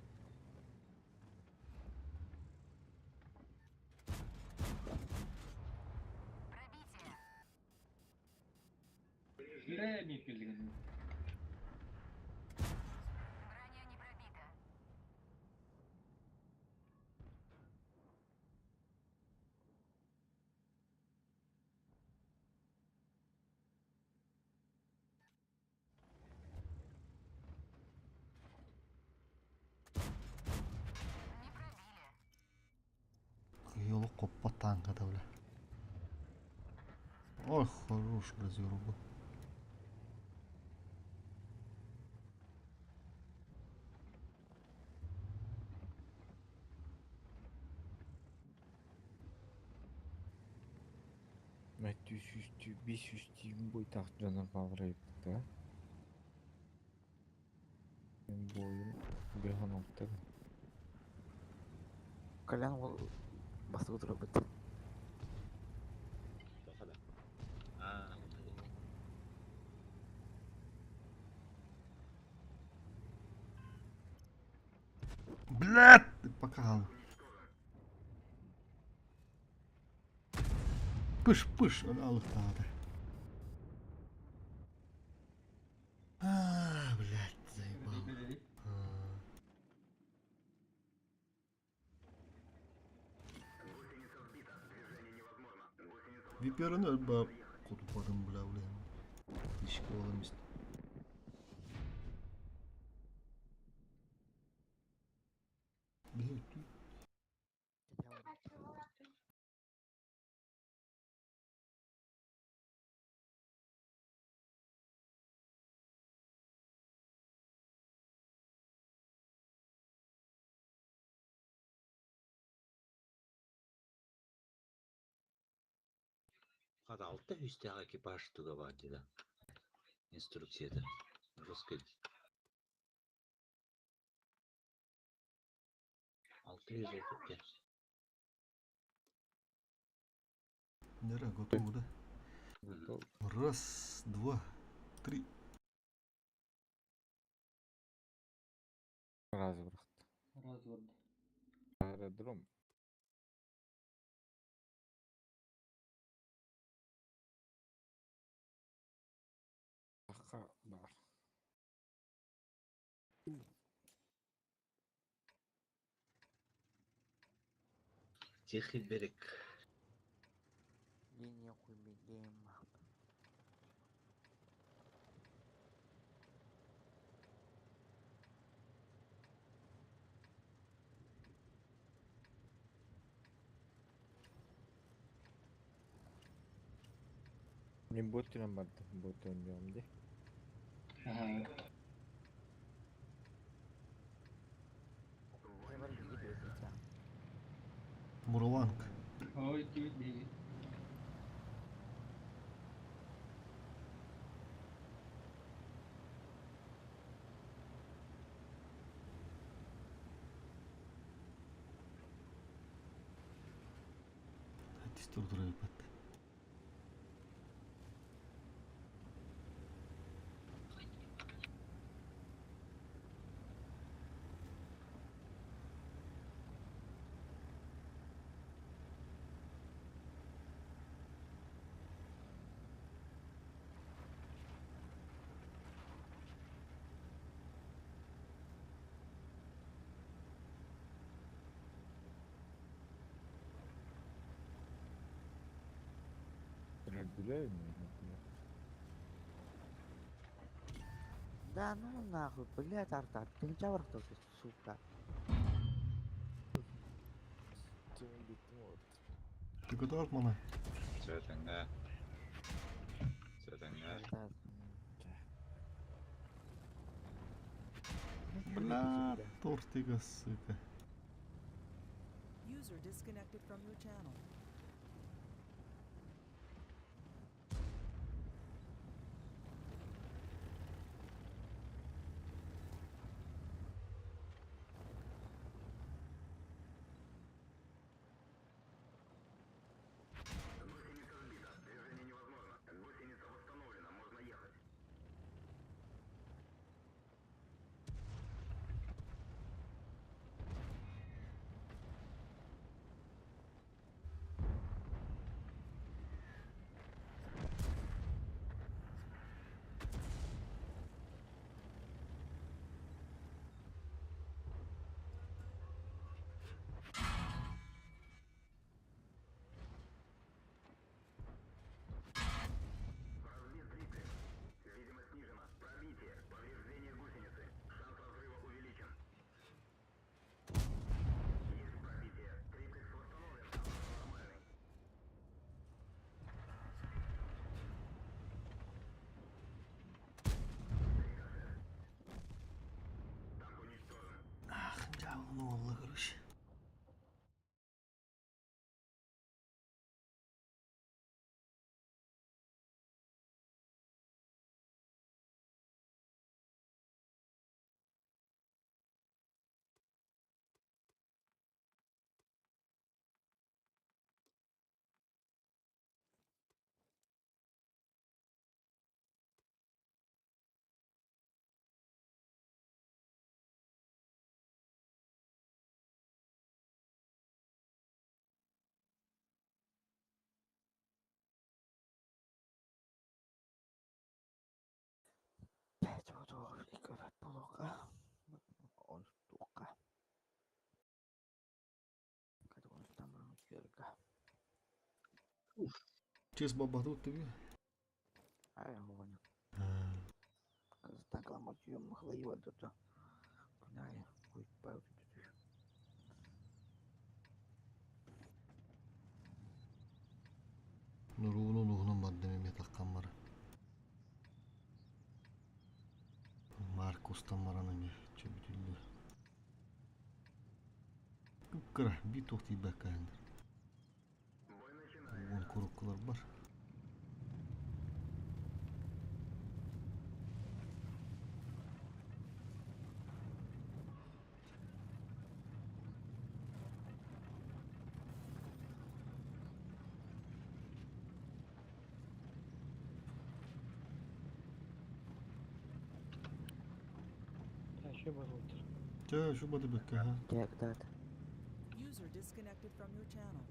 Бля, не келдиген. Йолу коппа танка да бля. Ой, хорош, разъёрбу. Мәтті сүүстүү, бес сүүстүү бойтақ жана бағырайыпты. Мен бойым бехан алты. Колян ол басып отыра бит. Тоқада. Аа, Блядь, пока. Пыш, пыш, алықтады. А, блядь, заебал. А. Виперін өлбі құтылбадым, бля, бля. Тишік оламыз. Бля, Хада алты үстәге экипаж туга бар диде. Инструкцияда. Русский. 635. Нера, готовы, да? Готов. Раз, два, три. Раз бырахта. Раз барда. Аэродром. Аха бар. Тихий берег. Линия хуйбегем. Мен бот түнен барды. Бот ойнуом ди. Ага. Бар биги бесича. Мураланг. Ой, кибит биги. Тистер турайбат. Билер ми? Да ну нахуй, блядь, арта, ты не барахта, сука. Биттим вот. Ты готов, мана? Сөтеңе. Сөтеңе. Да. Бля, тортига, сука. User disconnected from your channel. Ах, дьявол, ну, короче. Пять вот блока. Он штука. Там керка. Чес баба тут тебе? Ай, вон. Так ламатьем хлоева тут. Куда хуй пау тут. Нуруну нугунун бардым эме таккан бар. Маркустан баран эме чөбүтүлдү. Кыра би тохти баккаындыр. Вон куруккулар бар. Че барылдыр. Чэ, шу бады бекке ха. Чэ, кытаат. User disconnected from your channel.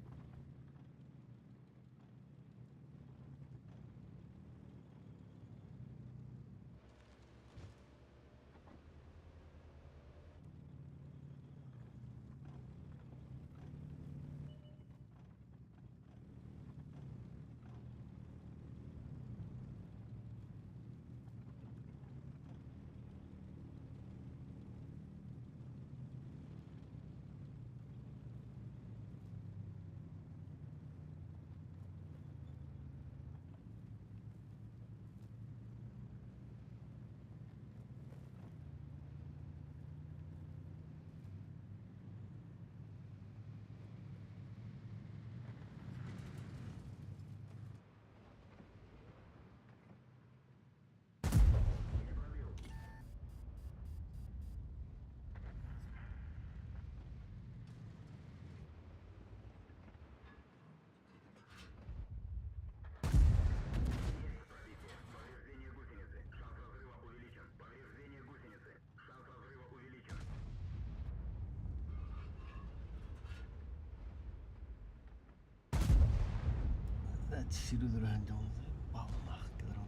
Сири дөрөһөн дьон бааллаах келер.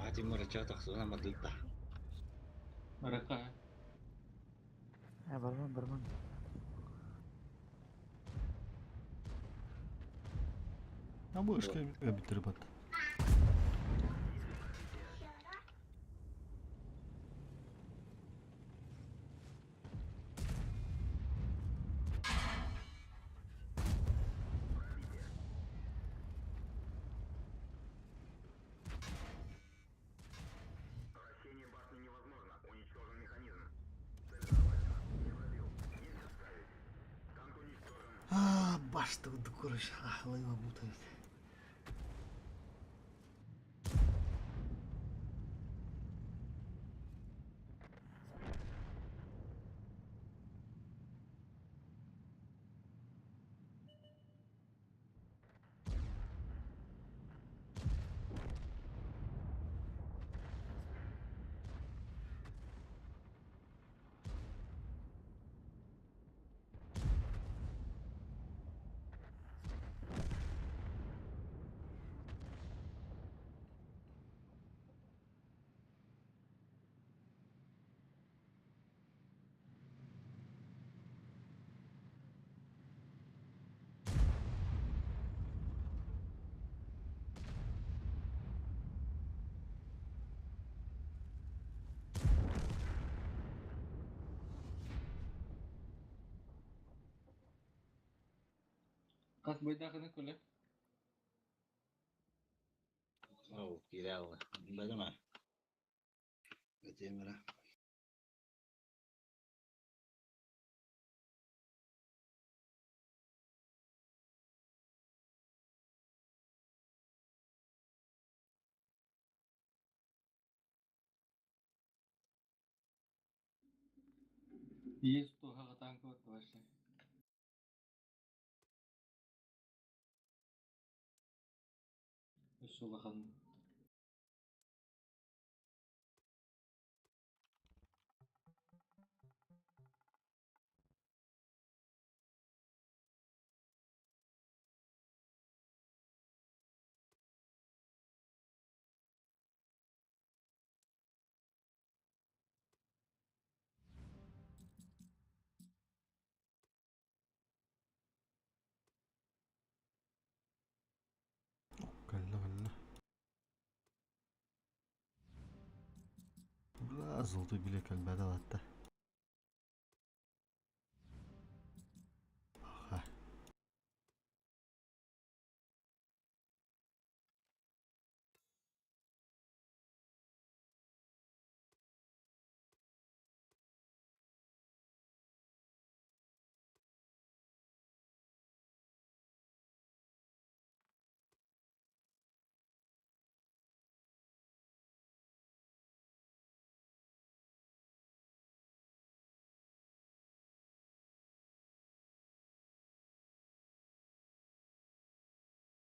Ати мырача тахсына мадылта. Барака. Э, барман, барман. А бу ышка биттер бат. А, башта дукурыш, ахлыма бутает. Хас бойдахыны көле. Оу, кирәл. Бәдеме? Бетемere. Есть то хагатан кот вообще. Өссө улахан. Калла калла. Бла золотой билет калбада латта.